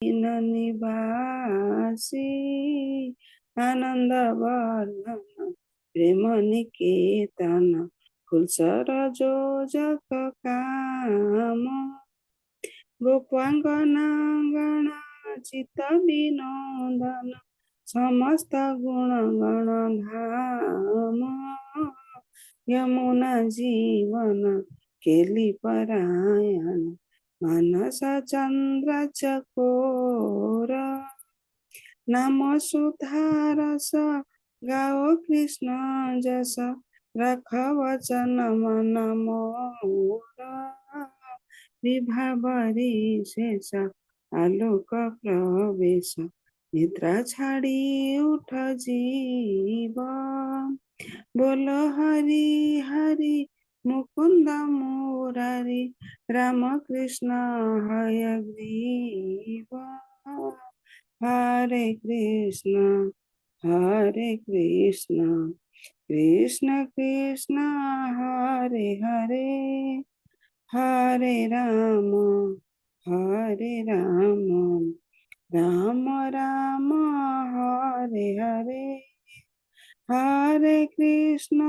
ନିବାସୀ, ଆନନ୍ଦ ବର୍ଦ୍ଧନ ପ୍ରେମ ନିକେତନ, ଫୁଲସର ଯୋଜକ କାମ। ଗୋପାଙ୍ଗନା ଗଣ ଚିତ ବିନୋଦନ, ସମସ୍ତ ଗୁଣ ଗଣ ଧାମ। ଯମୁନା ଜୀବନ କେଲି ପରାୟଣ, ମାନସ ଚନ୍ଦ୍ର ଚକୋର। ନାମ ସୁଧାରସ ଗାଓ କୃଷ୍ଣ ଯଶ, ରଖ ବଚନ ମନ ମୋର। ବିଭାବରୀ ଶେଷ ଆଲୋକ ପ୍ରବେଶ, ନିଦ୍ରା ଛାଡ଼ି ଉଠ ଜୀବ। ବୋଲ ହରି ହରି ମୁକୁନ୍ଦ ମୁରାରି, ରାମ କୃଷ୍ଣ ହୟଗ୍ରୀବ। ହରେ କୃଷ୍ଣ ହରେ କୃଷ୍ଣ କୃଷ୍ଣ କୃଷ୍ଣ ହରେ ହରେ, ହରେ ରାମ ହରେ ରାମ ରାମ ରାମ ହରେ ହରେ। ହରେ କୃଷ୍ଣ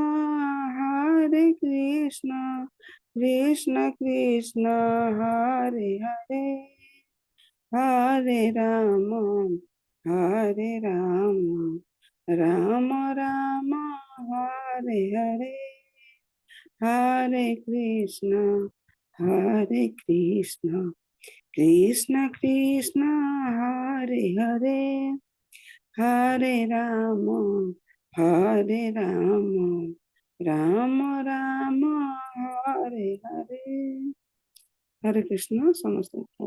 ହରେ କୃଷ୍ଣ କୃଷ୍ଣ କୃଷ୍ଣ ହରେ ହରେ, ହରେ ରାମ ହରେ ରାମ ରାମ ରାମ ହରେ ହରେ। ହରେ କୃଷ୍ଣ ହରେ କୃଷ୍ଣ କୃଷ୍ଣ କୃଷ୍ଣ ହରେ ହରେ, ହରେ ରାମ ହରେ ରାମ ରାମ ରାମ ହରେ ହରେ। ହରେ କୃଷ୍ଣ। ସମସ୍ତଙ୍କୁ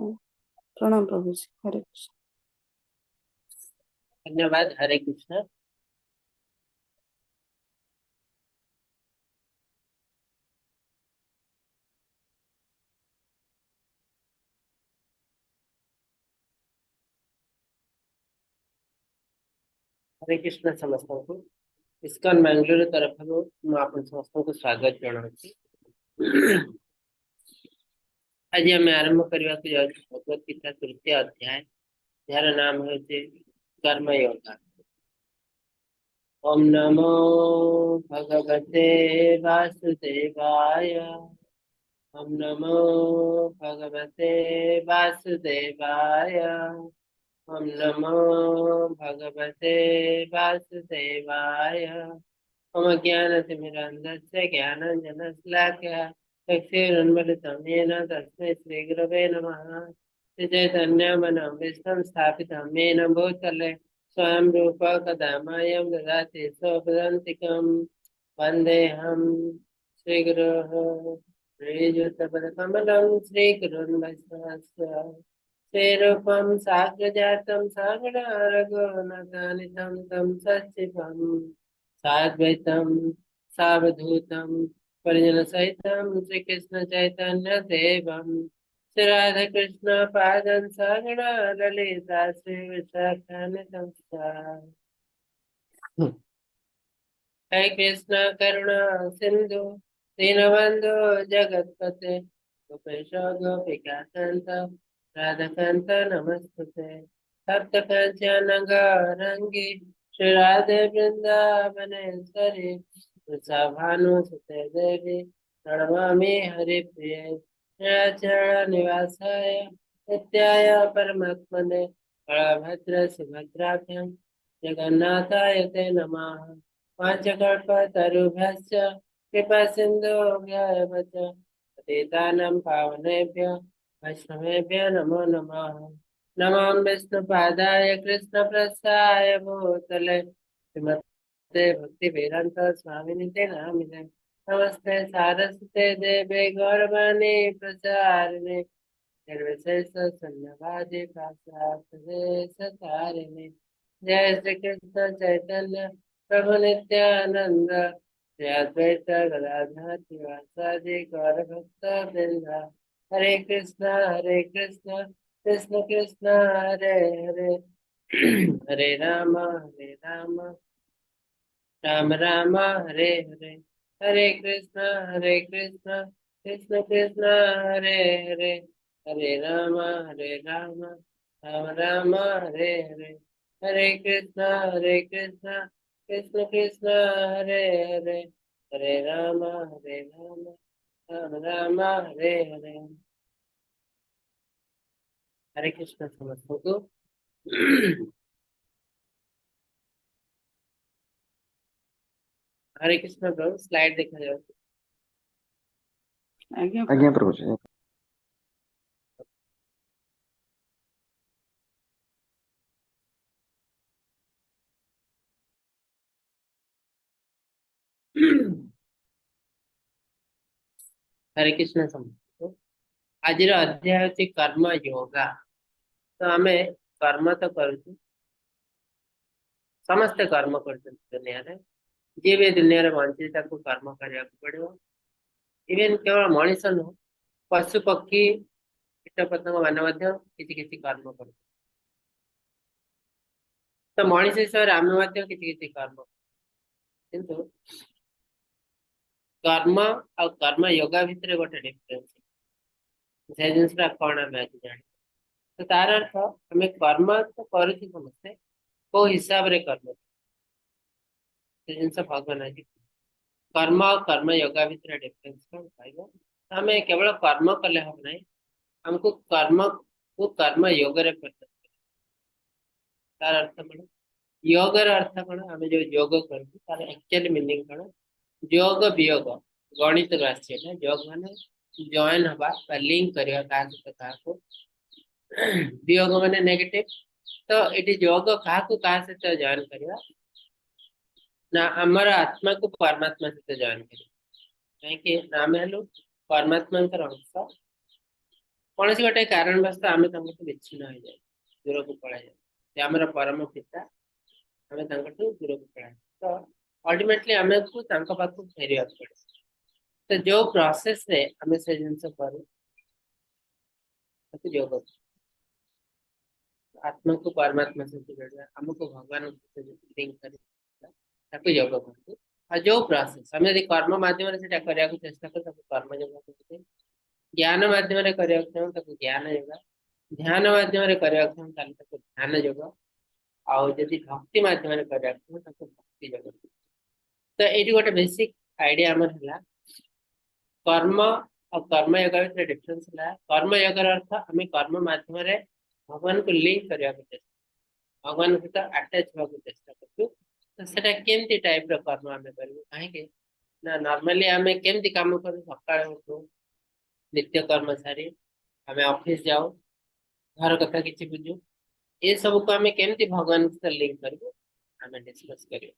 ପ୍ରଣାମ ପ୍ରଭୁଜୀ। ହରେ କୃଷ୍ଣ। ଧନ୍ୟବାଦ। ହରେ କୃଷ୍ଣ। ହରେ କୃଷ୍ଣ ସମସ୍ତଙ୍କୁ। ଇସ୍କନ ବାଙ୍ଗାଲୋର ତରଫରୁ ମୁଁ ଆପଣ ସମସ୍ତଙ୍କୁ ସ୍ୱାଗତ ଜଣାଉଛି। ଆଜି ଆମେ ଆରମ୍ଭ କରିବାକୁ ଯାଉଛୁ ଭଗବତ ଗୀତା ତୃତୀୟ ଅଧ୍ୟାୟ, ଯାହାର ନାମ ହେଉଛି କର୍ମଯୋଗ। ଓମ୍ ନମୋ ଭଗବତେ ବାସୁଦେବାୟ। ଓମ୍ ନମୋ ଭଗବତେ ବାସୁଦେବାୟ। ଓମ୍ ନମୋ ଭଗବତେ ବାସୁଦେବାୟ। मम ज्ञानतिमिरान्धस्य ज्ञानाञ्जनशलाकया चक्षुरुन्मिलितं येन तस्मै श्रीगुरवे नमः। श्रीचैतन्यमनोभीष्टं स्थापितं येन भूतले स्वयं रूप कदा मह्यं ददाति स्वपदान्तिकं। वन्देऽहं श्रीगुरोः श्रीयुतपदकमलं श्रीगुरुन् वैष्णवस्य श्रीरूपं साग्रजातं सागरारघुनाथानितं तं सचिवं साद्वैतं सावधूतं परिजनसहितं श्रीकृष्ण चैतन्य देवं श्री राधाकृष्ण पादं सगण ललिता श्री विशाखान्वितं। हरे कृष्ण करुणा सिंधु दीनबंधु जगत्पते, गोपेश गोपिका कांत राधाकांत नमस्ते। तप्त कांचन गौरंगी श्री राधे वृंदावनेश्वरी, वृषभानुसुते देवी प्रणमामि हरिप्रिये। निराचरण निवासाय नित्याय परमात्मने बलभद्र सुभद्राभ्यां जगन्नाथाय ते नमः। वाञ्छाकल्पतरुभ्यश्च कृपा सिन्धुभ्य एव च पतितानां पावनेभ्य वैष्णवेभ्य नमो नमः। नमो विष्णुपादाय कृष्णप्रसाय भूतले श्रीमते भक्तिवेदान्त स्वामिनिते नामिने। नमस्ते सारस्वते देवे गौरवाणी प्रचारिणे निर्विशेष शून्यवादी पाश्चात्य जय श्री कृष्ण चैतन्य प्रभु नित्यानंद श्री अद्वैत गदाधर श्रीवासादि गौर भक्त वृंद। हरे कृष्ण कृष्ण कृष्ण हरे हरे, हरे राम राम राम हरे हरे। हरे कृष्ण कृष्ण कृष्ण हरे हरे, हरे Ram Ram Rama Rama, Hare Hare, Hare Krishna, Hare Krishna, Krishna Krishna, Hare Hare, Hare Rama, Hare Rama, Rama Rama, Hare Hare. Hare Krishna ସମସ୍ତଙ୍କୁ। ହରେ କୃଷ୍ଣ ପ୍ରଭୁ, ସ୍ଲାଇଡ୍ ଦେଖାଯାଉଛି? ଆଜ୍ଞା। ଆଜ୍ଞା ପ୍ରଭୁଜୀ। ହରେ କୃଷ୍ଣ ସମସ୍ତଙ୍କୁ। ଆଜିର ଅଧ୍ୟାୟ ହେଉଛି କର୍ମ ଯୋଗା। ତ ଆମେ କର୍ମ ତ କରୁଛୁ, ସମସ୍ତେ କର୍ମ କରୁଛନ୍ତି। ଦୁନିଆରେ ଯିଏ ବି ଦୁନିଆରେ ବଞ୍ଚିଛି, ତାକୁ କର୍ମ କରିବାକୁ ପଡିବ। ଇଭେନ୍ କେବଳ ମଣିଷ ନୁହଁ, ପଶୁ ପକ୍ଷୀ କୀଟ ପତଙ୍ଗ ମାନେ ମଧ୍ୟ କିଛି କିଛି କର୍ମ କରୁଛନ୍ତି। ତ ମଣିଷ ହିସାବରେ ଆମେ ମଧ୍ୟ କିଛି କିଛି କର୍ମ କରୁ। କିନ୍ତୁ କର୍ମ ଆଉ କର୍ମ ଯୋଗା ଭିତରେ ଗୋଟେ ଡିଫରେନ୍ସ, ସେ ଜିନିଷଟା କଣ ଆମେ ଆଜି ଜାଣିବା। ତ ତାର ଅର୍ଥ, ଆମେ କର୍ମ ତ କରୁଛୁ ସମସ୍ତେ, କୋଉ ହିସାବରେ କର୍ମ, ସେ ଜିନିଷ ଭଗବାନ ଆଜି କର୍ମ ଆଉ କର୍ମ ଯୋଗା ଭିତରେ ଡିଫରେନ୍ସ କଣ କହିବ। ଆମେ କେବଳ କର୍ମ କଲେ ହବ ନାହିଁ, ଆମକୁ କର୍ମକୁ କର୍ମ ଯୋଗରେ ପରିଣତ କରିବା। ତାର ଅର୍ଥ କଣ? ଯୋଗର ଅର୍ଥ କଣ? ଆମେ ଯୋଉ ଯୋଗ କରୁଛୁ, ତାର ଆକ୍ଚୁଆଲି ମିନିଂ କଣ? ଯୋଗ ବିୟୋଗ ଗଣିତରୁ ଆସିଛି ଏଇଟା। ଯୋଗ ମାନେ ଜଏନ ହବା ବା ଲିଙ୍କ କରିବା କାହା ସହିତ କାହାକୁ, ବିୟୋଗ ମାନେ ନେଗେଟିଭ। ତ ଏଠି ଯୋଗ କାହାକୁ କାହା ସହିତ ଜଏନ କରିବା ନା, ଆମର ଆତ୍ମାକୁ ପରମାତ୍ମା ସହିତ ଜଏନ କରିବା। କାହିଁକି ନା ଆମେ ହେଲୁ ପରମାତ୍ମାଙ୍କର ଅଂଶ। କୌଣସି ଗୋଟେ କାରଣବଶତଃ ଆମେ ତାଙ୍କଠୁ ବିଚ୍ଛିନ୍ନ ହେଇଯାଉ, ଦୂରକୁ ପଳାଇ ଯାଉ। ସେ ଆମର ପରମ ପିତା, ଆମେ ତାଙ୍କଠୁ ଦୂରକୁ ପଳାଇ, ତ ଅଲ୍ଟିମେଟଲି ଆମକୁ ତାଙ୍କ ପାଖକୁ ଫେରିବାକୁ ପଡେ। ତ ଯୋଉ ପ୍ରୋସେସ ରେ ଆମେ ସେ ଜିନିଷ କରୁ, ତାକୁ ଯୋଗ। ଆତ୍ମାକୁ ପରମାତ୍ମା ସହିତ ଯୋଡ଼ିବା, ଆମକୁ ଭଗବାନଙ୍କ ସହିତ ଲିଙ୍କ କରିବା, ତାକୁ ଯୋଗ କୁହନ୍ତି। ଆଉ ଯୋଉ ପ୍ରୋସେସ ଆମେ ଯଦି କର୍ମ ମାଧ୍ୟମରେ ସେଟା କରିବାକୁ ଚେଷ୍ଟା କରୁ, ତାକୁ କର୍ମ ଯୋଗ କୁହନ୍ତି। ଜ୍ଞାନ ମାଧ୍ୟମରେ କରିବାକୁ ଚାହୁଁ, ତାକୁ ଜ୍ଞାନ ଯୋଗ। ଧ୍ୟାନ ମାଧ୍ୟମରେ କରିବାକୁ ଚାହୁଁ, ତାହେଲେ ତାକୁ ଧ୍ୟାନ ଯୋଗ। ଆଉ ଯଦି ଭକ୍ତି ମାଧ୍ୟମରେ କରିବାକୁ ଚାହୁଁ, ତାକୁ ଭକ୍ତି ଯୋଗ। ତ ଏଇଠି ଗୋଟେ ବେସିକ ଆଇଡିଆ ଆମର ହେଲା, କର୍ମ ଆଉ କର୍ମ ଯୋଗ ଭିତରେ ଡିଫରେନ୍ସ ହେଲା, କର୍ମ ଯୋଗର ଅର୍ଥ ଆମେ କର୍ମ ମାଧ୍ୟମରେ ଭଗବାନଙ୍କୁ ଲିଙ୍କ କରିବାକୁ ଚେଷ୍ଟା, ଭଗବାନଙ୍କ ସହିତ ଆଟାଚ ହେବାକୁ ଚେଷ୍ଟା କରୁଛୁ। ତ ସେଟା କେମିତି ଟାଇପ ର କର୍ମ ଆମେ କରିବୁ? କାହିଁକି ନା ନର୍ମାଲି ଆମେ କେମିତି କାମ କରୁ? ସକାଳେ ଉଠୁ, ନିତ୍ୟ କର୍ମ ସାରି ଆମେ ଅଫିସ ଯାଉ, ଘର କଥା କିଛି ବୁଝୁ। ଏ ସବୁକୁ ଆମେ କେମିତି ଭଗବାନଙ୍କ ସହିତ ଲିଙ୍କ କରିବୁ, ଆମେ ଡିସ୍କସ କରିବା।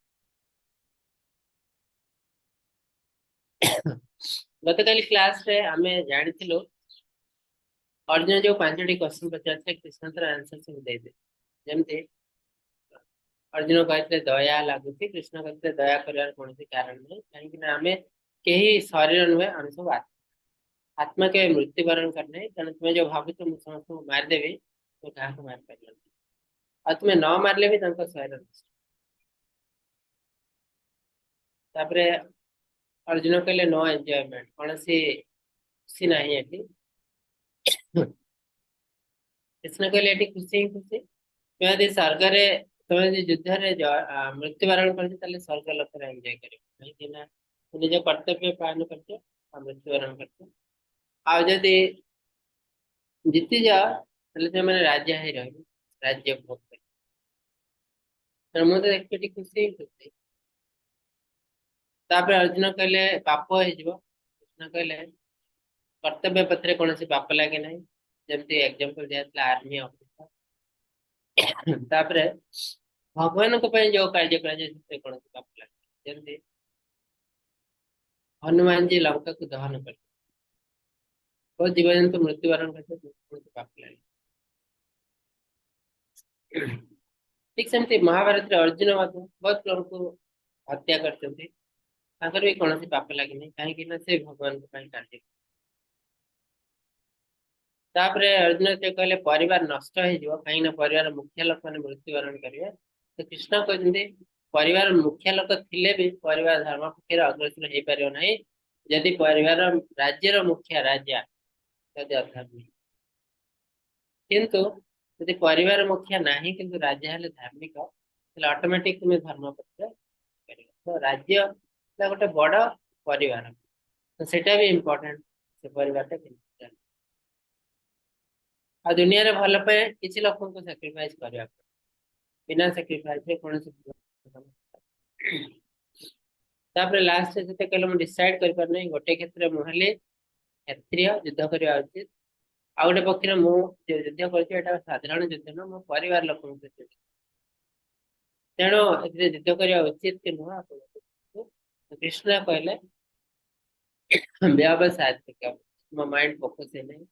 ଗତକାଲି କ୍ଲାସରେ ଆମେ ଜାଣିଥିଲୁ, ଅର୍ଜୁନ ଯୋଉ ପାଞ୍ଚଟି କ୍ୱେଶ୍ଚନ ପଚାରିଥିଲେ, କୃଷ୍ଣ ତାର ଆନ୍ସର ସବୁ ଦେଇଦେଲେ। ଯେମିତି ଅର୍ଜୁନ କହିଥିଲେ ଦୟା ଲାଗୁଛି, କୃଷ୍ଣ କହିଥିଲେ ଦୟା କରିବାର କୌଣସି କାରଣ ନାହିଁ। କାହିଁକି ନା ଆମେ କେହି ଶରୀର ନୁହେଁ, ଆମେ ସବୁ ଆତ୍ମା। ଆତ୍ମା କେବେ ମୃତ୍ୟୁବରଣ କରିନାହିଁ। ତେଣୁ ତୁମେ ଯୋଉ ଭାବୁଛ ମୁଁ ସମସ୍ତଙ୍କୁ ମାରିଦେବି, ତୁମେ କାହାକୁ ମାରିପାରିବନି। ଆଉ ତୁମେ ନ ମାରିଲେ ବି ତାଙ୍କ ଶରୀର ନଷ୍ଟ। ତାପରେ ଅର୍ଜୁନ କହିଲେ ନୋ ଏନ୍ଜୟମେଣ୍ଟ, କୌଣସି ଖୁସି ନାହିଁ ଏଠି। କୃଷ୍ଣ କହିଲେ ଏଠି ଖୁସି ହିଁ ଖୁସି। ତୁମେ ଯଦି ସ୍ୱର୍ଗରେ, ତୁମେ ଯଦି ଯୁଦ୍ଧରେ ମୃତ୍ୟୁବରଣ କରିଛ, ତାହେଲେ ସ୍ୱର୍ଗ ଲୋକରେ ଏନ୍ଜୟ କରିବ। କାହିଁକି ନା ନିଜ କର୍ତ୍ତବ୍ୟ ପାଳନ କରିଛ ଆଉ ମୃତ୍ୟୁବରଣ କରିଛ। ଆଉ ଯଦି ଜିତିଯାଅ, ତାହେଲେ ସେମାନେ ରାଜା ହେଇ ରହିବେ, ରାଜ୍ୟ ଭୋଗ କରିବେ। ତେଣୁ ମୁଁ ତ ଦେଖୁଛି ଏଠି ଖୁସି ହିଁ ଖୁସି। ତାପରେ ଅର୍ଜୁନ କହିଲେ ପାପ ହେଇଯିବ। କୃଷ୍ଣ କହିଲେ କର୍ତ୍ତବ୍ୟ ପଥରେ କୌଣସି ପାପ ଲାଗେ ନାହିଁ, ଯେମିତି ଏକ୍ଜାମ୍ପଲ ଦିଆଯାଇଥିଲା ଆର୍ମି ଅଫିସର। ତାପରେ ଭଗବାନଙ୍କ ପାଇଁ ଯୋଉ କାର୍ଯ୍ୟ କରାଯାଏ, ସେଥିରେ କୌଣସି ପାପ ଲାଗେ ନାହିଁ। ଯେମିତି ହନୁମାନଜୀ ଲଙ୍କାକୁ ଦହନ କଲେ, ବହୁତ ଜୀବଜନ୍ତୁ ମୃତ୍ୟୁବରଣ କରିଥିଲେ, କୌଣସି ପାପ ଲାଗେ। ଠିକ ସେମିତି ମହାଭାରତରେ ଅର୍ଜୁନ ମଧ୍ୟ ବହୁତ ଲୋକଙ୍କୁ ହତ୍ୟା କରିଛନ୍ତି, ତାଙ୍କର ବି କୌଣସି ପାପ ଲାଗିନି। କାହିଁକି ନା ସେ ଭଗବାନଙ୍କ ପାଇଁ କାର୍ଯ୍ୟ। ତାପରେ ଅର୍ଜୁନ ସେ କହିଲେ ପରିବାର ନଷ୍ଟ ହେଇଯିବ, କାହିଁକି ନା ପରିବାର ମୁଖ୍ୟ ଲୋକମାନେ ମୃତ୍ୟୁବରଣ କରିବେ। ତ କୃଷ୍ଣ କହିଛନ୍ତି ପରିବାର ମୁଖ୍ୟ ଲୋକ ଥିଲେ ବି ପରିବାର ଧର୍ମ ପକ୍ଷରେ ଅଗ୍ରସର ହେଇପାରିବ ନାହିଁ, ଯଦି ପରିବାର ରାଜ୍ୟର ମୁଖ୍ୟ ରାଜା ଯଦି ଅଧର୍ମୀ। କିନ୍ତୁ ଯଦି ପରିବାର ମୁଖିଆ ନାହିଁ କିନ୍ତୁ ରାଜା ହେଲେ ଧାର୍ମିକ, ତାହେଲେ ଅଟୋମେଟିକ ତୁମେ ଧର୍ମ ପଥରେ ପାରିବ। ତ ରାଜ୍ୟ ହେଲା ଗୋଟେ ବଡ ପରିବାର, ତ ସେଇଟା ବି ଇମ୍ପୋର୍ଟାଣ୍ଟ, ସେ ପରିବାରଟା କେମିତି ଚାଲେ। ଆଉ ଦୁନିଆରେ ଭଲ ପାଇଁ କିଛି ଲୋକଙ୍କୁ ସାକ୍ରିଫାଇସ କରିବାକୁ, ବିନା ସାକ୍ରିଫାଇସରେ କୌଣସି ଭଲ କାମ। ତାପରେ ଲାଷ୍ଟ ଯେତେ କହିଲେ, ମୁଁ ଡିସାଇଡ କରିପାରୁନାହିଁ। ଗୋଟେ କ୍ଷେତ୍ରରେ ମୁଁ ହେଲି କ୍ଷତ୍ରିୟ, ଯୁଦ୍ଧ କରିବା ଉଚିତ। ଆଉ ଗୋଟେ ପକ୍ଷରେ ମୁଁ ଯୋଉ ଯୁଦ୍ଧ କରୁଛି, ଏଇଟା ସାଧାରଣ ଯୁଦ୍ଧ ନୁହଁ, ମୋ ପରିବାର ଲୋକଙ୍କ ସହିତ ଯୁଦ୍ଧ। ତେଣୁ ଏଥିରେ ଯୁଦ୍ଧ କରିବା ଉଚିତ କି ନୁହଁ, ଆପଣ କୁହନ୍ତୁ। କୃଷ୍ଣ କହିଲେ, ବ୍ୟବସାୟ, ମୋ ମାଇଣ୍ଡ ଫୋକସ ହେଇନାହିଁ,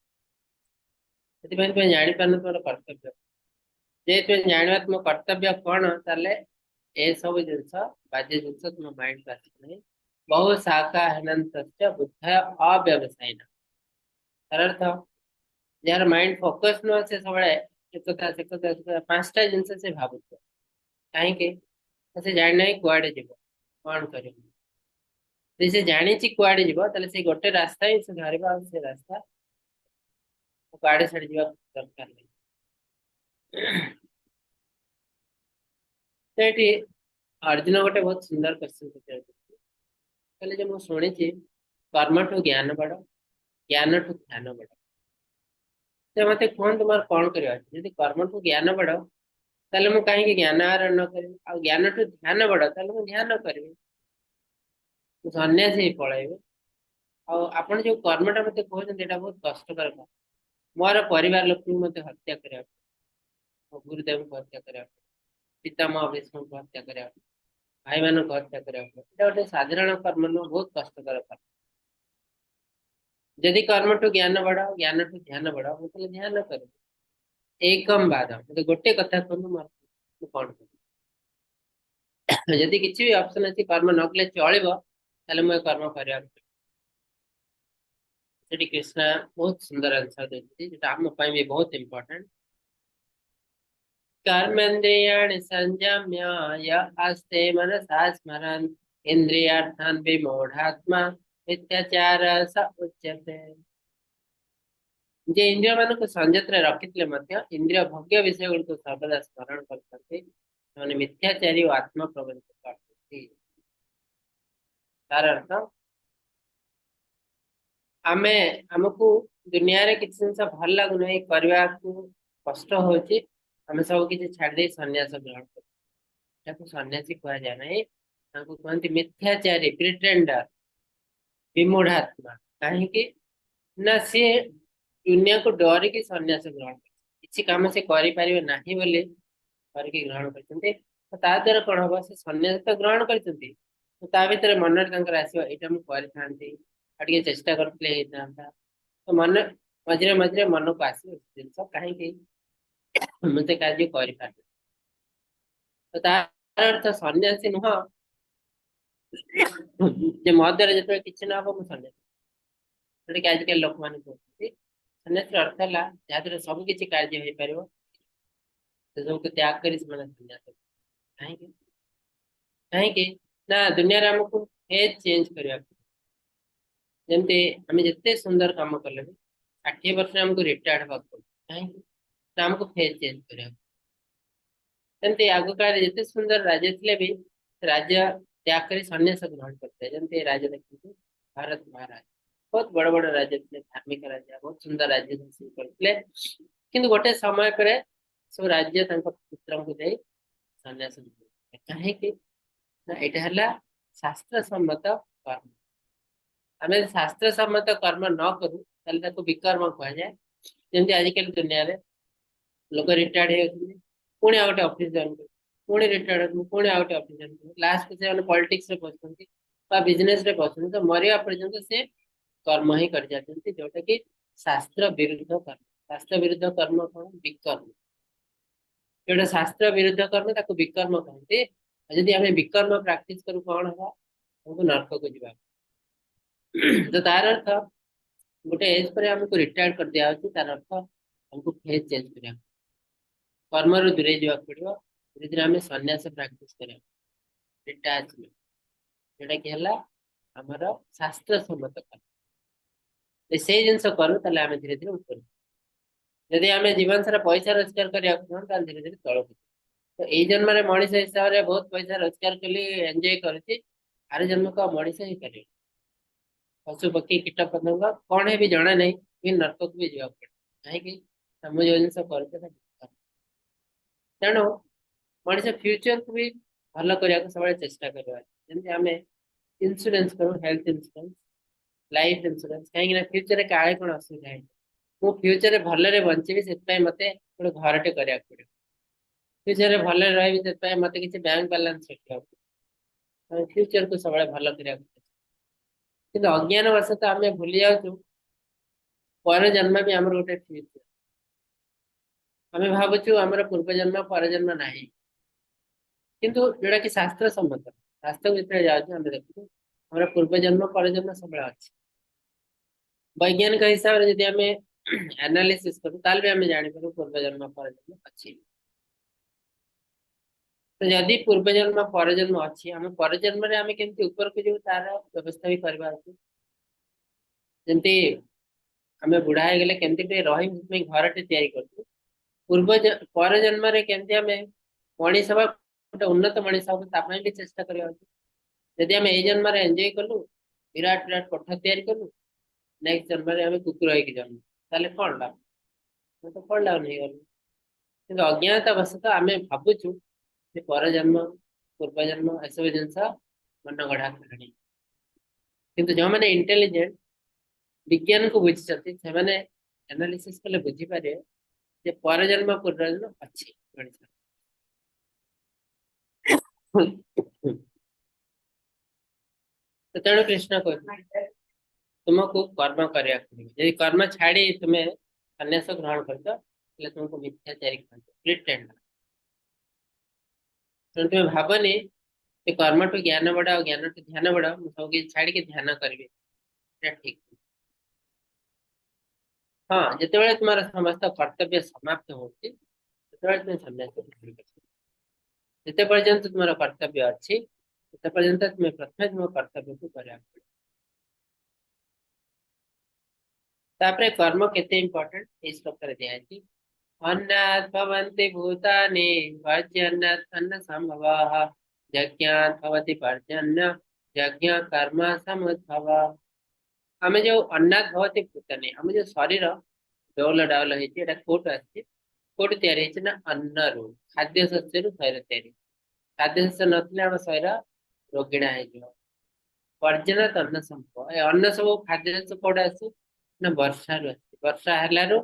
ସେଥିପାଇଁ ତୁମେ ଜାଣିପାରୁନ ତୁମର କର୍ତ୍ତବ୍ୟ। ଯେହେତୁ ତୁମେ ଜାଣିବା ତୁମ କର୍ତ୍ତବ୍ୟ କଣ, ତାହେଲେ ଏସବୁ ଜିନିଷ, ବାଜେ ଜିନିଷ ତୁମ ମାଇଣ୍ଡକୁ ଆସିବ ନାହିଁ। ବହୁ ଶାଖା ହୀନସ୍ତସ୍ୟ ବୁଦ୍ଧୟଃ ଅବ୍ୟବସାୟିନଃ। ତାର ଅର୍ଥ, ଯାହାର ମାଇଣ୍ଡ ଫୋକସ ନୁହଁ, ସେ ସବୁବେଳେ ଏ କଥା, ସେ କଥା, ସେ କଥା, ପାଞ୍ଚଟା ଜିନିଷ ସେ ଭାବୁଥିବ। କାହିଁକି ନା ସେ ଜାଣିନାହିଁ କୁଆଡେ ଯିବ, କଣ କରିବ। ଯଦି ସେ ଜାଣିଛି କୁଆଡେ ଯିବ, ତାହେଲେ ସେଇ ଗୋଟେ ରାସ୍ତା ହିଁ ସେ ଧରିବ, ଆଉ ସେ ରାସ୍ତା କୁଆଡେ ସିଆଡେ ଯିବା ଦରକାର ନାହିଁ। ତ ଏଠି ଅର୍ଜୁନ ଗୋଟେ ବହୁତ ସୁନ୍ଦର କ୍ୱେଶ୍ଚନ ପଚାରୁଛନ୍ତି। କହିଲେ ଯେ ମୁଁ ଶୁଣିଛି କର୍ମଠୁ ଜ୍ଞାନ ବଡ, ଜ୍ଞାନଠୁ ଧ୍ୟାନ ବଡ। ତ ମତେ କୁହନ୍ତୁ, ମୋର କଣ କରିବା ଅଛି? ଯଦି କର୍ମଠୁ ଜ୍ଞାନ ବଡ, ତାହେଲେ ମୁଁ କାହିଁକି ଜ୍ଞାନ ଆହରଣ ନ କରିବି? ଆଉ ଜ୍ଞାନଠୁ ଧ୍ୟାନ ବଡ, ତାହେଲେ ମୁଁ ଧ୍ୟାନ କରିବି, ମୁଁ ସନ୍ନ୍ୟାସୀ ହେଇ ପଳେଇବି। ଆଉ ଆପଣ ଯୋଉ କର୍ମଟା ମତେ କହୁଛନ୍ତି, ଏଇଟା ବହୁତ କଷ୍ଟକର କାମ। ମୋର ପରିବାର ଲୋକଙ୍କୁ ମତେ ହତ୍ୟା କରିବାକୁ, ମୋ ଗୁରୁଦେବଙ୍କୁ ହତ୍ୟା କରିବାକୁ, ପିତାମହ ଭୀଷ୍ମଙ୍କୁ ହତ୍ୟା କରିବାକୁ, ଭାଇମାନଙ୍କୁ ହତ୍ୟା କରିବାକୁ, ଏଇଟା ଗୋଟେ ସାଧାରଣ କର୍ମ ନୁହଁ, ବହୁତ କଷ୍ଟକର କର୍ମ। ଯଦି କର୍ମଠୁ ଜ୍ଞାନ ବଡ, ଜ୍ଞାନଠୁ ଧ୍ୟାନ ବଡ, ମୁଁ ତାହେଲେ ଧ୍ୟାନ କରିବି। ଏକମ୍ ବଦ, ମତେ ଗୋଟେ କଥା କୁହନ୍ତୁ, ମୁଁ କଣ କରିବି? ଯଦି କିଛି ବି ଅପସନ ଅଛି, କର୍ମ ନ କଲେ ଚଳିବ, ତାହେଲେ ମୁଁ ଏ କର୍ମ କରିବାକୁ ଚାହୁଁଛି। ସେଠି କୃଷ୍ଣ ବହୁତ ସୁନ୍ଦର ଆନ୍ସର ଦେଇଛନ୍ତି, ଯୋଉଟା ଆମ ପାଇଁ ବି ବହୁତ ଇମ୍ପୋର୍ଟାଣ୍ଟ। कर्मेन्द्रियाणि संयम्य य आस्ते मनसा स्मरन् इन्द्रियार्थान् विमूढात्मा मिथ्याचारः स उच्यते। ଯେ ଇନ୍ଦ୍ରିୟ ମାନଙ୍କୁ ସଂଯତରେ ରଖିଥିଲେ ମଧ୍ୟ ଇନ୍ଦ୍ରିୟ ଭୋଗ୍ୟ ବିଷୟ ଗୁଡ଼ିକୁ ସର୍ବଦା ସ୍ମରଣ କରିଥାନ୍ତି, ସେମାନେ ମିଥ୍ୟାଚାରୀ ଓ ଆତ୍ମ ପ୍ରବଞ୍ଚିତ ଅଟନ୍ତି। ତାର ଅର୍ଥ, ଆମେ ଆମକୁ ଦୁନିଆରେ କିଛି ଜିନିଷ ଭଲ ଲାଗୁନାହିଁ, କରିବାକୁ କଷ୍ଟ ହଉଛି, ଆମେ ସବୁ କିଛି ଛାଡିଦେଇ ସନ୍ନ୍ୟାସ ଗ୍ରହଣ କରୁ। ତାକୁ ସନ୍ନ୍ୟାସୀ କୁହାଯାଏ ନାହିଁ, ତାଙ୍କୁ କୁହନ୍ତି ମିଥ୍ୟାଚାରୀ, ପ୍ରିଟେଣ୍ଡର, ବିମୂଢାତ୍ମା। କାହିଁକି ନା ସିଏ ଦୁନିଆକୁ ଡରିକି ସନ୍ନ୍ୟାସ ଗ୍ରହଣ କରିଛନ୍ତି। କିଛି କାମ ସେ କରିପାରିବେ ନାହିଁ ବୋଲି କରିକି ଗ୍ରହଣ କରିଛନ୍ତି। ତ ତା ଦ୍ୱାରା କଣ ହବ? ସେ ସନ୍ନ୍ୟାସ ତ ଗ୍ରହଣ କରିଛନ୍ତି, ତ ତା ଭିତରେ ମନରେ ତାଙ୍କର ଆସିବ, ଏଇଟା ମୁଁ କରିଥାନ୍ତି, ଆଉ ଟିକେ ଚେଷ୍ଟା କରିଥିଲେ ହେଇଥାନ୍ତା। ତ ମନେ ମଝିରେ ମଝିରେ ମନକୁ ଆସିବ ସେ ଜିନିଷ, କାହିଁକି ମୁଁ ସେ କାର୍ଯ୍ୟ କରିପାରିବି। ତ ତାର ଅର୍ଥ ସନ୍ନ୍ୟାସୀ ନୁହଁ ଯେ ମୋ ଦ୍ୱାରା ଯେତେବେଳେ କିଛି ନ ହବ ମୁଁ ସନ୍ନ୍ୟାସୀ, ଯୋଉଟା କି ଆଜିକାଲି ଲୋକମାନେ କହୁଛନ୍ତି। ସନ୍ନ୍ୟାସୀର ଅର୍ଥ ହେଲା, ଯାହାଦ୍ୱାରା ସବୁ କିଛି କାର୍ଯ୍ୟ ହେଇପାରିବ, ସେ ସବୁକୁ ତ୍ୟାଗ କରି ସେମାନେ ସନ୍ନ୍ୟାସ। କାହିଁକି? କାହିଁକି ନା ଦୁନିଆରେ ଆମକୁ ଫେଜ୍ ଚେଞ୍ଜ କରିବାକୁ ପଡିବ। ଯେମିତି ଆମେ ଯେତେ ସୁନ୍ଦର କାମ କଲେ ବି 60 ବର୍ଷରେ ଆମକୁ ରିଟାୟାର୍ଡ ହେବାକୁ ପଡିବ। କାହିଁକି ନା ଆମକୁ ଫେଜ୍ ଚେଞ୍ଜ କରିବାକୁ। ସେମିତି ଆଗ କାଳରେ ଯେତେ ସୁନ୍ଦର ରାଜ୍ୟ ଥିଲେ ବି ରାଜ୍ୟ ତ୍ୟାଗ କରି ସନ୍ନ୍ୟାସ ଗ୍ରହଣ କରିଥିଲେ। ଯେମିତି ରାଜା ଦେଖନ୍ତୁ, ଭରତ ମହାରାଜ ବହୁତ ବଡ ବଡ ରାଜ୍ୟ ଥିଲେ, ଧାର୍ମିକ ରାଜା, ବହୁତ ସୁନ୍ଦର ରାଜ୍ୟ ଶାସନ କରୁଥିଲେ। କିନ୍ତୁ ଗୋଟେ ସମୟ ପରେ ସବୁ ରାଜ୍ୟ ତାଙ୍କ ପୁତ୍ରଙ୍କୁ ଦେଇ ସନ୍ନ୍ୟାସ ଗ୍ରହଣ କଲେ। କାହିଁକି ନା ଏଇଟା ହେଲା ଶାସ୍ତ୍ର ସମ୍ମତ କର୍ମ। ଆମେ ଯଦି ଶାସ୍ତ୍ର ସମ୍ମତ କର୍ମ ନ କରୁ, ତାହେଲେ ତାକୁ ବିକର୍ମ କୁହାଯାଏ। ଯେମିତି ଆଜିକାଲି ଦୁନିଆରେ ଲୋକ ରିଟାୟାର୍ଡ ହେଇଯାଉଛନ୍ତି, ପୁଣି ଆଉ ଗୋଟେ ଅଫିସ ଜଏନ୍ କରୁଛନ୍ତି, ପୁଣି ରିଟାୟାର୍ଡ ହଉଛନ୍ତି, ପୁଣି ଆଉ ଗୋଟେ ଅଫିସ ଜଏନ୍ କରୁଛନ୍ତି, ଲାଷ୍ଟକୁ ସେମାନେ ପଲିଟିକ୍ସ ରେ ପଶୁଛନ୍ତି ବା ବିଜନେସ ରେ ପଶୁଛନ୍ତି। ତ ମରିବା ପର୍ଯ୍ୟନ୍ତ ସେ କର୍ମ ହିଁ କରିଚାଲିଛନ୍ତି, ଯୋଉଟା କି ଶାସ୍ତ୍ର ବିରୁଦ୍ଧ କର୍ମ। ଶାସ୍ତ୍ର ବିରୁଦ୍ଧ କର୍ମ କଣ? ବିକର୍ମ। ଯୋଉଟା ଶାସ୍ତ୍ର ବିରୁଦ୍ଧ କର୍ମ, ତାକୁ ବିକର୍ମ କହନ୍ତି। ଆଉ ଯଦି ଆମେ ବିକର୍ମ ପ୍ରାକ୍ଟିସ କରୁ, କଣ ହବ? ଆମକୁ ନର୍କକୁ ଯିବା। ତ ତାର ଅର୍ଥ, ଗୋଟେ ଏଜ ପରେ ଆମକୁ ରିଟାୟାର୍ଡ କରିଦିଆହଉଛି। ତାର ଅର୍ଥ ଆମକୁ ଫେଜ୍ ଚେଞ୍ଜ କରିବାକୁ, କର୍ମରୁ ଦୂରେଇ ଯିବାକୁ ପଡିବ। ଧୀରେ ଧୀରେ ଆମେ ସନ୍ନ୍ୟାସ ପ୍ରାକ୍ଟିସ କରିବା, ଡିଟାଚମେଣ୍ଟ, ଯୋଉଟା କି ହେଲା ଆମର ଶାସ୍ତ୍ର ସମ୍ମତ କର୍ମ। ଯଦି ସେଇ ଜିନିଷ କରୁ, ତାହେଲେ ଆମେ ଧୀରେ ଧୀରେ ଉପରକୁ ଯଦି ଆମେ ଜୀବନ ସାରା ପଇସା ରୋଜଗାର କରିବାକୁ ଚାହୁଁ, ତାହେଲେ ଧୀରେ ଧୀରେ ତଳକୁ ଯିବୁ। ତ ଏଇ ଜନ୍ମରେ ମଣିଷ ହିସାବରେ ବହୁତ ପଇସା ରୋଜଗାର କଲି, ଏନ୍ଜୟ କରୁଛି, ଆର ଜନ୍ମକୁ ଆଉ ମଣିଷ ହେଇପାରିବ, ପଶୁ ପକ୍ଷୀ କୀଟ ପତଙ୍ଗ କଣ ହେବି ଜଣା ନାହିଁ ବି, ନର୍କକୁ ବି ଯିବାକୁ ପଡିବ। କାହିଁକି ନା ମୁଁ ଯୋଉ ଜିନିଷ କରୁଛି ସେଟା ଠିକ। ତେଣୁ ମଣିଷ ଫ୍ୟୁଚରକୁ ବି ଭଲ କରିବାକୁ ସବୁବେଳେ ଚେଷ୍ଟା କରିବା। ଯେମିତି ଆମେ ଇନ୍ସୁରାନ୍ସ କରୁ, ହେଲ୍ଥ ଇନ୍ସୁରାନ୍ସ, ଲାଇଫ ଇନ୍ସୁରାନ୍ସ। କାହିଁକି ନା ଫ୍ୟୁଚରରେ କାଳେ କଣ ଅସୁବିଧା ହେଇଯିବ, ମୁଁ ଫ୍ୟୁଚରରେ ଭଲରେ ବଞ୍ଚିବି, ସେଥିପାଇଁ ମତେ ଗୋଟେ ଘରଟେ କରିବାକୁ ପଡିବ। ଫ୍ୟୁଚରରେ ଭଲରେ ରହିବି, ସେଥିପାଇଁ ମତେ କିଛି ବ୍ୟାଙ୍କ ବାଲାନ୍ସ ରଖିବାକୁ ପଡିବ। ଫ୍ୟୁଚରକୁ ସବୁବେଳେ ଭଲ କରିବାକୁ ଚେଷ୍ଟା। କିନ୍ତୁ ଅଜ୍ଞାନ ବଶତଃ ଆମେ ଭୁଲି ଯାଉଛୁ, ପର ଜନ୍ମ ବି ଆମର ଗୋଟେ ଫ୍ୟୁଚର। ଆମେ ଭାବୁଛୁ ଆମର ପୂର୍ବ ଜନ୍ମ ପର ଜନ୍ମ ନାହିଁ, କିନ୍ତୁ ଯୋଉଟା କି ଶାସ୍ତ୍ର ସମ୍ମତ। ଶାସ୍ତ୍ରକୁ ଯେତେବେଳେ ଯାଉଛୁ, ଆମେ ଦେଖୁଛୁ ଆମର ପୂର୍ବ ଜନ୍ମ ପର ଜନ୍ମ ସବୁବେଳେ ଅଛି। ବୈଜ୍ଞାନିକ ହିସାବରେ ଯଦି ଆମେ ଆନାଲିସିସ୍ କରୁ, ତାହେଲେ ବି ଆମେ ଜାଣିପାରୁ ପୂର୍ବ ଜନ୍ମ ପର ଜନ୍ମ ଅଛି। ତ ଯଦି ପୂର୍ବ ଜନ୍ମ ପର ଜନ୍ମ ଅଛି, ଆମେ ପର ଜନ୍ମରେ ଆମେ କେମିତି ଉପରକୁ ଯିବୁ, ତାର ବ୍ୟବସ୍ଥା ବି କରିବା ଉଚିତ। ଯେମିତି ଆମେ ବୁଢା ହେଇଗଲେ କେମିତି ଟିକେ ରହିବୁ, ସେଥିପାଇଁ ଘରଟେ ତିଆରି କରୁଛୁ। ପର ଜନ୍ମରେ କେମିତି ଆମେ ମଣିଷ ବା ଗୋଟେ ଉନ୍ନତ ମଣିଷ ହବୁ, ତା ପାଇଁ ବି ଚେଷ୍ଟା କରିବା ଉଚିତ। ଯଦି ଆମେ ଏଇ ଜନ୍ମରେ ଏନ୍ଜୟ କଲୁ, ବିରାଟ ବିରାଟ କୋଠା ତିଆରି କଲୁ, ନେକ୍ସଟ ଜନ୍ମରେ ଆମେ କୁକୁର ହେଇକି ଜନ୍ମ, ତାହେଲେ କଣ ଲାଭ? ଆମେ ତ ଫଲ୍ ଡାଉନ ହେଇଗଲୁ। କିନ୍ତୁ ଅଜ୍ଞାନତା ବଶତଃ ଆମେ ଭାବୁଛୁ ଯେ ପରଜନ୍ମ ପୂର୍ବ ଜନ୍ମ ଏସବୁ ଜିନିଷ ମନ ଗଢା କାହାଣୀ। କିନ୍ତୁ ଯୋଉମାନେ ଇଣ୍ଟେଲିଜେଣ୍ଟ, ବିଜ୍ଞାନକୁ ବୁଝିଛନ୍ତି, ସେମାନେ ଆନାଲିସିସ୍ କଲେ ବୁଝିପାରିବେ ଯେ ପରଜନ୍ମ ପୂର୍ବଜନ୍ମ ଅଛି ମଣିଷ। ତ ତେଣୁ କୃଷ୍ଣ କହୁଛନ୍ତି, ତୁମକୁ କର୍ମ କରିବାକୁ ପଡିବ। ଯଦି କର୍ମ ଛାଡି ତୁମେ ସନ୍ନ୍ୟାସ ଗ୍ରହଣ କରୁଛ, ତାହେଲେ ତୁମକୁ ମିଥ୍ୟାଚାରୀ କୁହନ୍ତି, ପ୍ରିଟେଣ୍ଡ। ତେଣୁ ତୁମେ ଭାବନି ଯେ କର୍ମଠୁ ଜ୍ଞାନ ବଡ ଆଉ ଜ୍ଞାନଠୁ ଧ୍ୟାନ ବଡ, ମୁଁ ସବୁ କିଛି ଛାଡିକି ଧ୍ୟାନ କରିବି, ଏଟା ଠିକ। ହଁ, ଯେତେବେଳେ ତୁମର ସମସ୍ତ କର୍ତ୍ତବ୍ୟ ସମାପ୍ତ ହଉଛି, ସେତେବେଳେ ତୁମେ ସନ୍ନ୍ୟାସ ଗ୍ରହଣ କରିବ। ଯେତେ ପର୍ଯ୍ୟନ୍ତ ତୁମର କର୍ତ୍ତବ୍ୟ ଅଛି, ସେତେ ପର୍ଯ୍ୟନ୍ତ ତୁମେ ପ୍ରଥମେ ତୁମ କର୍ତ୍ତବ୍ୟକୁ କରିବାକୁ ପଡିବ। ତାପରେ କର୍ମ କେତେ ଇମ୍ପୋର୍ଟାଣ୍ଟ ଏଇ ଶ୍ଲୋକରେ ଦିଆଯାଇଛି। ଅନ୍ନାତ୍ ଭବନ୍ତି ଭୂତାନି ପର୍ଜନ୍ୟାତ୍ ଅନ୍ନ ସମ୍ଭବାଃ ଯଜ୍ଞାତ୍ ଭବତି ପର୍ଜନ୍ୟ ଯଜ୍ଞ କର୍ମ ସମୁଦ୍ଭବ। ଆମେ ଯୋଉ ଅନ୍ନାତ୍ ଭବତି ଭୂତାନି, ଆମ ଯୋଉ ଶରୀର ଡଉଲ ଡାଉଲ ହେଇଛି, ଏଟା କୋଉଠୁ ଆସିଛି, କୋଉଠି ତିଆରି ହେଇଛି ନା ଅନ୍ନରୁ, ଖାଦ୍ୟ ଶସ୍ୟରୁ ଶରୀର ତିଆରି। ଖାଦ୍ୟ ଶସ୍ୟ ନଥିଲେ ଆମ ଶରୀର ରୋଗିଣା ହେଇଯିବ। ପର୍ଜନ୍ୟାତ୍ ଅନ୍ନ ସମ୍ଭବ, ଏ ଅନ୍ନ ସବୁ ଖାଦ୍ୟ ଶସ୍ୟ କୋଉଠୁ ଆସିଛି ନା ବର୍ଷାରୁ ଆସିଛି। ବର୍ଷା ହେଲାରୁ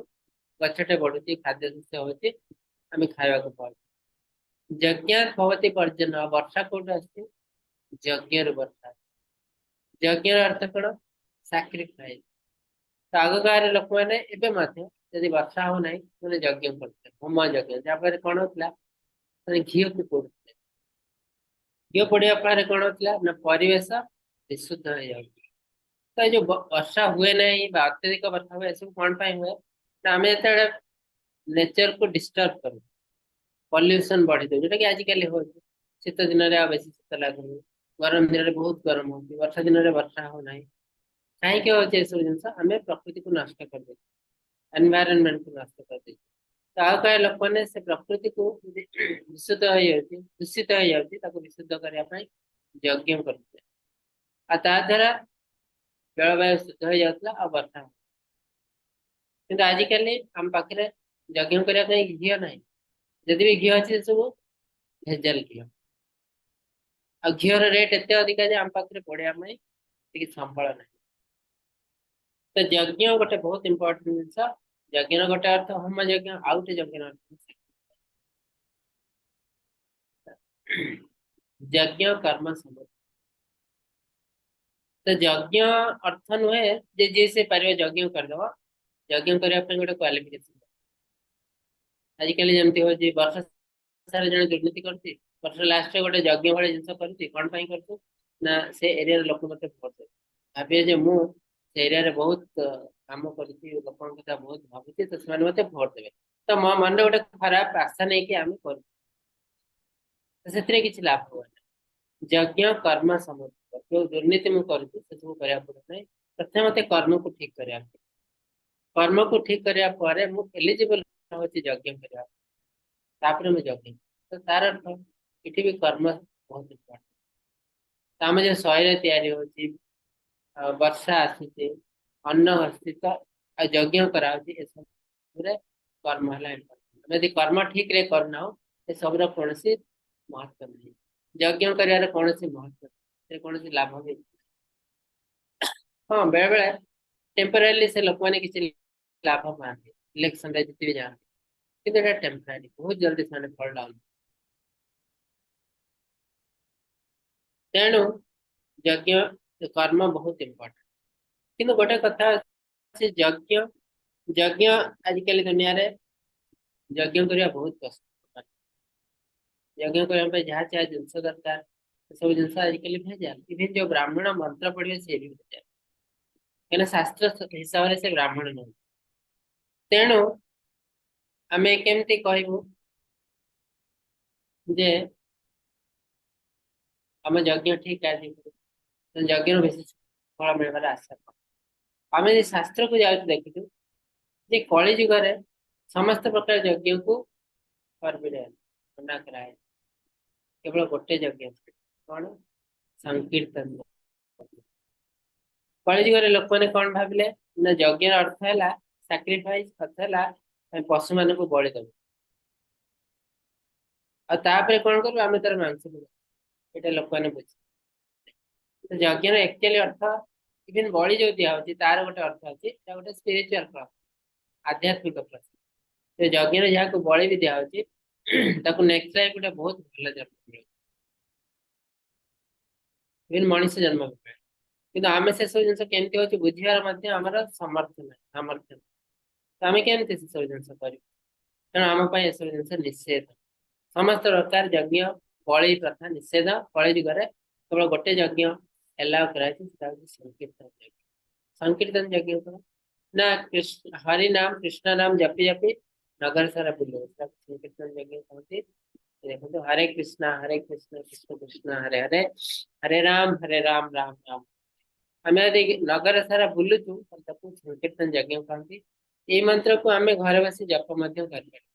ଗଛଟେ ବଢୁଛି, ଖାଦ୍ୟ ଶସ୍ୟ ହଉଛି, ଆମେ ଖାଇବାକୁ ପାଉଛୁ। ଯଜ୍ଞାତ୍ ଭବତି ପର୍ଜନ୍ୟ, ବର୍ଷା କୋଉଠୁ ଆସିଛି? ଯଜ୍ଞରୁ ବର୍ଷା। ଯଜ୍ଞର ଅର୍ଥ କଣ? ସାକ୍ରିଫାଇସ୍। ତ ଆଗ ଗାଁରେ ଲୋକମାନେ ଏବେ ମଧ୍ୟ ଯଦି ବର୍ଷା ହଉନାହିଁ, ସେମାନେ ଯଜ୍ଞ କରୁଥିଲେ, ହୋମ ଯଜ୍ଞ। ଯାହାଫଳରେ କଣ ହଉଥିଲା? ମାନେ ଘିଅକୁ ପୋଡୁଥିଲେ। ଘିଅ ପୋଡିବା ଫଳରେ କଣ ହଉଥିଲା ନା ପରିବେଶ ବିଶୁଦ୍ଧ ହେଇଯାଉଥିଲା। ତ ଏଇ ଯୋଉ ବର୍ଷା ହୁଏ ନାହିଁ ବା ଅତ୍ୟଧିକ ବର୍ଷା ହୁଏ, ଏସବୁ କଣ ପାଇଁ ହୁଏ ନା ଆମେ ଯେତେବେଳେ ନେଚରକୁ ଡିଷ୍ଟର୍ବ କରୁ, ପଲ୍ୟୁସନ ବଢି ଦଉ, ଯୋଉଟା କି ଆଜିକାଲି ହଉଛି। ଶୀତ ଦିନରେ ଆଉ ବେଶୀ ଶୀତ ଲାଗୁନି, ଗରମ ଦିନରେ ବହୁତ ଗରମ ହଉଛି, ବର୍ଷା ଦିନରେ ବର୍ଷା ହଉନାହିଁ। କାହିଁକି ହଉଛି ଏସବୁ ଜିନିଷ? ଆମେ ପ୍ରକୃତିକୁ ନଷ୍ଟ କରିଦେଇଛୁ, ଏନଭାୟରନମେଣ୍ଟକୁ ନଷ୍ଟ କରିଦେଇଛୁ। ତ ଆଉ କାଳେ ଲୋକମାନେ ସେ ପ୍ରକୃତିକୁ ବିଶୁଦ୍ଧ ହେଇଯାଉଛି, ଦୂଷିତ ହେଇଯାଉଛି, ତାକୁ ବିଶୁଦ୍ଧ କରିବା ପାଇଁ ଯଜ୍ଞ କରୁଥିଲେ, ଆଉ ତା ଦ୍ଵାରା ଜଳବାୟୁ ଶୁଦ୍ଧ ହେଇଯାଉଥିଲା ଆଉ ବର୍ଷା ହଉଥିଲା। କିନ୍ତୁ ଆଜିକାଲି ଆମ ପାଖରେ ଯଜ୍ଞ କରିବା ପାଇଁ ଘିଅ ନାହିଁ। ଯଦି ବି ଘିଅ ଅଛି, ସେ ସବୁ ଭେଜାଲ ଘିଅ। ଆଉ ଘିଅର ରେଟ୍ ଏତେ ଅଧିକା ଯେ ଆମ ପାଖରେ ପୋଡିବା ପାଇଁ ଟିକେ ସମ୍ବଳ ନାହିଁ। ତ ଯଜ୍ଞ ଗୋଟେ ବହୁତ ଇମ୍ପୋର୍ଟାଣ୍ଟ ଜିନିଷ। ଯଜ୍ଞର ଗୋଟେ ଅର୍ଥ ହୋମ ଯଜ୍ଞ, ଆଉ ଗୋଟେ ଯଜ୍ଞର ଅର୍ଥ ଯଜ୍ଞ କର୍ମ ସମୂହ। ତ ଯଜ୍ଞ ଅର୍ଥ ନୁହେଁ ଯେ ଯିଏ ସେ ପାରିବ ଯଜ୍ଞ କରିଦବ। ଯଜ୍ଞ କରିବା ପାଇଁ ଗୋଟେ କ୍ୱାଲିଫିକେସନ। ଆଜିକାଲି ଯେମିତି ହଉଛି, ବର୍ଷ ସାରା ଜଣେ ଦୁର୍ନୀତି କରୁଛି, ବର୍ଷ ଲାଷ୍ଟରେ ଗୋଟେ ଯଜ୍ଞ ଭଳି ଜିନିଷ କରୁଛି। କଣ ପାଇଁ କରୁଛୁ ନା ସେ ଏରିଆର ଲୋକ ମତେ ଭୋଟ ଦେବେ, ଭାବିବେ ଯେ ମୁଁ ସେ ଏରିଆରେ ବହୁତ କାମ କରୁଛି, ଲୋକଙ୍କ କଥା ବହୁତ ଭାବୁଛି, ତ ସେମାନେ ମତେ ଭୋଟ ଦେବେ। ତ ମୋ ମନରେ ଗୋଟେ ଖରାପ ଆଶା ନେଇକି ଆମେ କରୁ, ତ ସେଥିରେ କିଛି ଲାଭ ହୁଏନି। ଯଜ୍ଞ କର୍ମ ସମୁଦ୍ର, ଯୋଉ ଦୁର୍ନୀତି ମୁଁ କରୁଛି ସେ ସବୁ କରିବାକୁ ପଡିବ ନାହିଁ। ପ୍ରଥମେ ମତେ କର୍ମକୁ ଠିକ କରିବାକୁ ପଡିବ। କର୍ମକୁ ଠିକ କରିବା ପରେ ମୁଁ ଏଲିଜିବଲ ହଉଛି ଯଜ୍ଞ କରିବା, ତାପରେ ମୁଁ ଯଜ୍ଞ। ତ ତାର ଅର୍ଥ ଏଠି ବି କର୍ମ ବହୁତ ଇମ୍ପୋର୍ଟାଣ୍ଟ। ତ ଆମ ଯୋଉ ଶରୀର ତିଆରି ହଉଛି, ବର୍ଷା ଆସୁଛି, ଅନ୍ନ ହସ୍ତିତ ଆଉ ଯଜ୍ଞ କରାହଉଛି, ଏସବୁରେ କର୍ମ ହେଲା ଇମ୍ପୋର୍ଟାଣ୍ଟ। ଆମେ ଯଦି କର୍ମ ଠିକ ରେ କରୁନାହୁଁ, ଏସବୁର କୌଣସି ମହତ୍ଵ ନାହିଁ। ଯଜ୍ଞ କରିବାର କୌଣସି ମହତ୍ଵ ନାହିଁ, କୌଣସି ଲାଭ ବି। ହଁ, ବେଳେ ବେଳେ ଟେମ୍ପୋରାରିଲି ସେ ଲୋକମାନେ କିଛି ଲାଭ ପାଆନ୍ତି, ଇଲେକ୍ସନରେ ଜିତି ବି ଯାଆନ୍ତି, କିନ୍ତୁ ଏଟା ଟେମ୍ପୋରାରୀ, ବହୁତ ଜଲଦି ସେମାନେ ଫଲ୍ ଡାଉନ। ତେଣୁ ଯଜ୍ଞ କର୍ମ ବହୁତ ଇମ୍ପୋର୍ଟାଣ୍ଟ। କିନ୍ତୁ ଗୋଟେ କଥା ଅଛି, ଯଜ୍ଞ ଯଜ୍ଞ ଆଜିକାଲି ଦୁନିଆରେ ଯଜ୍ଞ କରିବା ବହୁତ କଷ୍ଟ। ଯଜ୍ଞ କରିବା ପାଇଁ ଯାହା ଯାହା ଜିନିଷ ଦରକାର, ସବୁ ଜିନିଷ ଆଜିକାଲି ଭେଜାଲ। ଇଭେନ୍ ଯୋଉ ବ୍ରାହ୍ମଣ ମନ୍ତ୍ର ପଢିବେ ସିଏ ବି ଭେଜାଲ, କାହିଁକିନା ଶାସ୍ତ୍ର ହିସାବରେ ସେ ବ୍ରାହ୍ମଣ ନୁହଁ। ତେଣୁ ଆମେ କେମିତି କହିବୁ ଯେ ଆମ ଯଜ୍ଞ ଠିକ ଆଜି ଯଜ୍ଞରୁ ବେଶୀ ଫଳ ମିଳିବାର ଆଶା କର। ଆମେ ଯଦି ଶାସ୍ତ୍ରକୁ ଯାଉଛୁ, ଦେଖୁଛୁ ଯେ କଳି ଯୁଗରେ ସମସ୍ତ ପ୍ରକାର ଯଜ୍ଞକୁ ଫରବିଡେନ୍, ମନା କରାଯାଇଛି। କେବଳ ଗୋଟେ ଯଜ୍ଞ ଅଛି, କଣ? ସଂକୀର୍ତ୍ତନ। କଳି ଯୁଗରେ ଲୋକମାନେ କଣ ଭାବିଲେ ନା ଯଜ୍ଞର ଅର୍ଥ ହେଲା ସାକ୍ରିଫାଇସ, ଅର୍ଥ ହେଲା ଆମେ ପଶୁ ମାନଙ୍କୁ ବଳି ଦବୁ, ଆଉ ତାପରେ କଣ କରିବୁ? ଆମେ ତାର ମାଂସ ଖାଇବୁ। ଏଇଟା ଲୋକମାନେ ବୁଝି ଯଜ୍ଞର ଆକ୍ଚୁଆଲି ଅର୍ଥ, ଇଭେନ ବଳି ଯୋଉ ଦିଆ ହଉଛି ତାର ଗୋଟେ ଅର୍ଥ ଅଛି, ଏଟା ଗୋଟେ ସ୍ପିରିଚୁଆଲ ପ୍ରୋସେସ, ଆଧ୍ୟାତ୍ମିକ ପ୍ରୋସେସ। ସେ ଯଜ୍ଞରେ ଯାହାକୁ ବଳି ବି ଦିଆହଉଛି, ତାକୁ ନେକ୍ସଟ ଲାଇଫ ଗୋଟେ ବହୁତ ଭଲ ଜନ୍ମ ମିଳୁଛି, ଇଭେନ ମଣିଷ ଜନ୍ମ ବି ମିଳେ। କିନ୍ତୁ ଆମେ ସେସବୁ ଜିନିଷ କେମିତି ହଉଛି ବୁଝିବାର ମଧ୍ୟ ଆମର ସମର୍ଥ ନାହିଁ, ସାମର୍ଥ୍ୟ ନାହିଁ। ତ ଆମେ କେମିତି ସେସବୁ ଜିନିଷ କରିବୁ? ତେଣୁ ଆମ ପାଇଁ ଏସବୁ ଜିନିଷ ନିଷେଧ। ସମସ୍ତ ପ୍ରକାର ଯଜ୍ଞ ବଳି ପ୍ରଥା ନିଷେଧ। କଳି ଯୁଗରେ କେବଳ ଗୋଟେ ଯଜ୍ଞ ଏଲାଉ କରାଯାଇଛି, ସେଟା ହଉଛି ସଂକୀର୍ତ୍ତନ ଯଜ୍ଞ। ସଂକୀର୍ତ୍ତନ ଯଜ୍ଞ କଣ ନା କୃଷ୍ଣ ହରି ନାମ, କୃଷ୍ଣ ନାମ ଜପି ଜପି ନଗର ସାରା ବୁଲିବ, ତାକୁ ସଂକୀର୍ତ୍ତନ ଯଜ୍ଞ କହନ୍ତି। ଦେଖନ୍ତୁ, ହରେ କୃଷ୍ଣ ହରେ କୃଷ୍ଣ କୃଷ୍ଣ କୃଷ୍ଣ ହରେ ହରେ, ହରେ ରାମ ହରେ ରାମ ରାମ ରାମ। ଆମେ ଯଦି ନଗର ସାରା ବୁଲୁଛୁ, ତାକୁ ସଂକୀର୍ତ୍ତନ ଯଜ୍ଞ କହନ୍ତି। ଏଇ ମନ୍ତ୍ରକୁ ଆମେ ଘରେ ବସି ଜପ ମଧ୍ୟ କରିପାରିବା।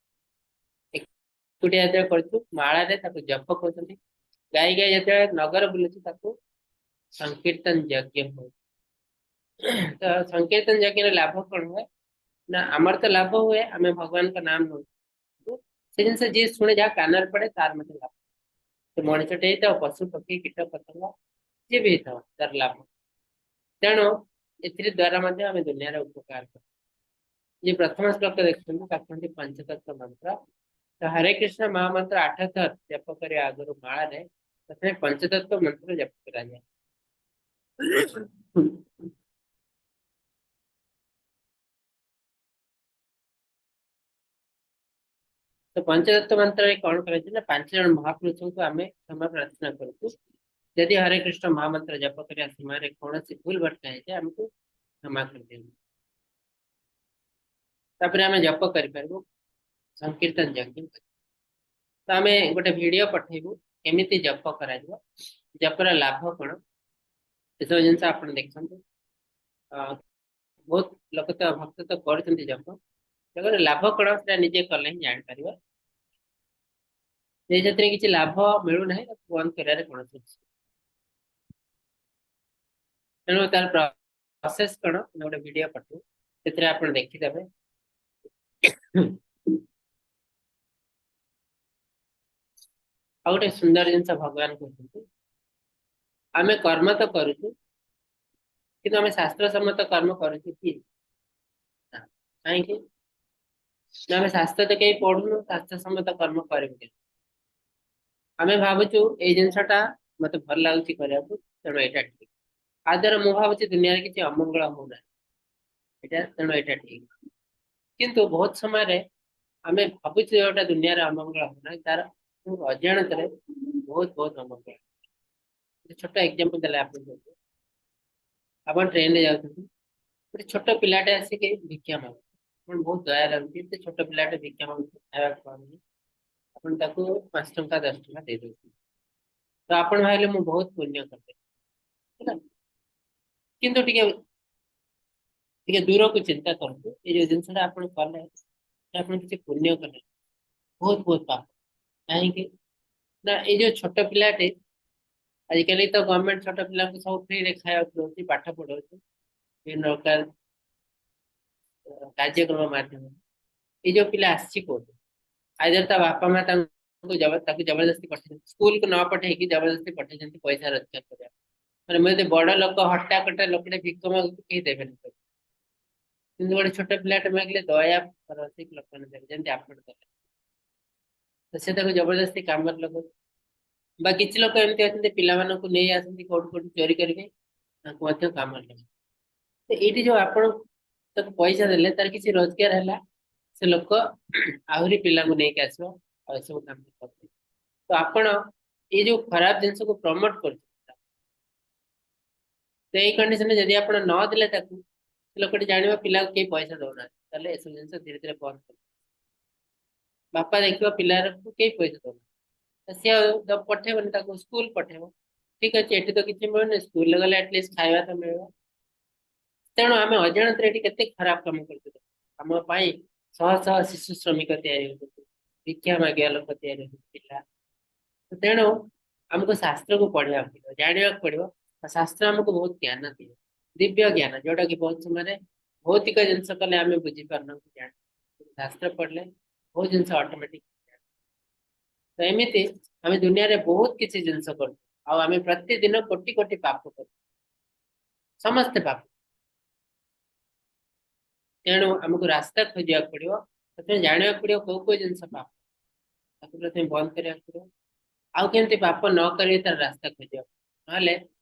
ଏକୁଟିଆ ଯେତେବେଳେ କରୁଛୁ ମାଳାରେ, ତାକୁ ଜପ କହୁଛନ୍ତି। ଗାଇ ଗାଇ ଯେତେବେଳେ ନଗର ବୁଲୁଛୁ, ତାକୁ ସଂକୀର୍ତ୍ତନ ଯଜ୍ଞ କହୁଛନ୍ତି। ତ ସଂକୀର୍ତ୍ତନ ଯଜ୍ଞର ଲାଭ କଣ ହୁଏ ନା ଆମର ତ ଲାଭ ହୁଏ, ଆମେ ଭଗବାନଙ୍କ ନାମ ନଉଛୁ। ସେ ଜିନିଷ ଯିଏ ଶୁଣେ, ଯାହା କାନରେ ପଡେ, ତାର ମଧ୍ୟ ଲାଭ। ସେ ମଣିଷଟେ ହେଇଥାଉ, ପଶୁ ପକ୍ଷୀ କୀଟ ପତଙ୍ଗ ଯିଏ ବି ହେଇଥାଉ, ତାର ଲାଭ। ତେଣୁ ଏଥିରେ ଦ୍ଵାରା ମଧ୍ୟ ଆମେ ଦୁନିଆର ଉପକାର କରୁ। ଯିଏ ପ୍ରଥମ ଶ୍ଲୋକ ଦେଖୁଛନ୍ତି, ତାକୁ କୁହନ୍ତି ପଞ୍ଚତତ୍ଵ ମନ୍ତ୍ର। ତ ହରେ କୃଷ୍ଣ ମହାମନ୍ତ୍ର 8 ଥର ଜପ କରିବା ଆଗରୁ ମାଳାରେ ପ୍ରଥମେ ପଞ୍ଚତତ୍ଵ ମନ୍ତ୍ର ଜପ କରାଯାଏ। ତ ପଞ୍ଚତତ୍ଵ ମନ୍ତ୍ରରେ କଣ କରାଯାଏ ନା 5 ଜଣ ମହାପୁରୁଷଙ୍କୁ ଆମେ କ୍ଷମା ପ୍ରାର୍ଥନା କରୁଛୁ, ଯଦି ହରେ କୃଷ୍ଣ ମହାମନ୍ତ୍ର ଜପ କରିବା ସମୟରେ କୌଣସି ଭୁଲ ଭଟକା ହେଇଯାଏ, ଆମକୁ କ୍ଷମା କରିଦିଅନ୍ତୁ। ତାପରେ ଆମେ ଜପ କରିପାରିବୁ, ସଂକୀର୍ତ୍ତନ ଯଜ୍ଞ। ତ ଆମେ ଗୋଟେ ଭିଡିଓ ପଠେଇବୁ, କେମିତି ଜପ କରାଯିବ, ଜପର ଲାଭ କଣ, ଏସବୁ ଜିନିଷ ଆପଣ ଦେଖନ୍ତୁ। ବହୁତ ଲୋକ ତ, ଭକ୍ତ ତ କରୁଛନ୍ତି ଜପ। ତେଣୁ ଲାଭ କଣ, ସେଟା ନିଜେ କଲେ ହିଁ ଜାଣିପାରିବ। ଯେ ସେଥିରେ କିଛି ଲାଭ ମିଳୁନାହିଁ, ତାକୁ ବନ୍ଦ କରିବାରେ କୌଣସି ଅଛି। ତେଣୁ ତାର ପ୍ରୋସେସ କଣ, ଆମେ ଗୋଟେ ଭିଡିଓ ପଠେଇବୁ, ସେଥିରେ ଆପଣ ଦେଖିଦେବେ। ଆଉ ଗୋଟେ ସୁନ୍ଦର ଜିନିଷ ଭଗବାନ କହୁଛନ୍ତି, ଆମେ କର୍ମ ତ କରୁଛୁ, କିନ୍ତୁ ଆମେ ଶାସ୍ତ୍ର ସମ୍ମତ କର୍ମ କରୁଛୁ କି ନା? କାହିଁକି ନା ଆମେ ଶାସ୍ତ୍ର ତ କେହି ପଢୁନୁ, ଶାସ୍ତ୍ର ସମ୍ମତ କର୍ମ କରିବୁ କେମିତି? ଆମେ ଭାବୁଛୁ ଏଇ ଜିନିଷଟା ମତେ ଭଲ ଲାଗୁଛି କରିବାକୁ, ତେଣୁ ଏଇଟା ଠିକ। ଆ ଦ୍ୱାରା ମୁଁ ଭାବୁଛି ଦୁନିଆରେ କିଛି ଅମଙ୍ଗଳ ହଉନାହିଁ, ଏଇଟା, ତେଣୁ ଏଇଟା ଠିକ। କିନ୍ତୁ ବହୁତ ସମୟରେ ଆମେ ଭାବୁଛୁ ଯୋଉଟା ଦୁନିଆରେ ଅମଙ୍ଗଳ ହଉନାହିଁ, ତାର ଅଜାଣତରେ ବହୁତ ବହୁତ ଅମଙ୍ଗଳ। ଗୋଟେ ଛୋଟ ଏକ୍ଜାମ୍ପଲ ଦେଲେ ଆପଣ, ଆପଣ ଟ୍ରେନରେ ଯାଉଛନ୍ତି, ଗୋଟେ ଛୋଟ ପିଲାଟେ ଆସିକି ଭିକ୍ଷା ମାଗୁଛି। ଆପଣ ବହୁତ ଦୟା ଲାଗୁଛି, ଏତେ ଛୋଟ ପିଲାଟେ ଭିକ୍ଷା ମାଗୁଛି, ଖାଇବାକୁ ପାଉନି। ଆପଣ ତାକୁ 5 ଟଙ୍କା 10 ଟଙ୍କା ଦେଇ ଦଉଛନ୍ତି। ତ ଆପଣ ଭାବିଲେ ମୁଁ ବହୁତ ପୁଣ୍ୟ କରିଦେଲି, ହେଲା। କିନ୍ତୁ ଟିକେ ଟିକେ ଦୂରକୁ ଚିନ୍ତା କରନ୍ତୁ। ଏଇ ଯୋଉ ଜିନିଷଟା ଆପଣ କଲେ, ଆପଣ କିଛି ପୁଣ୍ୟ କଲେ, ବହୁତ ବହୁତ ପାପ। କାହିଁକି ନା ଏଇ ଯୋଉ ଛୋଟ ପିଲାଟି, ଆଜିକାଲି ତ ଗଭର୍ଣମେଣ୍ଟ ଛୋଟ ପିଲାଙ୍କୁ ସବୁ ଫ୍ରିରେ ଖାଇବାକୁ ଦଉଛି, ପାଠ ପଢଉଛି ବିଭିନ୍ନ ପ୍ରକାର କାର୍ଯ୍ୟକ୍ରମ ମାଧ୍ୟମରେ। ଏଇ ଯୋଉ ପିଲା ଆସିଛି କୋଉଠୁ? ଆଇଦର ତା ବାପା ମା ତାଙ୍କୁ ତାକୁ ଜବରଦସ୍ତି ପଠେଇଛନ୍ତି, ସ୍କୁଲକୁ ନ ପଠେଇକି ଜବରଦସ୍ତି ପଠେଇଛନ୍ତି ପଇସା ରୋଜଗାର କରିବା। ମାନେ ମୁଁ ଯଦି ବଡ ଲୋକ, ହଟ୍ଟା କଟା ଲୋକଟେ ଭିକ ମାଗୁଛି, କେହି ଦେବେନି ପଇସା। କିନ୍ତୁ ଗୋଟେ ଛୋଟ ପିଲାଟେ ମାଗିଲେ ଦୟା କରନ୍ତି ଲୋକମାନେ, ଦେବେ, ଯେମିତି ଆପଣ ଦେଲେ। ତ ସେ ତାକୁ ଜବରଦସ୍ତି କାମରେ ଲଗାଉଛି। ବା କିଛି ଲୋକ ଏମିତି ଅଛନ୍ତି, ପିଲାମାନଙ୍କୁ ନେଇ ଆସନ୍ତି କୋଉଠୁ କୋଉଠୁ ଚୋରି କରିକି, ତାଙ୍କୁ ମଧ୍ୟ କାମରେ ଲଗାନ୍ତି। ତ ଏଇଠି ଯୋଉ ଆପଣ ତାକୁ ପଇସା ଦେଲେ, ତାର କିଛି ରୋଜଗାର ହେଲା, ସେ ଲୋକ ଆହୁରି ପିଲାଙ୍କୁ ନେଇକି ଆସିବ ଆଉ ଏସବୁ କାମ କରିବ। ତ ଆପଣ ଏଇ ଯୋଉ ଖରାପ ଜିନିଷକୁ ପ୍ରମୋଟ କରୁଛନ୍ତି। ତ ଏଇ କଣ୍ଡିସନରେ ଯଦି ଆପଣ ନ ଦେଲେ ତାକୁ, ସେ ଲୋକଟି ଜାଣିବ ପିଲାକୁ କେହି ପଇସା ଦଉନାହାନ୍ତି, ତାହେଲେ ଏସବୁ ଜିନିଷ ଧୀରେ ଧୀରେ ବନ୍ଦ କରିବ। ବାପା ଦେଖିବ ପିଲାକୁ କେହି ପଇସା ଦଉନାହାନ୍ତି, ତ ସିଏ ଆଉ ପଠେଇବନି ତାକୁ, ସ୍କୁଲ ପଠେଇବ। ଠିକ ଅଛି, ଏଠି ତ କିଛି ମିଳୁନି, ସ୍କୁଲରେ ଗଲେ ଆଟଲିଷ୍ଟ ଖାଇବା ତ ମିଳିବ। ତେଣୁ ଆମେ ଅଜାଣତରେ ଏଠି କେତେ ଖରାପ କାମ କରୁଛୁ। ଆମ ପାଇଁ ଶହ ଶହ ଶିଶୁ ଶ୍ରମିକ ତିଆରି ହଉଛନ୍ତି, ଭିକ୍ଷା ମାଗିବା ଲୋକ ତିଆରି ହଉଛନ୍ତି ପିଲା। ତେଣୁ ଆମକୁ ଶାସ୍ତ୍ରକୁ ପଢିବାକୁ ପଡିବ, ଜାଣିବାକୁ ପଡିବ। ଆଉ ଶାସ୍ତ୍ର ଆମକୁ ବହୁତ ଜ୍ଞାନ ଦିଏ, ଦିବ୍ୟ ଜ୍ଞାନ, ଯୋଉଟା କି ବହୁତ ସମୟରେ ଭୌତିକ ଜିନିଷ କଲେ ଆମେ ବୁଝିପାରୁନାହୁଁ, ଜାଣୁ। ଶାସ୍ତ୍ର ପଢିଲେ ବହୁତ ଜିନିଷ ଅଟୋମେଟିକ। ତ ଏମିତି ଆମେ ଦୁନିଆରେ ବହୁତ କିଛି ଜିନିଷ କରୁଛୁ ଆଉ ଆମେ ପ୍ରତିଦିନ କୋଟି କୋଟି ପାପ କରୁ, ସମସ୍ତେ ପାପ। ତେଣୁ ଆମକୁ ରାସ୍ତା ଖୋଜିବାକୁ ପଡିବ। ପ୍ରଥମେ ଜାଣିବାକୁ ପଡିବ କୋଉ କୋଉ ଜିନିଷ ପାପ, ତାକୁ ପ୍ରଥମେ ବନ୍ଦ କରିବାକୁ ପଡିବ। ଆଉ କେମିତି ପାପ ନ କରିବେ, ତାର ରାସ୍ତା ଖୋଜିବାକୁ। ନହେଲେ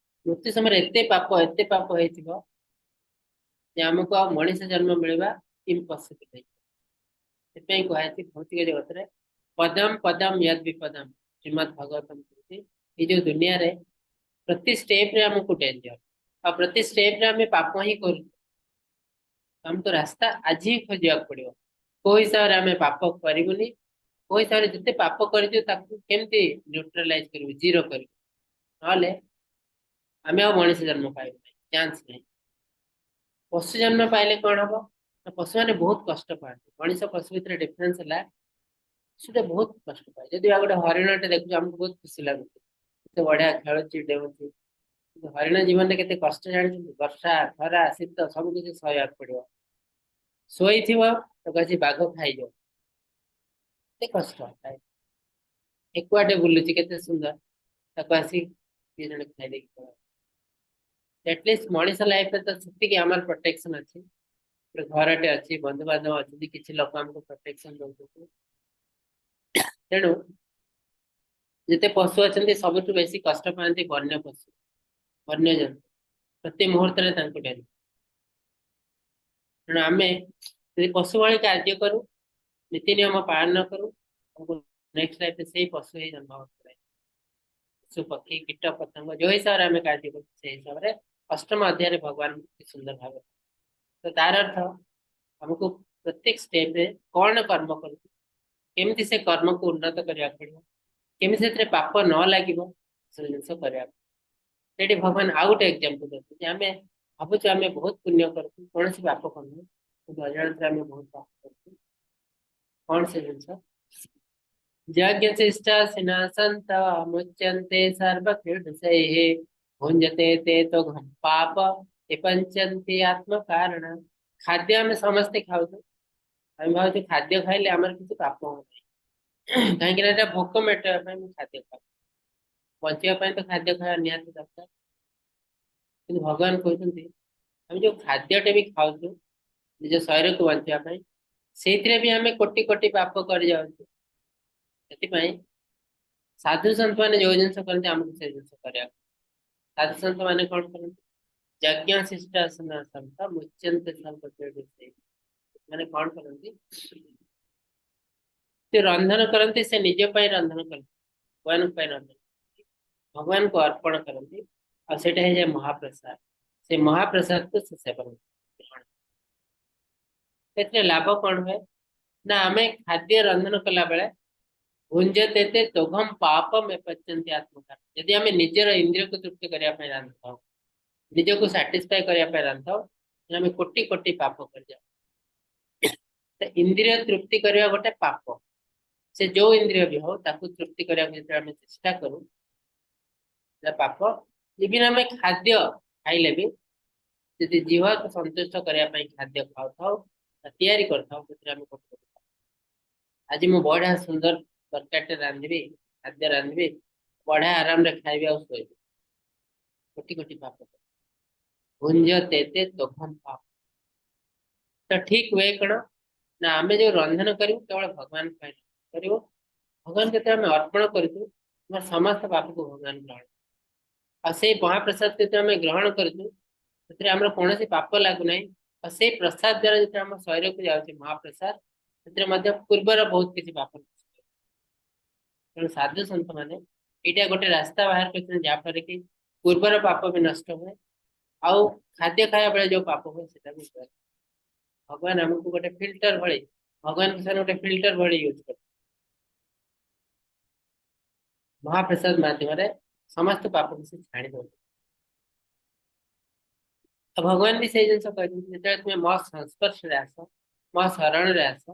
ମୃତ୍ୟୁ ସମୟରେ ଏତେ ପାପ, ଏତେ ପାପ ହେଇଥିବ ଯେ ଆମକୁ ଆଉ ମଣିଷ ଜନ୍ମ ମିଳିବା ଇମ୍ପସିବଲ ହେଇଯିବ। ସେଥିପାଇଁ କୁହାଯାଇଛି ଭୌତିକ ଜଗତରେ ପଦମ ପଦମ ୟଦ ବିପଦମ। ଶ୍ରୀମଦ ଭାଗବତମ କହୁଛି, ଏଇ ଯୋଉ ଦୁନିଆରେ ପ୍ରତି ଷ୍ଟେପରେ ଆମକୁ ଡେଞ୍ଜର ଆଉ ପ୍ରତି ଷ୍ଟେପରେ ଆମେ ପାପ ହିଁ କରୁଛୁ। ଆମକୁ ରାସ୍ତା ଆଜି ହିଁ ଖୋଜିବାକୁ ପଡିବ, କୋଉ ହିସାବରେ ଆମେ ପାପ କରିବୁନି, କୋଉ ହିସାବରେ ଯେତେ ପାପ କରିଛୁ ତାକୁ କେମିତି ନ୍ୟୁଟ୍ରାଲାଇଜ କରିବୁ, ଜିରୋ କରିବୁ। ନହେଲେ ଆମେ ଆଉ ମଣିଷ ଜନ୍ମ ପାଇବୁ ନାହିଁ, ଚାନ୍ସ ନାହିଁ। ପଶୁ ଜନ୍ମ ପାଇଲେ କଣ ହବ ନା, ପଶୁମାନେ ବହୁତ କଷ୍ଟ ପାଆନ୍ତି। ମଣିଷ ପଶୁ ଭିତରେ ଡିଫରେନ୍ସ ହେଲା, ସେଟା ବହୁତ କଷ୍ଟ ପାଏ। ଯଦି ଆଉ ଗୋଟେ ହରିଣଟେ ଦେଖୁଛୁ, ଆମକୁ ବହୁତ ଖୁସି ଲାଗୁଛି, କେତେ ବଢିଆ ଖେଳୁଛି, ଡେଉଁଛି। କିନ୍ତୁ ହରିଣ ଜୀବନରେ କେତେ କଷ୍ଟ ଜାଣିଛନ୍ତି? ବର୍ଷା, ଖରା, ଶୀତ ସବୁ କିଛି ସହିବାକୁ ପଡିବ। ଶୋଇଥିବ, ତାକୁ ଆସି ବାଘ ଖାଇଯିବ। କେତେ କଷ୍ଟ। ଠେକୁଆଟେ ବୁଲୁଛି କେତେ ସୁନ୍ଦର, ତାକୁ ଆସି କିଏ ଜଣେ ଖାଇଦେଇକି ପଳେଇବ। ଆଟଲିଷ୍ଟ ମଣିଷ ଲାଇଫରେ ତ ସେତିକି ଆମର ପ୍ରୋଟେକ୍ସନ ଅଛି, ଗୋଟେ ଘରଟେ ଅଛି, ବନ୍ଧୁବାନ୍ଧବ ଅଛନ୍ତି, କିଛି ଲୋକ ଆମକୁ ପ୍ରୋଟେକ୍ସନ ଦଉଛନ୍ତି। ତେଣୁ ଯେତେ ପଶୁ ଅଛନ୍ତି, ସବୁଠୁ ବେଶୀ କଷ୍ଟ ପାଆନ୍ତି ବନ୍ୟ ପଶୁ, ବନ୍ୟଜନ୍ତୁ। ପ୍ରତି ମୁହୂର୍ତ୍ତରେ ତାଙ୍କୁ ଡେଞ୍ଜର। ତେଣୁ ଆମେ ଯଦି ପଶୁ ଭଳି କାର୍ଯ୍ୟ କରୁ, ନୀତି ନିୟମ ପାଳନ କରୁ, ଆମକୁ ନେକ୍ସଟ ଲାଇଫରେ ସେଇ ପଶୁ ହିଁ ଜନ୍ମ ହବାକୁ ପଡେ। ପଶୁ, ପକ୍ଷୀ, କୀଟ ପତଙ୍ଗ, ଯୋଉ ହିସାବରେ ଆମେ କାର୍ଯ୍ୟ କରୁଛୁ, ସେଇ ହିସାବରେ ଅଷ୍ଟମ ଅଧ୍ୟାୟରେ ଭଗବାନ ଅତି ସୁନ୍ଦର ଭାବେ। ତ ତାର ଅର୍ଥ ଆମକୁ ପ୍ରତ୍ୟେକ ଷ୍ଟେପରେ କଣ କର୍ମ କରୁଛୁ, କେମିତି ସେ କର୍ମକୁ ଉନ୍ନତ କରିବାକୁ ପଡିବ, କେମିତି ସେଥିରେ ପାପ ନ ଲାଗିବ, ସେ ଜିନିଷ କରିବାକୁ। ସେଠି ଭଗବାନ ଆଉ ଗୋଟେ ଏକ୍ଜାମ୍ପଲ ଦଉଛନ୍ତି ଯେ ଆମେ ଭାବୁଛୁ ଆମେ ବହୁତ ପୁଣ୍ୟ କରୁଛୁ, କୌଣସି ପାପ କରୁନୁ, କିନ୍ତୁ ଅଜାଣତରେ ଆମେ ବହୁତ ପାପ କରୁଛୁ। କଣ ସେ ଜିନିଷ? ଯଜ୍ଞଶିଷ୍ଟାଶିନଃ ସନ୍ତଃ ମୁଚ୍ୟନ୍ତେ ସର୍ବ କିଲ୍ବିଷୈଃ ଭୁଞ୍ଜତେ ତେ ତୋଘଂ ପାପ ନିପଚ୍ୟନ୍ତି ଆତ୍ମ କାରଣ। ଖାଦ୍ୟ ଆମେ ସମସ୍ତେ ଖାଉଛୁ। ଆମେ ଭାବୁଛୁ ଖାଦ୍ୟ ଖାଇଲେ ଆମର କିଛି ପାପ ହଉନାହିଁ, କାହିଁକି ନା ଏଟା ଭୋକ ମେଟାଇବା ପାଇଁ ମୁଁ ଖାଦ୍ୟ ଖାଉଛି, ବଞ୍ଚିବା ପାଇଁ ତ ଖାଦ୍ୟ ଖାଇବା ନିହାତି ଦରକାର। କିନ୍ତୁ ଭଗବାନ କହୁଛନ୍ତି, ଆମେ ଯୋଉ ଖାଦ୍ୟଟା ବି ଖାଉଛୁ ନିଜ ଶରୀରକୁ ବଞ୍ଚିବା ପାଇଁ, ସେଇଥିରେ ବି ଆମେ କୋଟି କୋଟି ପାପ କରି ଯାଉଛୁ। ସେଥିପାଇଁ ସାଧୁ ସନ୍ଥ ମାନେ ଯୋଉ ଜିନିଷ କରନ୍ତି, ଆମକୁ ସେ ଜିନିଷ କରିବାକୁ। ସାଧୁ ସନ୍ଥ ମାନେ କଣ କରନ୍ତି? ଯଜ୍ଞ ଶିଷ୍ଟାଶିନଃ ସନ୍ତ ମୁଚ୍ୟନ୍ତେ ସର୍ବ। ମାନେ କଣ କରନ୍ତି? ସେ ରନ୍ଧନ କରନ୍ତି, ସେ ନିଜ ପାଇଁ ରନ୍ଧନ କରନ୍ତି, ଭଗବାନଙ୍କ ପାଇଁ ରନ୍ଧନ କରନ୍ତି, ଭଗବାନଙ୍କୁ ଅର୍ପଣ କରନ୍ତି ଆଉ ସେଇଟା ହେଇଯାଏ ମହାପ୍ରସାଦ। ସେ ମହାପ୍ରସାଦକୁ ସେ ସେବନ ଗ୍ରହଣ। ସେଥିରେ ଲାଭ କଣ ହୁଏ ନା, ଆମେ ଖାଦ୍ୟ ରନ୍ଧନ କଲା ବେଳେ ଭୁଞ୍ଜତେ ତେ ତୋଘମ ପାପ ନିପଚ୍ୟନ୍ତି ଆତ୍ମକାର। ଯଦି ଆମେ ନିଜର ଇନ୍ଦ୍ରିୟକୁ ତୃପ୍ତି କରିବା ପାଇଁ ରାନ୍ଧିଥାଉ, ନିଜକୁ ସାଟିସ୍ଫାଏ କରିବା ପାଇଁ ରାନ୍ଧିଥାଉ। ଆମେ କୋଟି କୋଟି ପାପ କରିଯାଉ। ତ ଇନ୍ଦ୍ରିୟ ତୃପ୍ତି କରିବା ଗୋଟେ ପାପ। ସେ ଯୋଉ ଇନ୍ଦ୍ରିୟ ବି ହଉ, ତାକୁ ତୃପ୍ତି କରିବାକୁ ଯେତେବେଳେ ଆମେ ଚେଷ୍ଟା କରୁ, ସେଟା ପାପ। ଇଭିନ୍ ଆମେ ଖାଦ୍ୟ ଖାଇଲେ ବି ଯଦି ଜିହ୍ୱାକୁ ସନ୍ତୁଷ୍ଟ କରିବା ପାଇଁ ଖାଦ୍ୟ ଖାଉଥାଉ, ତିଆରି କରିଥାଉ, ସେଥିରେ ଆମେ କୋଟି କୋଟି ପାପ। ଆଜି ମୁଁ ବଢିଆ ସୁନ୍ଦର ତରକାରୀଟେ ରାନ୍ଧିବି, ଖାଦ୍ୟ ରାନ୍ଧିବି, ବଢିଆ ଆରାମରେ ଖାଇବି ଆଉ ଶୋଇବି, କୋଟି କୋଟି ପାପ। ଭୁଞ୍ଜତେ ତେ ତୋଘମ ପାପ। ତ ଠିକ ହୁଏ କଣ ନା, ଆମେ ଯୋଉ ରନ୍ଧନ କରିବୁ, କେବଳ ଭଗବାନ ପାଇଁ କରିବୁ। ଭଗବାନ ଯେତେବେଳେ ଆମେ ଅର୍ପଣ କରୁଛୁ, ଆମର ସମସ୍ତ ପାପକୁ ଭଗବାନ ଗ୍ରହଣ। ଆଉ ସେଇ ମହାପ୍ରସାଦ ଯେତେବେଳେ ଆମେ ଗ୍ରହଣ କରୁଛୁ, ସେଥିରେ ଆମର କୌଣସି ପାପ ଲାଗୁନାହିଁ। ଆଉ ସେଇ ପ୍ରସାଦ ଦ୍ୱାରା ଯେତେବେଳେ ଆମ ଶରୀରକୁ ଯାଉଛି ମହାପ୍ରସାଦ, ସେଥିରେ ମଧ୍ୟ ପୂର୍ବର ବହୁତ କିଛି ପାପ ନଷ୍ଟ ହୁଏ। ତେଣୁ ସାଧୁ ସନ୍ଥ ମାନେ ଏଇଟା ଗୋଟେ ରାସ୍ତା ବାହାର କରିଛନ୍ତି, ଯାହାଫଳରେ କି ପୂର୍ବର ପାପ ବି ନଷ୍ଟ ହୁଏ ଆଉ ଖାଦ୍ୟ ଖାଇବା ବେଳେ ଯୋଉ ପାପ ହୁଏ, ସେଟା ବି ହୁଏ। ଭଗବାନ ଆମକୁ ଗୋଟେ ଫିଲ୍ଟର ଭଳି, ଭଗବାନଙ୍କ ସାଙ୍ଗରେ ଗୋଟେ ଫିଲ୍ଟର ଭଳି ୟୁଜ କର। ମହାପ୍ରସାଦ ମାଧ୍ୟମରେ ସମସ୍ତ ପାପକୁ ସେ ଛାଣି ଦଉଛନ୍ତି। ଆଉ ଭଗବାନ ବି ସେଇ ଜିନିଷ କହିଛନ୍ତି, ଯେତେବେଳେ ତୁମେ ମୋ ସଂସ୍ପର୍ଶରେ ଆସ, ମୋ ଶରଣରେ ଆସ,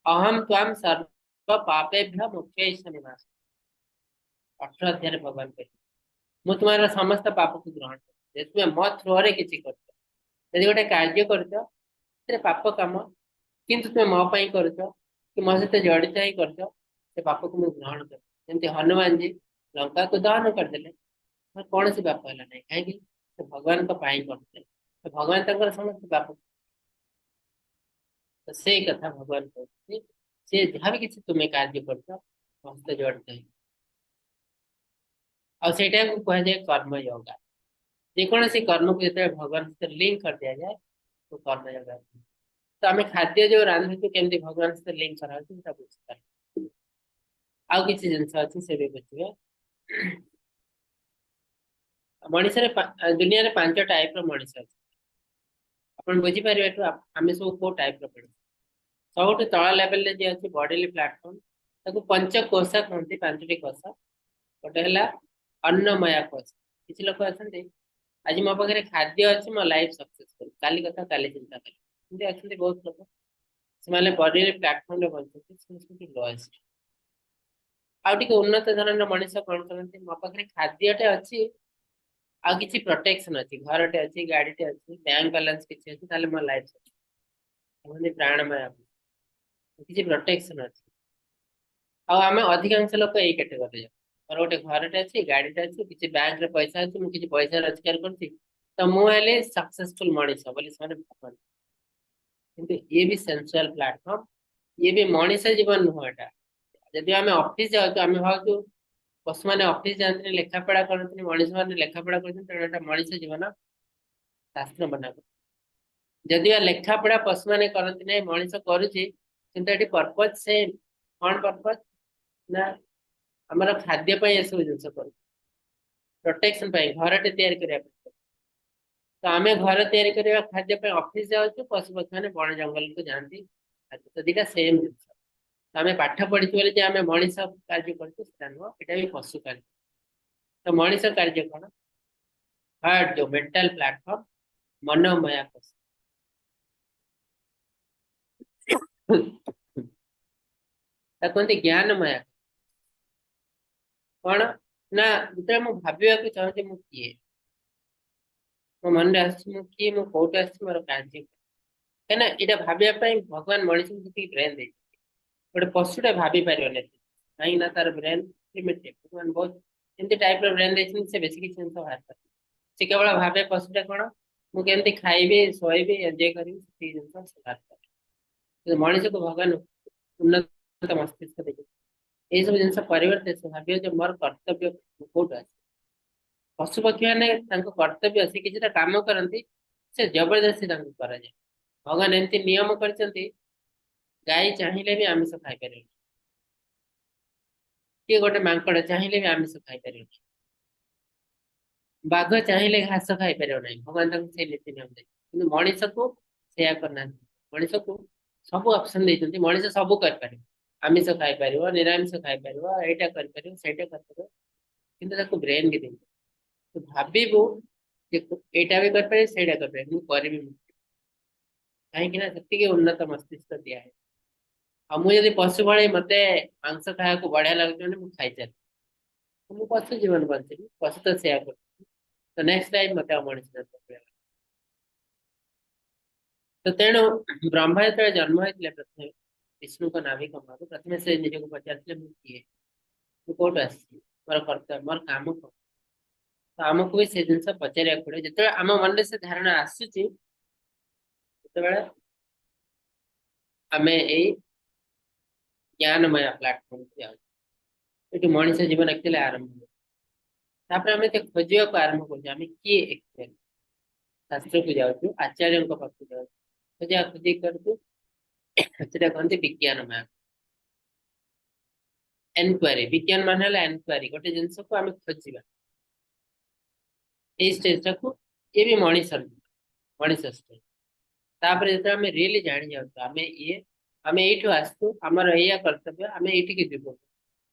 ଅହମ୍ ତ୍ୱାମ୍ ସର୍ବ ପାପେଭ୍ୟ ମୋକ୍ଷୟିଷ୍ୟାମି ମା। 18 ଅଧ୍ୟାୟରେ ଭଗବାନ କହିଲେ, ମୁଁ ତୁମର ସମସ୍ତ ପାପକୁ ଗ୍ରହଣ କରୁଛି ଯଦି ତୁମେ ମୋ ଥ୍ରୋରେ କିଛି କରୁଛ। ଯଦି ଗୋଟେ କାର୍ଯ୍ୟ କରୁଛ, ସେଥିରେ ପାପ କାମ, କିନ୍ତୁ ତୁମେ ମୋ ପାଇଁ କରୁଛ କି ମୋ ସହିତ ଜଡିତ ହେଇ କରୁଛ, ସେ ପାପକୁ ମୁଁ ଗ୍ରହଣ କରିବି। ଯେମିତି ହନୁମାନଜୀ ଲଙ୍କାକୁ ଦହନ କରିଦେଲେ, କୌଣସି ପାପ ହେଲା ନାହିଁ। କାହିଁକି? ସେ ଭଗବାନଙ୍କ ପାଇଁ କରୁଥିଲେ, ତ ଭଗବାନ ତାଙ୍କର ସମସ୍ତ ପାପ। ତ ସେଇ କଥା ଭଗବାନ କହୁଛନ୍ତି, ସେ ଯାହା ବି କିଛି ତୁମେ କାର୍ଯ୍ୟ କରୁଛ, ମୋ ସହିତ ଜଡିତ ହେଇ। ଆଉ ସେଇଟାକୁ କୁହାଯାଏ କର୍ମ ଯୋଗା। ଯେକୌଣସି କର୍ମକୁ ଯେତେବେଳେ ଭଗବାନ ସହିତ ଲିଙ୍କ କରିଦିଆଯାଏ, ତ କର୍ମ ଯୋଗା। ତ ଆମେ ଖାଦ୍ୟ ଯୋଉ ରାନ୍ଧୁଛୁ, କେମିତି ଭଗବାନ ସହିତ ଲିଙ୍କ କରାହଉଛି, ସେଟା ବୁଝିପାରିବୁ। ଆଉ କିଛି ଜିନିଷ ଅଛି, ସେ ବି ବୁଝିବେ। ମଣିଷରେ, ଦୁନିଆରେ ପାଞ୍ଚ ଟାଇପ ର ମଣିଷ ଅଛି। ଆପଣ ବୁଝିପାରିବେ ଏଠୁ ଆମେ ସବୁ କୋଉ ଟାଇପ ର ମଣିଷ। ସବୁଠୁ ତଳ ଲେଭେଲରେ ଯିଏ ଅଛି, ବଡିଲି ପ୍ଲାଟଫର୍ମ, ତାକୁ ପଞ୍ଚ କୋଷ କୁହନ୍ତି, ପାଞ୍ଚଟି କୋଷ। ଗୋଟେ ହେଲା ଅନ୍ନମୟ କୋଷ। କିଛି ଲୋକ ଅଛନ୍ତି, ଆଜି ମୋ ପାଖରେ ଖାଦ୍ୟ ଅଛି, ମୋ ଲାଇଫ ସକ୍ସେସଫୁଲ, କାଲି କଥା କାଲି ଚିନ୍ତା କରିବି, ଏମିତି ଅଛନ୍ତି ବହୁତ ଲୋକ। ସେମାନେ ବଡିଲି ପ୍ଲାଟଫର୍ମରେ ବଞ୍ଚନ୍ତି, ସେମାନେ ସବୁଠୁ ଲୋଏଷ୍ଟ। ଆଉ ଟିକେ ଉନ୍ନତ ଧରଣର ମଣିଷ କଣ କରନ୍ତି? ମୋ ପାଖରେ ଖାଦ୍ୟଟେ ଅଛି ଆଉ କିଛି ପ୍ରୋଟେକ୍ସନ ଅଛି, ଘରଟେ ଅଛି, ଗାଡିଟେ ଅଛି, ବ୍ୟାଙ୍କ ବାଲାନ୍ସ କିଛି ଅଛି, ତାହେଲେ ମୋ ଲାଇଫ କୁହନ୍ତି ପ୍ରାଣମୟ, କିଛି ପ୍ରୋଟେକ୍ସନ ଅଛି। ଆଉ ଆମେ ଅଧିକାଂଶ ଲୋକ ଏଇ କ୍ୟାଟେଗୋରୀରେ ଯାଉ। ମୋର ଗୋଟେ ଘରଟେ ଅଛି, ଗାଡିଟେ ଅଛି, କିଛି ବ୍ୟାଙ୍କରେ ପଇସା ଅଛି, ମୁଁ କିଛି ପଇସା ରୋଜଗାର କରୁଛି, ତ ମୁଁ ହେଲି ସକ୍ସେସଫୁଲ ମଣିଷ ବୋଲି ସେମାନେ ଭାବନ୍ତି। କିନ୍ତୁ ଇଏ ବି ସେନ୍ସୁଆଲ ପ୍ଲାଟଫର୍ମ, ଇଏ ବି ମଣିଷ ଜୀବନ ନୁହଁ ଏଟା। ଯଦି ଆମେ ଅଫିସ ଯାଉଛୁ, ଆମେ ଭାବୁଛୁ ପଶୁମାନେ ଅଫିସ ଯାଆନ୍ତିନି, ଲେଖାପଢା କରନ୍ତିନି, ମଣିଷ ମାନେ ଲେଖାପଢା କରୁଛନ୍ତି, ତେଣୁ ଏଟା ମଣିଷ ଜୀବନ, ଶାସ୍ତ୍ର ମନା କରୁଛି। ଯଦି ବା ଲେଖାପଢା ପଶୁମାନେ କରନ୍ତି ନାହିଁ, ମଣିଷ କରୁଛି, କିନ୍ତୁ ଏଠି ପର୍ପଜ ସେମ୍। କଣ ପର୍ପଜ ନା, ଆମର ଖାଦ୍ୟ ପାଇଁ ଏସବୁ ଜିନିଷ କରୁଛୁ, ପ୍ରୋଟେକ୍ସନ ପାଇଁ, ଘରଟେ ତିଆରି କରିବା ପାଇଁ। ତ ଆମେ ଘର ତିଆରି କରିବା, ଖାଦ୍ୟ ପାଇଁ ଅଫିସ ଯାଉଛୁ, ପଶୁ ପକ୍ଷୀ ମାନେ ବଣ ଜଙ୍ଗଲକୁ ଯାଆନ୍ତି। ତ ଦିଟା ସେମ୍ ଜିନିଷ। ତ ଆମେ ପାଠ ପଢିଛୁ ବୋଲି ଯେ ଆମେ ମଣିଷ କାର୍ଯ୍ୟ କରୁଛୁ, ସେଟା ନୁହଁ। ଏଇଟା ବି ପଶୁ କାର୍ଯ୍ୟ। ତ ମଣିଷ କାର୍ଯ୍ୟ କଣ? ଥାର୍ଡ ଯୋଉ ମେଣ୍ଟାଲ ପ୍ଲାଟଫର୍ମ, ମନୋମୟ କୋଷ। ତାକୁ କୁହନ୍ତି ଜ୍ଞାନମୟ। କଣ ନା, ଯେତେବେଳେ ମୁଁ ଭାବିବାକୁ ଚାହୁଁଛି ମୁଁ କିଏ, ମୋ ମନରେ ଆସୁଛି ମୁଁ କିଏ, ମୁଁ କୋଉଠି ଆସିଛି, ମୋର କାର୍ଯ୍ୟ। କାହିଁକିନା ଏଇଟା ଭାବିବା ପାଇଁ ଭଗବାନ ମଣିଷକୁ ସେତିକି ବ୍ରେନ୍ ଦେଇଛନ୍ତି। ଗୋଟେ ପଶୁଟା ଭାବି ପାରିବନି, କାହିଁକି ନା ତାର ବ୍ରେନ୍ ପ୍ରିମିଟିଭ। ଭଗବାନ ବହୁତ ଏମିତି ଟାଇପ ର ବ୍ରେନ୍ ଦେଇଛନ୍ତି, ସେ ବେଶୀ କିଛି ଜିନିଷ ବାହାର ପାରେ। ସେ କେବଳ ଭାବେ ପଶୁଟା କଣ, ମୁଁ କେମିତି ଖାଇବି, ଶୋଇବି, ଏନ୍ଜୟ କରିବି, ସେତିକି ଜିନିଷ ସେ ଭାବିପାରେ। କିନ୍ତୁ ମଣିଷକୁ ଭଗବାନ ଉନ୍ନତ ମସ୍ତିଷ୍କ ଦେଇଛନ୍ତି। ଏଇ ସବୁ ଜିନିଷ ପରିବର୍ତ୍ତେ ସେ ଭାବିବ ଯେ ମୋର କର୍ତ୍ତବ୍ୟ, କୋଉଠୁ ଆସେ। ପଶୁ ପକ୍ଷୀ ମାନେ ତାଙ୍କ କର୍ତ୍ତବ୍ୟ, ସେ କିଛିଟା କାମ କରନ୍ତି, ସେ ଜବରଦସ୍ତି ତାଙ୍କୁ କରାଯାଏ। ଭଗବାନ ଏମିତି ନିୟମ କରିଛନ୍ତି, ଗାଈ ଚାହିଁଲେ ବି ଆମିଷ ଖାଇପାରିବନି, କି ଗୋଟେ ମାଙ୍କଡ ଚାହିଁଲେ ବି ଆମିଷ ଖାଇପାରିବନି, ବାଘ ଚାହିଁଲେ ଘାସ ଖାଇପାରିବ ନାହିଁ। ଭଗବାନ ତାଙ୍କୁ ସେଇ ନୀତି ନିୟମ ଦେଇଛନ୍ତି। କିନ୍ତୁ ମଣିଷକୁ ସେଇଆ କରିନାହାନ୍ତି। ମଣିଷକୁ ସବୁ ଅପସନ ଦେଇଛନ୍ତି। ମଣିଷ ସବୁ କରିପାରିବ, ଆମିଷ ଖାଇପାରିବ, ନିରାମିଷ ଖାଇପାରିବ, ଏଇଟା କରିପାରିବ, ସେଇଟା କରିପାରିବ, କିନ୍ତୁ ତାକୁ ବ୍ରେନ୍ ବି ଦେଇଛନ୍ତି। ତୁ ଭାବିବୁ ଯେ ଏଇଟା ବି କରିପାରିବି, ସେଇଟା କରିପାରିବି, ମୁଁ କରିବି ମୁଁ। କାହିଁକି ନା ସେତିକି ଉନ୍ନତ ମସ୍ତିଷ୍କ ଦିଆହେଇଛି। ଆଉ ମୁଁ ଯଦି ପଶୁ ଭଳି ମତେ ମାଂସ ଖାଇବାକୁ ବଢିଆ ଲାଗୁଛି ମାନେ ମୁଁ ଖାଇଚାଲିବି, ମୁଁ ପଶୁ ଜୀବନ ବଞ୍ଚିବି, ପଶୁ ତ ସେଇଆ କରୁଛି। ତ ନେକ୍ସଟ ଟାଇମ ମତେ ଆଉ ମଣିଷ ଜନ୍ମ ମିଳିବ। ତ ତେଣୁ ବ୍ରହ୍ମା ଯେତେବେଳେ ଜନ୍ମ ହେଇଥିଲେ ପ୍ରଥମେ ବିଷ୍ଣୁଙ୍କ ନାଭି କମଳରୁ, ପ୍ରଥମେ ସେ ନିଜକୁ ପଚାରିଥିଲେ, ମୁଁ କିଏ, ମୁଁ କୋଉଠୁ ଆସିଛି, ମୋର କର୍ତ୍ତବ୍ୟ, ମୋର କାମ କଣ? ତ ଆମକୁ ବି ସେ ଜିନିଷ ପଚାରିବାକୁ ପଡିବ। ଯେତେବେଳେ ଆମ ମନରେ ସେ ଧାରଣା ଆସୁଛି, ସେତେବେଳେ ଆମେ ଏଇ ଜ୍ଞାନମୟ ପ୍ଲାଟଫର୍ମକୁ ଯାଉଛୁ। ଏଠୁ ମଣିଷ ଜୀବନ ଆକ୍ଚୁଆଲି ଆରମ୍ଭ ହୁଏ। ତାପରେ ଆମେ ଏତେ ଖୋଜିବାକୁ ଆରମ୍ଭ କରୁଛୁ ଆମେ କିଏ ଆକ୍ଚୁଆଲି। ଶାସ୍ତ୍ରକୁ ଯାଉଛୁ, ଆଚାର୍ଯ୍ୟଙ୍କ ପାଖକୁ ଯାଉଛୁ, ଖୋଜା ଖୋଜି କରୁଛୁ। ସେଟା କହନ୍ତି ବିଜ୍ଞାନମୟ ଏନକ୍ୱାରି। ବିଜ୍ଞାନ ମାନେ ହେଲା ଏନକ୍ୱାରି, ଗୋଟେ ଜିନିଷକୁ ଆମେ ଖୋଜିବା। ଏଇ ଷ୍ଟେଜଟାକୁ ଇଏ ବି ମଣିଷ ମଣିଷ ଷ୍ଟେଜ। ତାପରେ ଯେତେବେଳେ ଆମେ ରିଏଲି ଜାଣି ଯାଉଛୁ ଆମେ ଇଏ, ଆମେ ଏଇଠୁ ଆସିଛୁ, ଆମର ଏଇଆ କର୍ତ୍ତବ୍ୟ, ଆମେ ଏଇଠିକି ଯିବୁ,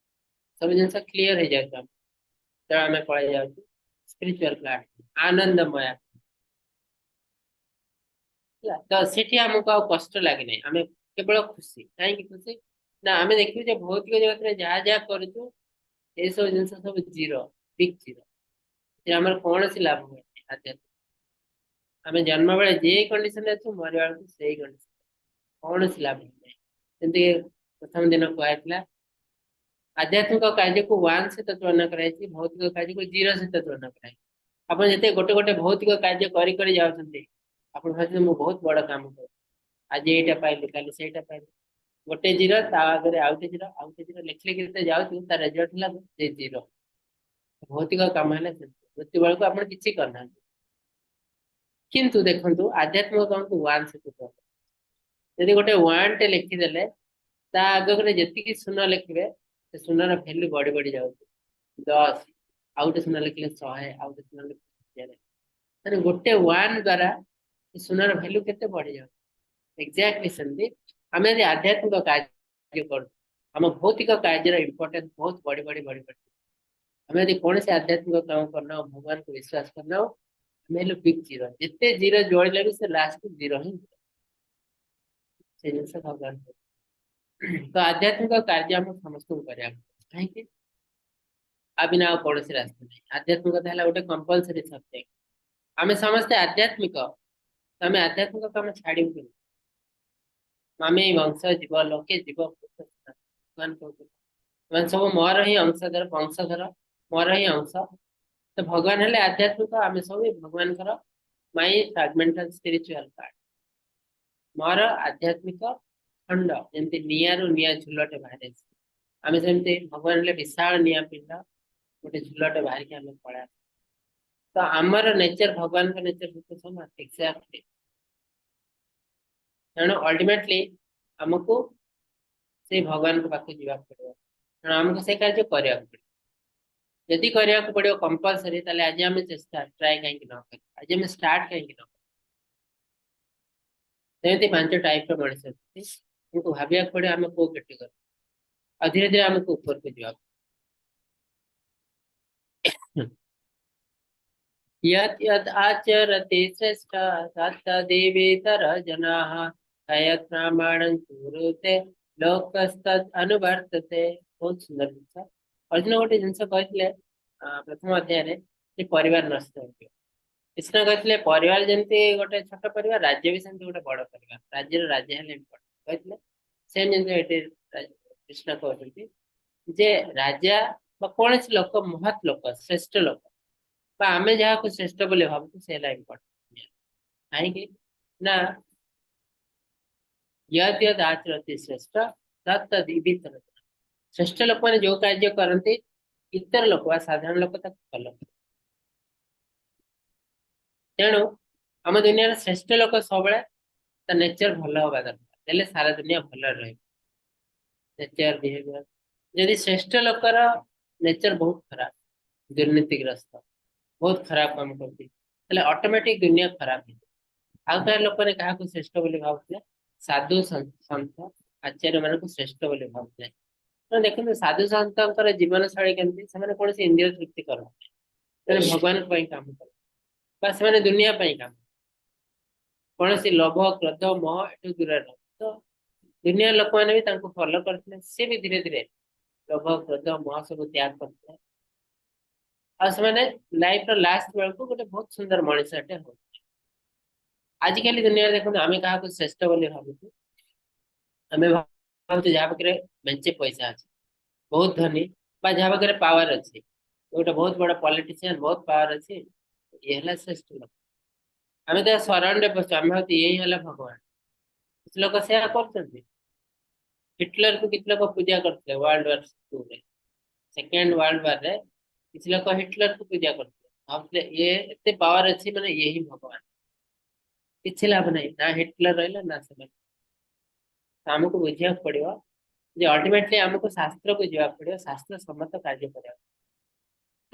ସବୁ ଜିନିଷ କ୍ଲିୟର ହେଇଯାଉଛି ଆମେ, ଯେତେବେଳେ ଆମେ ପଳେଇ ଯାଉଛୁ ସ୍ପିରିଚୁଆଲ ପ୍ଲାଟଫର୍ମ ଆନନ୍ଦମୟ ହେଲା। ତ ସେଠି ଆମକୁ ଆଉ କଷ୍ଟ ଲାଗେନାହିଁ, ଆମେ କେବଳ ଖୁସି। କାହିଁକି ଖୁସି ନା ଆମେ ଦେଖିବୁ ଯେ ଭୌତିକ ଜଗତରେ ଯାହା ଯାହା କରୁଛୁ ଏସବୁ ଜିନିଷ ସବୁ ଜିରୋ, ବିଗ୍ ଜିରୋ। ଆମର କୌଣସି ଲାଭ ହୁଏନି। ଆଧ୍ୟାତ୍ମିକ ଆମେ ଜନ୍ମ ବେଳେ ଯେ କଣ୍ଡିସନରେ ଅଛୁ, ମରିବା ବେଳକୁ ସେଇ କଣ୍ଡିସନ, କୌଣସି ଲାଭ ନାହିଁ। ଯେମିତି ପ୍ରଥମ ଦିନ କୁହାଯାଇଥିଲା, ଆଧ୍ୟାତ୍ମିକ କାର୍ଯ୍ୟକୁ ୱାନ୍ ସହିତ ତୁଳନା କରାଯାଇଛି, ଭୌତିକ କାର୍ଯ୍ୟକୁ ଜିରୋ ସହିତ ତୁଳନା କରାଯାଇଛି। ଆପଣ ଯେତେ ଗୋଟେ ଗୋଟେ ଭୌତିକ କାର୍ଯ୍ୟ କରି କରି ଯାଉଛନ୍ତି, ଆପଣ ଭାବୁଛନ୍ତି ମୁଁ ବହୁତ ବଡ କାମ କରୁଛି, ଆଜି ଏଇଟା ପାଇଲି, କାଲି ସେଇଟା ପାଇଲି। ଗୋଟେ ଜିରୋ, ତା ଆଗରେ ଆଉ ଗୋଟେ ଜିରୋ, ଆଉ ଗୋଟେ ଜିରୋ, ଲେଖି ଲେଖି ଯେତେ ଯାଉଛୁ ତା ରେଜଲ୍ଟ ହେଲା ସେ ଜିରୋ। ଭୌତିକ କାମ ହେଲା ସେମିତି, ମୃତ୍ୟୁ ବେଳକୁ ଆପଣ କିଛି କରିନାହାନ୍ତି। କିନ୍ତୁ ଦେଖନ୍ତୁ, ଆଧ୍ୟାତ୍ମିକ କାମକୁ ୱାନ୍ ସହିତ ତୁଳନା। ଯଦି ଗୋଟେ ୱାନ୍ ଟେ ଲେଖିଦେଲେ, ତା ଆଗରେ ଯେତିକି ଶୂନ ଲେଖିବେ ସେ ଶୂନର ଭ୍ୟାଲୁ ବଢି ବଢି ଯାଉଛି। 10, ଆଉ ଗୋଟେ ଶୂନ ଲେଖିଲେ 100, ଆଉ ଗୋଟେ ଶୂନ ଲେଖିଲେ 1000। ମାନେ ଗୋଟେ ୱାନ୍ ଦ୍ଵାରା ସେ ଶୂନର ଭ୍ୟାଲୁ କେତେ ବଢି ଯାଉଛି। ଏକ୍ଜାକ୍ଟଲି ସେମିତି ଆମେ ଯଦି ଆଧ୍ୟାତ୍ମିକ କାର୍ଯ୍ୟ କରୁଛୁ, ଆମ ଭୌତିକ କାର୍ଯ୍ୟର ଇମ୍ପୋର୍ଟାନ୍ସ ବହୁତ ବଢି ବଢି ବଢି ବଢି। ଆମେ ଯଦି କୌଣସି ଆଧ୍ୟାତ୍ମିକ କାମ କରୁନାହୁ, ଭଗବାନଙ୍କୁ ବିଶ୍ୱାସ କରୁନାହୁ, ଆମେ ହେଲୁ ବିଗ୍ ଜିରୋ। ଯେତେ ଜିରୋ ଯୋଡ଼ିଲେ ବି ସେ ଲାଷ୍ଟକୁ ଜିରୋ ହିଁ ଜିରୋ। ସେ ଜିନିଷ ଭଗବାନ। ତ ଆଧ୍ୟାତ୍ମିକ କାର୍ଯ୍ୟ ଆମ ସମସ୍ତଙ୍କୁ କରିବାକୁ ପଡିବ। କାହିଁକି? ଆ ବିନା ଆଉ କୌଣସି ରାସ୍ତା ନାହିଁ। ଆଧ୍ୟାତ୍ମିକତା ହେଲା ଗୋଟେ କମ୍ପଲସରି ସବଜେକ୍ଟ। ଆମେ ସମସ୍ତେ ଆଧ୍ୟାତ୍ମିକ, ତ ଆମେ ଆଧ୍ୟାତ୍ମିକ କାମ ଛାଡିବୁ କେମିତି? ଆମେ ବଂଶ ଜୀବ ଲୋକେ ଜୀବ ଭଗବାନ କହୁଥିଲେ, ସେମାନେ ସବୁ ମୋର ହିଁ ଅଂଶଧର, ବଂଶଧର, ମୋର ହିଁ ଅଂଶ। ତ ଭଗବାନ ହେଲେ ଆଧ୍ୟାତ୍ମିକ, ଆମେ ସବୁ ଭଗବାନଙ୍କର ମାଇ ଫ୍ରାଗମେଣ୍ଟାଲ ସ୍ପିରିଚୁଆଲ ପାର୍ଟ, ମୋର ଆଧ୍ୟାତ୍ମିକ ଖଣ୍ଡ। ଯେମିତି ନିଆଁରୁ ନିଆଁ ଝୁଲଟେ ବାହାରେ, ଆମେ ସେମିତି ଭଗବାନ ହେଲେ ବିଶାଳ ନିଆଁ ପିଣ୍ଡ, ଗୋଟେ ଝୁଲଟେ ବାହାରିକି ଆମେ ପଳେଇବା। ତ ଆମର ନେଚର ଭଗବାନଙ୍କ ନେଚର ସହିତ ସମାନ ଏକ୍ଜାକ୍ଟଲି। ତେଣୁ ଅଲ୍ଟିମେଟଲି ଆମକୁ ସେଇ ଭଗବାନଙ୍କ ପାଖକୁ ଯିବାକୁ ପଡିବ। ତେଣୁ ଆମକୁ ସେ କାର୍ଯ୍ୟ କରିବାକୁ ପଡିବ। ଯଦି କରିବାକୁ ପଡିବ କମ୍ପଲସରି, ତାହେଲେ ଆଜି ଆମେ ଚେଷ୍ଟା ଟ୍ରାଏ କାହିଁକି ନ କରିବା? ଆଜି ଆମେ ଷ୍ଟାର୍ଟ କାହିଁକି ନ କରିବା? ସେମିତି ପାଞ୍ଚ ଟାଇପ ର ମଣିଷ ଅଛନ୍ତି। ଆମକୁ ଭାବିବାକୁ ପଡିବ ଆମେ କୋଉ କାଟେଗୋରୀ, ଆଉ ଧୀରେ ଧୀରେ ଆମକୁ ଉପରକୁ ଯିବାକୁ। यत् यत् आचरति श्रेष्ठ तत्तदेवेतर जनाः यत् प्रमाणं कुरुते ଲୋକସ୍ତଦ୍ ଅନୁବର୍ତ୍ତତେ। ବହୁତ ସୁନ୍ଦର ଜିନିଷ। ଅର୍ଜୁନ ଗୋଟେ ଜିନିଷ କହିଥିଲେ ପ୍ରଥମ ଅଧ୍ୟାୟରେ ଯେ ପରିବାର ନଷ୍ଟ ହେଇଯିବ। କୃଷ୍ଣ କହିଥିଲେ ପରିବାର ଯେମିତି ଗୋଟେ ଛୋଟ ପରିବାର, ରାଜ୍ୟ ବି ସେମିତି ଗୋଟେ ବଡ ପରିବାର, ରାଜ୍ୟର ରାଜା ହେଲେ ଇମ୍ପୋର୍ଟାଣ୍ଟ କହିଥିଲେ। ସେମ୍ ଜିନିଷ ଏଠି କୃଷ୍ଣ କହୁଛନ୍ତି ଯେ ରାଜା ବା କୌଣସି ଲୋକ, ମହତ୍ ଲୋକ, ଶ୍ରେଷ୍ଠ ଲୋକ ବା ଆମେ ଯାହାକୁ ଶ୍ରେଷ୍ଠ ବୋଲି ଭାବୁଛୁ, ସେ ହେଲା ଇମ୍ପୋର୍ଟାଣ୍ଟ। କାହିଁକି ନା ୟଦ୍ ୟଦ୍ ଆଚରତି ଶ୍ରେଷ୍ଠ ତତ୍ ତଦ୍ ଇତର। ଶ୍ରେଷ୍ଠ ଲୋକମାନେ ଯୋଉ କାର୍ଯ୍ୟ କରନ୍ତି, ଇତର ଲୋକ ବା ସାଧାରଣ ଲୋକ ତାକୁ ଫଲୋ କରନ୍ତି। ତେଣୁ ଆମ ଦୁନିଆର ଶ୍ରେଷ୍ଠ ଲୋକ ସବୁବେଳେ ତା ନେଚର ଭଲ ହବା ଦରକାର, ହେଲେ ସାରା ଦୁନିଆ ଭଲରେ ରହିବ। Nature, behaviour. ଯଦି ଶ୍ରେଷ୍ଠ ଲୋକର ନେଚର ବହୁତ ଖରାପ, ଦୁର୍ନୀତିଗ୍ରସ୍ତ, ବହୁତ ଖରାପ କାମ କରୁଛି, ତାହେଲେ ଅଟୋମେଟିକ ଦୁନିଆ ଖରାପ ହେଇଯିବ। ଆଉ କାହା ଲୋକମାନେ କାହାକୁ ଶ୍ରେଷ୍ଠ ବୋଲି ଭାବୁଥିଲେ? ସାଧୁ ସନ୍ଥ ଆଚାର୍ଯ୍ୟ ମାନଙ୍କୁ ଶ୍ରେଷ୍ଠ ବୋଲି ଭାବୁଥିଲେ। ତ ଦେଖନ୍ତୁ, ସାଧୁ ସନ୍ଥଙ୍କର ଜୀବନ ଶୈଳୀ କେମିତି। ସେମାନେ କୌଣସି ଇନ୍ଦ୍ରିୟ ତୃପ୍ତି କରନ୍ତି, ସେମାନେ ଭଗବାନଙ୍କ ପାଇଁ କାମ କରନ୍ତି। ବା ସେମାନେ ଦୁନିଆ ପାଇଁ କାମ, କୌଣସି ଲୋଭ କ୍ରୋଧ ମୋହ ଏଠୁ ଦୂରରେ ରହନ୍ତି। ତ ଦୁନିଆ ଲୋକମାନେ ବି ତାଙ୍କୁ ଫଲୋ କରିଥିଲେ, ସେ ବି ଧୀରେ ଧୀରେ ଲୋଭ କ୍ରୋଧ ମୋହ ସବୁ ତ୍ୟାଗ କରିଥିଲେ। ଆଉ ସେମାନେ ଲାଇଫ ର ଲାଷ୍ଟ ବେଳକୁ ଗୋଟେ ବହୁତ ସୁନ୍ଦର ମଣିଷଟେ ହଉଛି। ଆଜିକାଲି ଦୁନିଆରେ ଦେଖନ୍ତୁ, ଆମେ କାହାକୁ ଶ୍ରେଷ୍ଠ ବୋଲି ଭାବୁଛୁ? ଆମେ ଭାବୁଛୁ ଯାହା ପାଖରେ ମେଞ୍ଚେ ପଇସା ଅଛି, ବହୁତ ଧନୀ, ବା ଯାହା ପାଖରେ ପାୱାର ଅଛି, ଗୋଟେ ବହୁତ ବଡ ପଲିଟିସିଆନ, ବହୁତ ପାୱାର ଅଛି, ଇଏ ହେଲା ଶ୍ରେଷ୍ଠ ଲୋକ। ଆମେ ତା ଶରଣରେ ପଶୁ, ଆମେ ଭାବୁଛୁ ଇଏ ହିଁ ହେଲା ଭଗବାନ। କିଛି ଲୋକ ସେୟା କରୁଛନ୍ତି। ହିଟଲରକୁ କିଛି ଲୋକ ପୂଜା କରୁଥିଲେ ୱାର୍ଲଡ ୱାର ଟୁରେ, ସେକେଣ୍ଡ ୱାର୍ଲଡ ୱାରରେ କିଛି ଲୋକ ହିଟଲରକୁ ପୂଜା କରୁଥିଲେ, ଭାବୁଥିଲେ ଇଏ ଏତେ ପାୱାର ଅଛି ମାନେ ଇଏ ହିଁ ଭଗବାନ। କିଛି ଲାଭ ନାହିଁ, ନା ହିଟଲର ରହିଲା ନା ସେମାନେ। ଆମକୁ ବୁଝିବାକୁ ପଡିବ ଯେ ଅଲ୍ଟିମେଟଲି ଆମକୁ ଶାସ୍ତ୍ରକୁ ଯିବାକୁ ପଡିବ, ଶାସ୍ତ୍ର ସମ୍ମତ କାର୍ଯ୍ୟ କରିବାକୁ।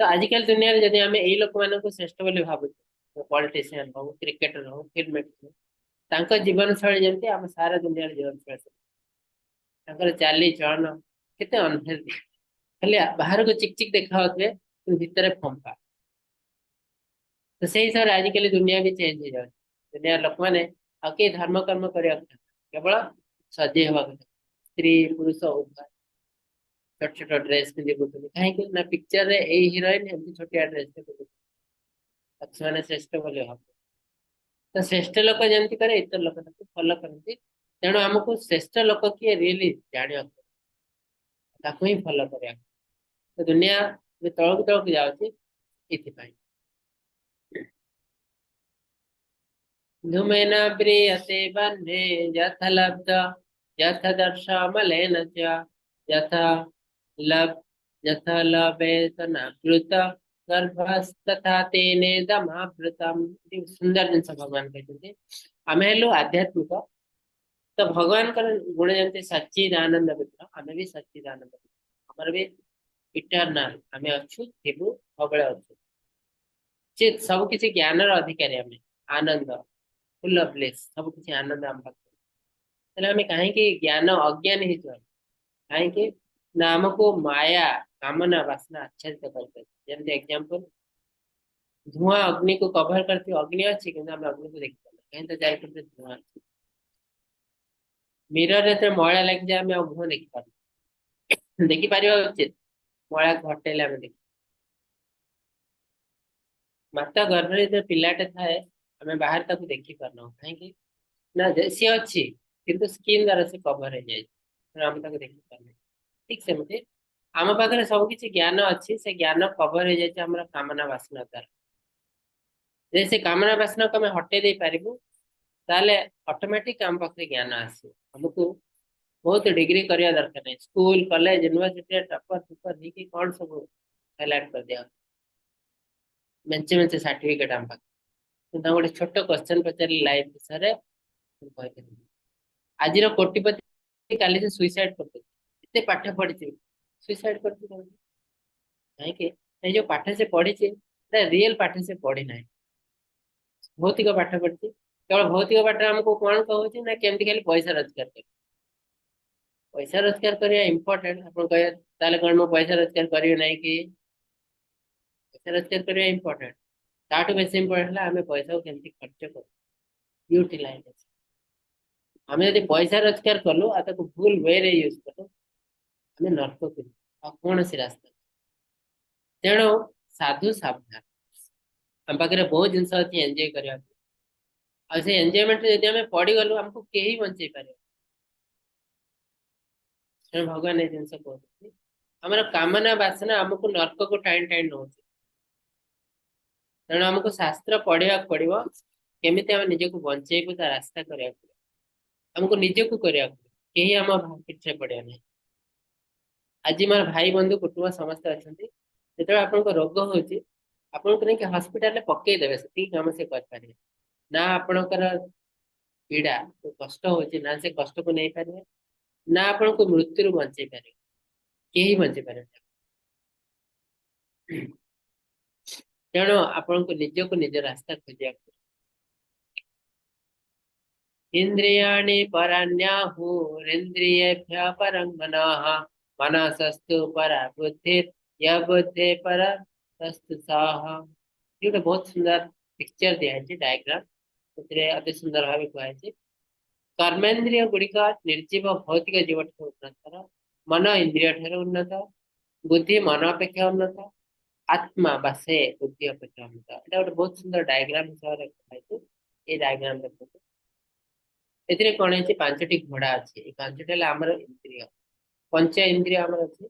ତ ଆଜିକାଲି ଦୁନିଆରେ ଯଦି ଆମେ ଏଇ ଲୋକମାନଙ୍କୁ ଶ୍ରେଷ୍ଠ ବୋଲି ଭାବୁଛୁ, ପଲିଟିସିଆନ ହଉ, କ୍ରିକେଟର ହଉ, ଫିଲ୍ମ ମେକର ହଉ, ତାଙ୍କ ଜୀବନ ଶୈଳୀ ଯେମିତି, ଆମ ସାରା ଦୁନିଆର ଜୀବନ ଶୈଳୀ ସେମିତି। ତାଙ୍କର ଚାଲି ଚଳନ କେତେ ଅନହେଲ୍ଦି, ଖାଲି ବାହାରକୁ ଚିକ୍ ଚିକ୍ ଦେଖା ଯାଉଥିବେ କିନ୍ତୁ ଭିତରେ ଫମ୍ପା। ତ ସେଇ ହିସାବରେ ଆଜିକାଲି ଦୁନିଆ ବି ଚେଞ୍ଜ ହେଇଯାଉଛି। ଦୁନିଆର ଲୋକମାନେ ଆଉ କେହି ଧର୍ମ କର୍ମ କରିବାକୁ ଚାହୁଁନାହାନ୍ତି, କେବଳ ସଜେଇ ହବାକୁ ଚାହୁଁଛନ୍ତି। ସ୍ତ୍ରୀ ପୁରୁଷ ଉଭୟ ଛୋଟ ଛୋଟ ଡ୍ରେସ ପିନ୍ଧି ବୁଲୁଛନ୍ତି। କାହିଁକି ନା ପିକ୍ଚରରେ ଏଇ ହିରୋଇନ ଏମିତି ଛୋଟିଆ ଡ୍ରେସ ବୁଲୁଛନ୍ତି, ତାକୁ ସେମାନେ ଶ୍ରେଷ୍ଠ ବୋଲି ଭାବୁଛନ୍ତି। ତ ଶ୍ରେଷ୍ଠ ଲୋକ ଯେମିତି କରେ, ଇତର ଲୋକ ତାକୁ ଫଲୋ କରନ୍ତି। ତେଣୁ ଆମକୁ ଶ୍ରେଷ୍ଠ ଲୋକ କିଏ ରିଏଲି ଜାଣିବାକୁ ପଡିବ, ତାକୁ ହିଁ ଫଲୋ କରିବାକୁ। ତ ଦୁନିଆ ଏବେ ତଳକୁ ତଳକୁ ଯାଉଛି ଏଥିପାଇଁ। ଧୂମେନ ବ୍ରିୟତେ ବହ୍ନେ ଯଥା ଲବ୍ଧ ଯଥା ଦର୍ଶମଲେନ ଚ ଯଥା ଲବ୍ ଯଥା ଲବେତନାବୃତ ଗର୍ଭସ୍ତଥା ତେନେଦମାବୃତମ୍। ସୁନ୍ଦର ଜିନିଷ ଭଗବାନ କହିଛନ୍ତି। ଆମେ ହେଲୁ ଆଧ୍ୟାତ୍ମିକ, ତ ଭଗବାନଙ୍କର ଗୁଣ ଯେମିତି ସଚ୍ଚିଦାନନ୍ଦ ବିଗ୍ରହ, ଆମେ ବି ସଚ୍ଚିଦାନନ୍ଦ ବିଗ୍ରହ। ଆମର ବି ଇଟରନାଲ, ଆମେ ଅଛୁ, ଥିବୁ, ସବୁବେଳେ ଅଛୁ। ଚିତ୍ ସବୁ କିଛି ଜ୍ଞାନର ଅଧିକାରୀ ଆମେ, ଆନନ୍ଦ, ଫୁଲ ଅଫ ବ୍ଲିସ୍, ସବୁ କିଛି ଆନନ୍ଦ ଆମ ପାଖରେ। ତାହେଲେ ଆମେ କାହିଁକି ଜ୍ଞାନ ଅଜ୍ଞାନୀ ହେଇଯିବା? କାହିଁକି ନା ଆମକୁ ମାୟା କାମନା ବାସନା ଆଚ୍ଛାଦିତ କରିପାରିବ। ଯେମିତି ଏକ୍ଜାମ୍ପଲ, ଧୂଆଁ ଅଗ୍ନିକୁ କଭର କରିଥିବ, ଅଗ୍ନି ଅଛି କିନ୍ତୁ ଆମେ ଅଗ୍ନିକୁ ଦେଖିପାରୁନା, କାହିଁକି ତ ଚାରିପଟେ ଧୂଆଁ ଅଛି। ମିରରରେ ଯେତେବେଳେ ମଇଳା ଲାଗିଯାଏ ଆମେ ଆଉ ମୁହଁ ଦେଖିପାରୁନା, ଦେଖିପାରିବା ଉଚିତ, ମଇଳାକୁ ହଟେଇଲେ ଆମେ ଦେଖୁ। ମାତା ଗର୍ଭରେ ଯେତେବେଳେ ପିଲାଟେ ଥାଏ ଆମେ ବାହାରେ ତାକୁ ଦେଖିପାରୁନାହୁଁ, କାହିଁକି ନା ସିଏ ଅଛି କିନ୍ତୁ ସ୍କିନ୍ ଦ୍ୱାରା ସେ କଭର ହେଇଯାଇଛି, ତେଣୁ ଆମେ ତାକୁ ଦେଖିପାରୁନାହିଁ। ଠିକ ସେମିତି ଆମ ପାଖରେ ସବୁ କିଛି ଜ୍ଞାନ ଅଛି, ସେ ଜ୍ଞାନ କଭର ହେଇଯାଇଛି ଆମର କାମନା ବାସନା ଦ୍ୱାରା। ଯଦି ସେ କାମନା ବାସନାକୁ ଆମେ ହଟେଇ ଦେଇ ପାରିବୁ, ତାହେଲେ ଅଟୋମେଟିକ ଆମ ପାଖରେ ଜ୍ଞାନ ଆସିବ। ଆମକୁ ବହୁତ ଡିଗ୍ରୀ କରିବା ଦରକାର ନାହିଁ। ସ୍କୁଲ କଲେଜ ୟୁନିଭର୍ସିଟିରେ ଟପର ଫପର ହେଇକି କଣ ସବୁ ହାଇଲାଇଟ କରିଦିଆ, ମେଞ୍ଚେ ମେଞ୍ଚେ ସାର୍ଟିଫିକେଟ ଆମ ପାଖରେ। କିନ୍ତୁ ତାଙ୍କୁ ଗୋଟେ ଛୋଟ କ୍ୱେଶ୍ଚନ ପଚାରିଲେ ଲାଇଫ ବିଷୟରେ କହିପାରିବି। ଆଜିର କୋଟିପତି କାଲି ସେ ସୁଇସାଇଡ କରିଦେବେ, ଏତେ ପାଠ ପଢିଛି ସୁଇସାଇଡ କରିଛି କାହିଁକି? କାହିଁକି ଏଇ ଯୋଉ ପାଠ ସେ ପଢିଛି ସେଟା ରିଏଲ ପାଠ ସେ ପଢି ନାହିଁ, ଭୌତିକ ପାଠ ପଢିଛି। କେବଳ ଭୌତିକ ପାଠ ଆମକୁ କଣ କହୁଛି ନା କେମିତି ଖାଲି ପଇସା ରୋଜଗାର କରିବ। ପଇସା ରୋଜଗାର କରିବା ଇମ୍ପୋର୍ଟାଣ୍ଟ। ଆପଣ କହିବେ ତାହେଲେ କଣ ମୁଁ ପଇସା ରୋଜଗାର କରିବି ନାହିଁ କି? ପଇସା ରୋଜଗାର କରିବା ଇମ୍ପୋର୍ଟାଣ୍ଟ, ତାଠୁ ବେଶୀ ଇମ୍ପୋର୍ଟାଣ୍ଟ ହେଲା ଆମେ ପଇସାକୁ କେମିତି ଖର୍ଚ୍ଚ କରୁ, ୟୁଟିଲାଇଜେସନ। ଆମେ ଯଦି ପଇସା ରୋଜଗାର କଲୁ ଆଉ ତାକୁ ଭୁଲ ୱେରେ ୟୁଜ କଲୁ, ଆମେ ନର୍କକୁ ଯିବୁ, ଆଉ କୌଣସି ରାସ୍ତା ନାହିଁ। ତେଣୁ ସାଧୁ ସାବଧାନ। ଆମ ପାଖରେ ବହୁତ ଜିନିଷ ଅଛି ଏନ୍ଜୟ କରିବାକୁ, ଆଉ ସେ ଏନ୍ଜୟମେଣ୍ଟରେ ଯଦି ଆମେ ପଡିଗଲୁ ଆମକୁ କେହି ବଞ୍ଚେଇ ପାରିବେ। ତେଣୁ ଭଗବାନ ଏଇ ଜିନିଷ କହୁଛନ୍ତି, ଆମର କାମନା ବାସନା ଆମକୁ ନର୍କକୁ ଟାଣି ଟାଣି ନଉଛି। ତେଣୁ ଆମକୁ ଶାସ୍ତ୍ର ପଢିବାକୁ ପଡିବ, କେମିତି ଆମେ ନିଜକୁ ବଞ୍ଚେଇବୁ ତା ରାସ୍ତା କରିବାକୁ ପଡିବ, ଆମକୁ ନିଜକୁ କରିବାକୁ ପଡିବ, କେହି ଆମ ପିଠିରେ ପଡିବ ନାହିଁ। ଆଜି ମୋର ଭାଇ ବନ୍ଧୁ କୁଟୁମ୍ବ ସମସ୍ତେ ଅଛନ୍ତି, ଯେତେବେଳେ ଆପଣଙ୍କ ରୋଗ ହଉଛି ଆପଣଙ୍କୁ ନେଇକି ହସ୍ପିଟାଲରେ ପକେଇଦେବେ, ସେତିକି କାମ ସେ କରିପାରିବେ ନା। ଆପଣଙ୍କର ପୀଡା କଷ୍ଟ ହଉଛି ନା ସେ କଷ୍ଟକୁ ନେଇପାରିବେ ନା ଆପଣଙ୍କୁ ମୃତ୍ୟୁରୁ ବଞ୍ଚେଇ ପାରିବେ, କେହି ବଞ୍ଚେଇ ପାରିବେ। ତେଣୁ ଆପଣଙ୍କୁ ନିଜକୁ ନିଜ ରାସ୍ତା ଖୋଜିବାକୁ ପଡିବ। ଇନ୍ଦ୍ରିୟାଣି ପରାନ୍ୟାହୁରିନ୍ଦ୍ରିୟେଭ୍ୟ ପରଂ ମନଃ ମନସସ୍ତୁ ପରା ବୁଦ୍ଧିର୍ ୟ ବୁଦ୍ଧି ପରା ତସ୍ତୁ ସାହ। ଏ ଗୋଟେ ବହୁତ ସୁନ୍ଦର ପିକ୍ଚର ଦିଆହେଇଛି, ଡାଇଗ୍ରାମ। ସେଥିରେ ଅତି ସୁନ୍ଦର ଭାବେ କୁହାଯାଇଛି, କର୍ମେନ୍ଦ୍ରିୟ ଗୁଡିକ ନିର୍ଜୀବ ଭୌତିକ ଜୀବ ଠାରୁ ଉନ୍ନତର, ମନ ଇନ୍ଦ୍ରିୟ ଠାରୁ ଉନ୍ନତ, ବୁଦ୍ଧି ମନ ଅପେକ୍ଷା ଉନ୍ନତ, ଆତ୍ମା ବା ସେ ବୁଦ୍ଧି ଅପେକ୍ଷା ଉନ୍ନତ। ଏଇଟା ଗୋଟେ ବହୁତ ସୁନ୍ଦର ଡାଇଗ୍ରାମ ହିସାବରେ କୁହାଯାଇଛି। ଏଇ ଡାଇଗ୍ରାମ ଦେଖନ୍ତୁ, ଏଥିରେ କଣ ହେଇଛି? ପାଞ୍ଚଟି ଘୋଡା ଅଛି। ଏଇ ପାଞ୍ଚଟି ହେଲା ଆମର ଇନ୍ଦ୍ରିୟ, ପଞ୍ଚ ଇନ୍ଦ୍ରିୟ ଆମର ଅଛି।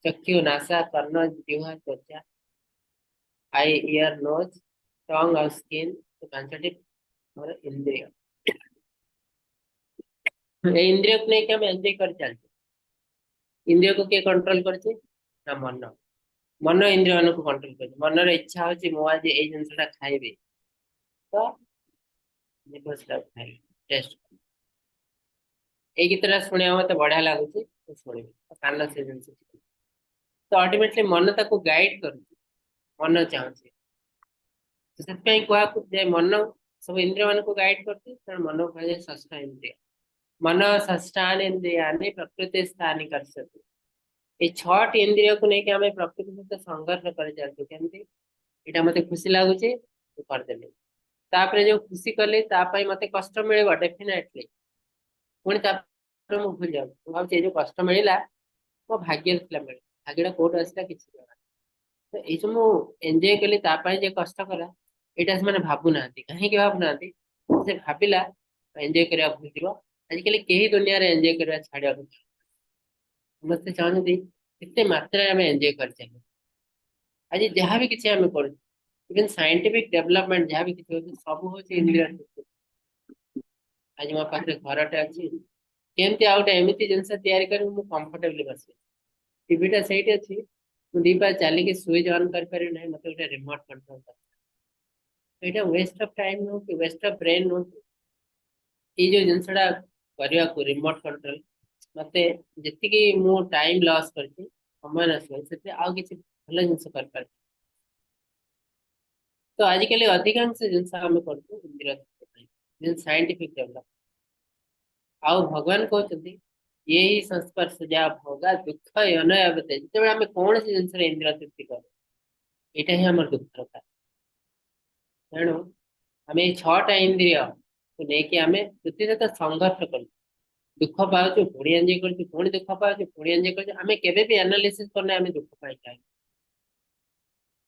ଚକ୍ଷୁ, ନାସା, କର୍ଣ୍ଣ, ଜିହ୍ୱା, ତ୍ୱଚା, I, year, nose, Tong ଆଉ ସ୍କିନ୍। ପାଞ୍ଚଟି ଆମର ଇନ୍ଦ୍ରିୟ। ଏଇ ଇନ୍ଦ୍ରିୟକୁ ନେଇକି ଆମେ ଏନ୍ଜୟ କରି ଚାଲିଛୁ। ଇନ୍ଦ୍ରିୟକୁ କିଏ କଣ୍ଟ୍ରୋଲ କରୁଛି ନା ମନ। ମନ ଇନ୍ଦ୍ରିୟ ମାନଙ୍କୁ କଣ୍ଟ୍ରୋଲ କରୁଛି। ମନର ଇଚ୍ଛା ହଉଛି, ମୁଁ ଆଜି ଏଇ ଜିନିଷଟା ଖାଇବି, ତ ଯିବ ସେଟାକୁ ଖାଇବି, ଟେଷ୍ଟ। ଏଇ ଗୀତଟା ଶୁଣିବାକୁ ମତେ ବଢିଆ ଲାଗୁଛି, ମୁଁ ଶୁଣିବି, କାନ ସେ ଜିନିଷ। ତ ଅଲ୍ଟିମେଟଲି ମନ ତାକୁ ଗାଇଡ କରୁଛି, ମନ ଚାହୁଁଛି। ସେଥିପାଇଁ କୁହାକୁ ଯେ ମନ ସବୁ ଇନ୍ଦ୍ରିୟ ମାନଙ୍କୁ ଗାଇଡ କରୁଛି। ତେଣୁ ମନକୁ କୁହାଯାଏ ଷଷ୍ଠ ଇନ୍ଦ୍ରିୟ। ମନ ଷଷ୍ଠାନି ଇନ୍ଦ୍ରିୟାନି ପ୍ରକୃତି ସ୍ଥାନି କର୍ଷତି। ଏଇ ଛଅଟି ଇନ୍ଦ୍ରିୟକୁ ନେଇକି ଆମେ ପ୍ରକୃତି ସହିତ ସଂଘର୍ଷ କରି ଚାଲିଛୁ। କେମିତି? ଏଇଟା ମତେ ଖୁସି ଲାଗୁଛି, ମୁଁ କରିଦେଲି। ତାପରେ ଯୋଉ ଖୁସି କଲି, ତା ପାଇଁ ମତେ କଷ୍ଟ ମିଳିବ ଡେଫିନେଟଲି। ପୁଣି ତାପରେ ମୁଁ ଭୁଲି ଯାଉଛି। ମୁଁ ଭାବୁଛି, ଏଇ ଯୋଉ କଷ୍ଟ ମିଳିଲା, ମୋ ଭାଗ୍ୟରେ ଥିଲା ମିଳିଲା। ଭାଗ୍ୟଟା କୋଉଠୁ ଆସିଲା କିଛି ଜଣା। ତ ଏଇ ଯୋଉ ମୁଁ ଏନ୍ଜୟ କଲି, ତା ପାଇଁ ଯେ କଷ୍ଟ କଲା, ଏଇଟା ସେମାନେ ଭାବୁନାହାନ୍ତି। କାହିଁକି ଭାବୁନାହାନ୍ତି? ସେ ଭାବିଲା, ଏନ୍ଜୟ କରିବା ଭୁଲିଯିବ। ଆଜିକାଲି କେହି ଦୁନିଆରେ ଏନ୍ଜୟ କରିବା ଛାଡିବାକୁ, ସମସ୍ତେ ଚାହୁଁଛନ୍ତି କେତେ ମାତ୍ରାରେ ଆମେ ଏନ୍ଜୟ କରିଚାଲିବୁ। ଆଜି ଯାହା ବି କିଛି ଆମେ କରୁଛୁ, ଇଭେନ୍ ସାଇଣ୍ଟିଫିକ ଡେଭଲପମେଣ୍ଟ ଯାହା ବି କିଛି ହଉଛି, ସବୁ ହଉଛି ଇନ୍ଦ୍ରିୟ ତୃପ୍ତି। ଆଜି ମୋ ପାଖରେ ଘରଟେ ଅଛି, କେମିତି ଆଉ ଗୋଟେ ଏମିତି ଜିନିଷ ତିଆରି କରିବି, ମୁଁ କମ୍ଫର୍ଟେବଲି ବସିବି। ଟିଭିଟା ସେଇଠି ଅଛି, ମୁଁ ଦି ପା ଚାଲିକି ସୁଇଚ୍ ଅନ୍ କରିପାରିବି ନାହିଁ, ମତେ ଗୋଟେ ରିମୋଟ କଣ୍ଟ୍ରୋଲ ଦରକାର। ଏଇଟା ୱେଷ୍ଟ ଅଫ ଟାଇମ ନୁହଁ କି? ୱେଷ୍ଟ ଅଫ ବ୍ରେନ୍ ନୁହଁ କି? ଏଇ ଯୋଉ ଜିନିଷଟା କରିବାକୁ ରିମୋଟ କଣ୍ଟ୍ରୋଲ, ମତେ ଯେତିକି ମୁଁ ଟାଇମ ଲସ୍ କରିଛି, ସମୟ ନଷ୍ଟ କରିଛି, ସେଥିରେ ଆଉ କିଛି ଭଲ ଜିନିଷ କରିପାରିବି। ତ ଆଜିକାଲି ଅଧିକାଂଶ ଜିନିଷ ଆମେ କରୁଛୁ ଇନ୍ଦ୍ରିୟ ପାଇଁ, ସାଇଣ୍ଟିଫିକ ଡେଭଲପ। ଆଉ ଭଗବାନ କହୁଛନ୍ତି, ଏଇ ସଂସ୍ପର୍ଶ ଯାହା ଭୋଗା ଦୁଃଖ ୟୋନୟ। ଯେତେବେଳେ ଆମେ କୌଣସି ଜିନିଷରେ ଇନ୍ଦ୍ରିୟ ତୃପ୍ତି କରୁ, ଏଇଟା ହିଁ ଆମର ଦୁଃଖର କାରଣ। ତେଣୁ ଆମେ ଏଇ ଛଅଟା ଇନ୍ଦ୍ରିୟକୁ ନେଇକି ଆମେ ପୃଥିବୀ ସହିତ ସଂଘର୍ଷ କରୁଛୁ। ଦୁଃଖ ପାଉଛୁ, ପୁଣି ଏନ୍ଜୟ କରୁଛୁ, ପୁଣି ଦୁଃଖ ପାଉଛୁ, ପୁଣି ଏନ୍ଜୟ କରୁଛୁ। ଆମେ କେବେ ବି ଆନାଲିସିସ୍ କରୁନେ ଆମେ ଦୁଃଖ ପାଇ କାହିଁକି,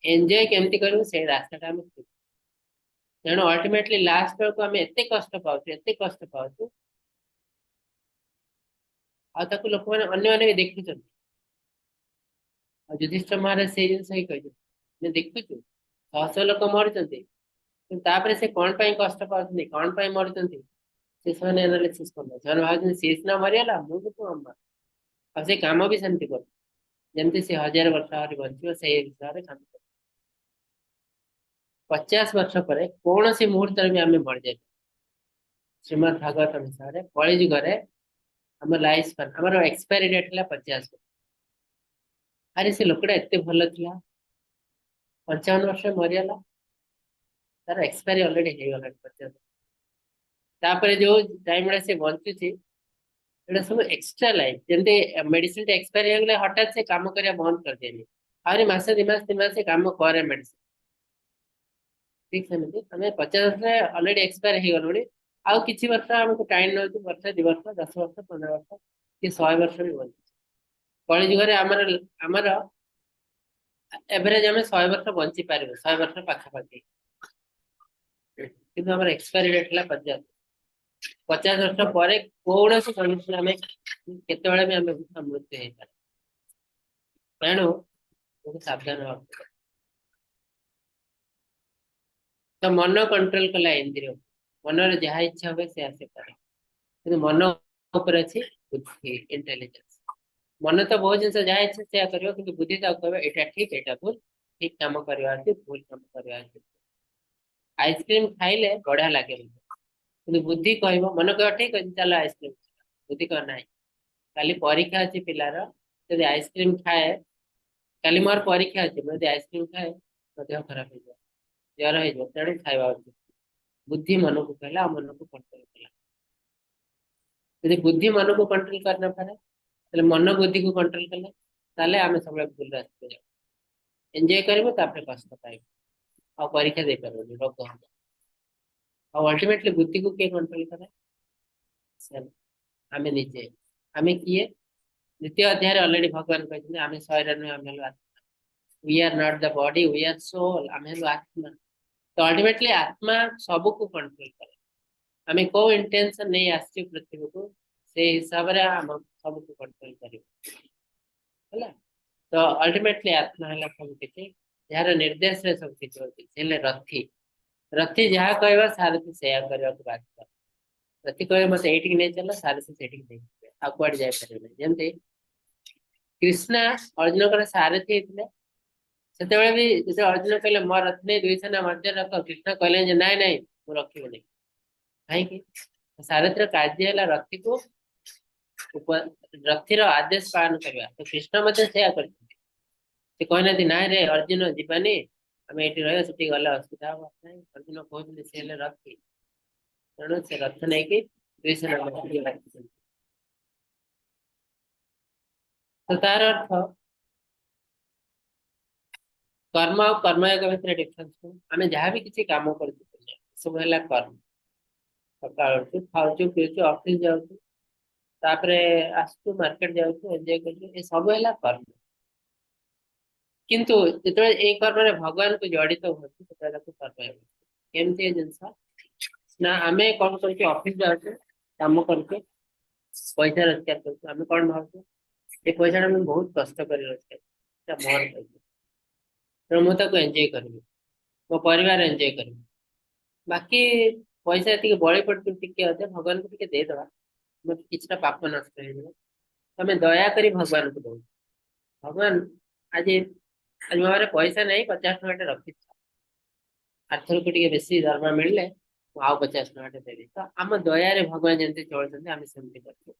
ଏନ୍ଜୟ କେମିତି କରିବୁ, ସେଇ ରାସ୍ତାଟା ଆମେ ଖୋଜୁ। ତେଣୁ ଅଲ୍ଟିମେଟଲି ଲାଷ୍ଟ ବେଳକୁ ଆମେ ଏତେ କଷ୍ଟ ପାଉଛୁ, ଏତେ କଷ୍ଟ ପାଉଛୁ, ଆଉ ତାକୁ ଲୋକମାନେ, ଅନ୍ୟମାନେ ବି ଦେଖୁଛନ୍ତି। ଆଉ ଯୁଧିଷ୍ଠିର ମହାରାଜ ସେଇ ଜିନିଷ ହିଁ କହିଛନ୍ତି, ଆମେ ଦେଖୁଛୁ ଶହ ଶହ ଲୋକ ମରୁଛନ୍ତି, କିନ୍ତୁ ତାପରେ ସେ କଣ ପାଇଁ କଷ୍ଟ ପାଉଛନ୍ତି, କଣ ପାଇଁ ମରୁଛନ୍ତି, ସେ ସେମାନେ ଆନାଲିସିସ୍ କରୁନାହାନ୍ତି। ସେମାନେ ଭାବୁଛନ୍ତି, ସିଏ ସିନା ମରିଗଲା, ମୁଁ କିନ୍ତୁ ଅମର। ଆଉ ସେ କାମ ବି ସେମିତି କରୁଛି, ଯେମିତି ସେ 1000 ବର୍ଷ ଆହୁରି ବଞ୍ଚିବ, ସେଇ ହିସାବରେ କାମ କରୁଛି। 50 ବର୍ଷ ପରେ କୌଣସି ମୁହୂର୍ତ୍ତରେ ବି ଆମେ ମରିଯାଇପାରିବା। ଶ୍ରୀମଦ୍ ଭାଗବତ ଅନୁସାରେ କଳିଯୁଗରେ ଆମ ଲାଇଫ ସ୍ପାନ୍, ଆମର ଏକ୍ସପାୟରି ଡେଟ୍ ହେଲା 50 ବର୍ଷ। ଆରେ, ସେ ଲୋକଟା ଏତେ ଭଲ ଥିଲା, 55 ବର୍ଷ ମରିଗଲା। ତାର ଏକ୍ସପାୟରି ଅଲରେଡି ହେଇଗଲାଣି 50। ତାପରେ ଯୋଉ ଟାଇମ ଗୁଡା ସେ ବଞ୍ଚୁଛି, ଏଇଟା ସବୁ ଏକ୍ସଟ୍ରା ଲାଇଫ। ଯେମିତି ମେଡିସିନ ଟା ଏକ୍ସପାୟରି ହେଇଗଲେ ହଠାତ୍ ସେ କାମ କରିବା ବନ୍ଦ କରିଦିଏନି, ଆହୁରି ମାସେ, 2 ମାସ, 3 ମାସ ସେ କାମ କରେ ମେଡିସିନ। ଠିକ ସେମିତି ଆମେ 50 ବର୍ଷରେ ଅଲରେଡି ଏକ୍ସପାୟାର ହେଇଗଲୁଣି। ଆଉ କିଛି ବର୍ଷ ଆମକୁ ଟାଇମ ନେଉଛି, ବର୍ଷ, 2 ବର୍ଷ, 10 ବର୍ଷ, 15 ବର୍ଷ କି 100 ବର୍ଷ ବି ବଞ୍ଚୁଛି। କଳି ଯୁଗରେ ଆମର ଏଭରେଜ ଆମେ 100 ବର୍ଷ ବଞ୍ଚି ପାରିବୁ, 100 ବର୍ଷ ପାଖାପାଖି। କିନ୍ତୁ ଆମର ଏକ୍ସପାୟରି ଡେଟ୍ ହେଲା 50। 50 ବର୍ଷ ପରେ କୌଣସି କଣ୍ଡିସନ ଆମେ କେତେବେଳେ ବି ଆମେ ମୃତ୍ୟୁ ହେଇପାରେ। ତେଣୁ ବହୁତ ସାବଧାନ ହେବାକୁ ପଡିବ। ତ ମନ କଣ୍ଟ୍ରୋଲ କଲା ଇନ୍ଦ୍ରିୟ। ମନରେ ଯାହା ଇଚ୍ଛା ହୁଏ, ସେ ଆସିପାରେ। କିନ୍ତୁ ମନ ଉପରେ ଅଛି ବୁଦ୍ଧି, ଇଣ୍ଟେଲିଜେନ୍ସ। ମନ ତ ବହୁତ ଜିନିଷ ଯାହା ଇଚ୍ଛା ସେୟା କରିବ, କିନ୍ତୁ ବୁଦ୍ଧି ତାକୁ କହିବ, ଏଇଟା ଠିକ, ଏଇଟା ଭୁଲ, ଠିକ କାମ କରିବା ଅଛି, ଭୁଲ କାମ କରିବା ଅଛି। ଆଇସ୍କ୍ରିମ ଖାଇଲେ ବଢିଆ ଲାଗେ, କିନ୍ତୁ ବୁଦ୍ଧି କହିବ, ମନ କହିବ, ଠିକ ଅଛି, ଚାଲ ଆଇସ୍କ୍ରିମ। ବୁଦ୍ଧି କହିବ, ନାହିଁ, କାଲି ପରୀକ୍ଷା ଅଛି ପିଲାର, ଯଦି ଆଇସ୍କ୍ରିମ ଖାଏ, କାଲି ମୋର ପରୀକ୍ଷା ଅଛି, ମୁଁ ଯଦି ଆଇସ୍କ୍ରିମ ଖାଏ, ମୋ ଦେହ ଖରାପ ହେଇଯିବ, ଜ୍ୱର ହେଇଯିବ, ତେଣୁ ଖାଇବା ଉଚିତ। ବୁଦ୍ଧି ମନକୁ କହିଲା ଆଉ ମନକୁ କଣ୍ଟ୍ରୋଲ କଲା। ଯଦି ବୁଦ୍ଧି ମନକୁ କଣ୍ଟ୍ରୋଲ କରିନପାରେ, ତାହେଲେ ମନ ବୁଦ୍ଧିକୁ କଣ୍ଟ୍ରୋଲ କଲେ, ତାହେଲେ ଆମେ ସବୁବେଳେ ଭୁଲ ରାସ୍ତାରେ ଯାଉ। ଏନ୍ଜୟ କରିବୁ, ତାପରେ କଷ୍ଟ ପାଇବୁ। ଆଉ ପରୀକ୍ଷା ଦେଇପାରିବନି, ରୋଗ ହବ। ଆଉ ଅଲ୍ଟିମେଟଲି ବୁଦ୍ଧିକୁ କିଏ କଣ୍ଟ୍ରୋଲ କରେ? ଆମେ ନିଜେ। ଆମେ କିଏ? ଦ୍ୱିତୀୟ ଅଧ୍ୟାୟରେ ଅଲରେଡି ଭଗବାନ କହିଛନ୍ତି, ଆମେ ଶରୀର ନୁହେଁ, ଆମେ ହେଲୁ ଆତ୍ମା। We are not the body, we are soul. ଆମେ ହେଲୁ ଆତ୍ମା। ତ ଅଲ୍ଟିମେଟଲି ଆତ୍ମା ସବୁକୁ କଣ୍ଟ୍ରୋଲ କରେ। ଆମେ କୋଉ ଇଣ୍ଟେନସନ ନେଇ ଆସିଛୁ ପୃଥିବୀକୁ, ସେଇ ହିସାବରେ ଆମ ସବୁକୁ କଣ୍ଟ୍ରୋଲ କରିବ, ହେଲା। ତ ଅଲ୍ଟିମେଟଲି ଆତ୍ମା ହେଲା ସବୁ କିଛି, ଯାହାର ନିର୍ଦ୍ଦେଶରେ ସବୁ କିଛି ହଉଛି। ସେ ହେଲେ ରଥି। ରଥି ଯାହା କହିବ, ସାରଥି ସେଇଆ କରିବାକୁ ବାଧ୍ୟ। ରଥି କହିବ ମତେ ଏଇଠିକି ନେଇ ଚାଲ, ସାରଥି ସେଇଠିକି ନେଇଯିବେ, ଆଉ କୁଆଡେ ଯାଇପାରିବେନି। ଯେମିତି କୃଷ୍ଣ ଅର୍ଜୁନଙ୍କର ସାରଥି ହେଇଥିଲେ, ସେତେବେଳେ ବି ଯେତେବେଳେ ଅର୍ଜୁନ କହିଲେ ମୋ ରଥ ନେଇ ଦୁଇ ସେନା ମଧ୍ୟରେ ରଖ, କୃଷ୍ଣ କହିଲେ ଯେ ନାଇଁ ନାଇଁ, ମୁଁ ରଖିବିନି। କାହିଁକି? ସାରଥୀର କାର୍ଯ୍ୟ ହେଲା ରଥିକୁ ରଥିର ଆଦେଶ ପାଳନ କରିବା। ତ କୃଷ୍ଣ ମଧ୍ୟ ସେଇଆ କରିଛନ୍ତି। ସେ କହିନାହାନ୍ତି, ନାଇଁ ରେ ଅର୍ଜୁନ, ଯିବାନି, ଆମେ ଏଇଠି ରହିବା, ସେଠି ଗଲେ ଅସୁବିଧା ହବ। ନାଇଁ, ଅର୍ଜୁନ କହୁଛନ୍ତି ସେ ହେଲେ ରଥି, ତେଣୁ ସେ ରଥ ନେଇକି ଦୁଇ ସେନା ମଧ୍ୟରେ ରଖିଛନ୍ତି। ତ ତାର ଅର୍ଥ କର୍ମ ଆଉ କର୍ମଯୋଗ ଭିତରେ ଡିଫରେନ୍ସ କଣ? ଆମେ ଯାହା ବି କିଛି କାମ କରୁଛୁ, ସବୁ ହେଲା କର୍ମ। ସକାଳୁ ଉଠୁଛୁ, ଖାଉଛୁ, ପିଉଛୁ, ଅଫିସ ଯାଉଛୁ, ତାପରେ ଆସୁଛୁ, ମାର୍କେଟ ଯାଉଛୁ, ଏନ୍ଜୟ କରୁଛୁ, ଏ ସବୁ ହେଲା କର୍ମ। କିନ୍ତୁ ଯେତେବେଳେ ଏଇ କର୍ମରେ ଭଗବାନଙ୍କୁ ଜଡିତ ହୁଅନ୍ତି, ସେତେବେଳେ ତାକୁ କର୍ମଯୋଗ। କେମିତି ଏ ଜିନିଷ ନା, ଆମେ କଣ କରୁଛୁ? ଅଫିସ ଯାଉଛୁ, କାମ କରୁଛୁ, ପଇସା ରୋଜଗାର କରୁଛୁ। ଆମେ କଣ ଭାବୁଛୁ? ଏ ପଇସାଟା ମୁଁ ବହୁତ କଷ୍ଟ କରି ରୋଜଗାର, ଏଟା ମୋର ପଇସା, ତେଣୁ ମୁଁ ତାକୁ ଏନ୍ଜୟ କରିବି, ମୋ ପରିବାର ଏନ୍ଜୟ କରିବି। ବାକି ପଇସା ଏତିକି ବଳି ପଡୁଛି, ଟିକେ ଅଧେ ଭଗବାନଙ୍କୁ ଟିକେ ଦେଇଦବା, ମୋର କିଛିଟା ପାପ ନଷ୍ଟ ହେଇଯିବ। ତମେ ଦୟାକରି ଭଗବାନଙ୍କୁ ଦଉଛ। ଭଗବାନ, ଆଜି ଆଜି ମୋ ପାଖରେ ପଇସା ନାହିଁ, 50 ଟଙ୍କାଟେ ରଖିଛ, ଆରଥରକୁ ଟିକେ ବେଶୀ ଦରମା ମିଳିଲେ ମୁଁ ଆଉ 50 ଟଙ୍କାଟେ ଦେବି। ତ ଆମ ଦୟାରେ ଭଗବାନ ଯେମିତି ଚଳୁଛନ୍ତି, ଆମେ ସେମିତି କରୁଛୁ।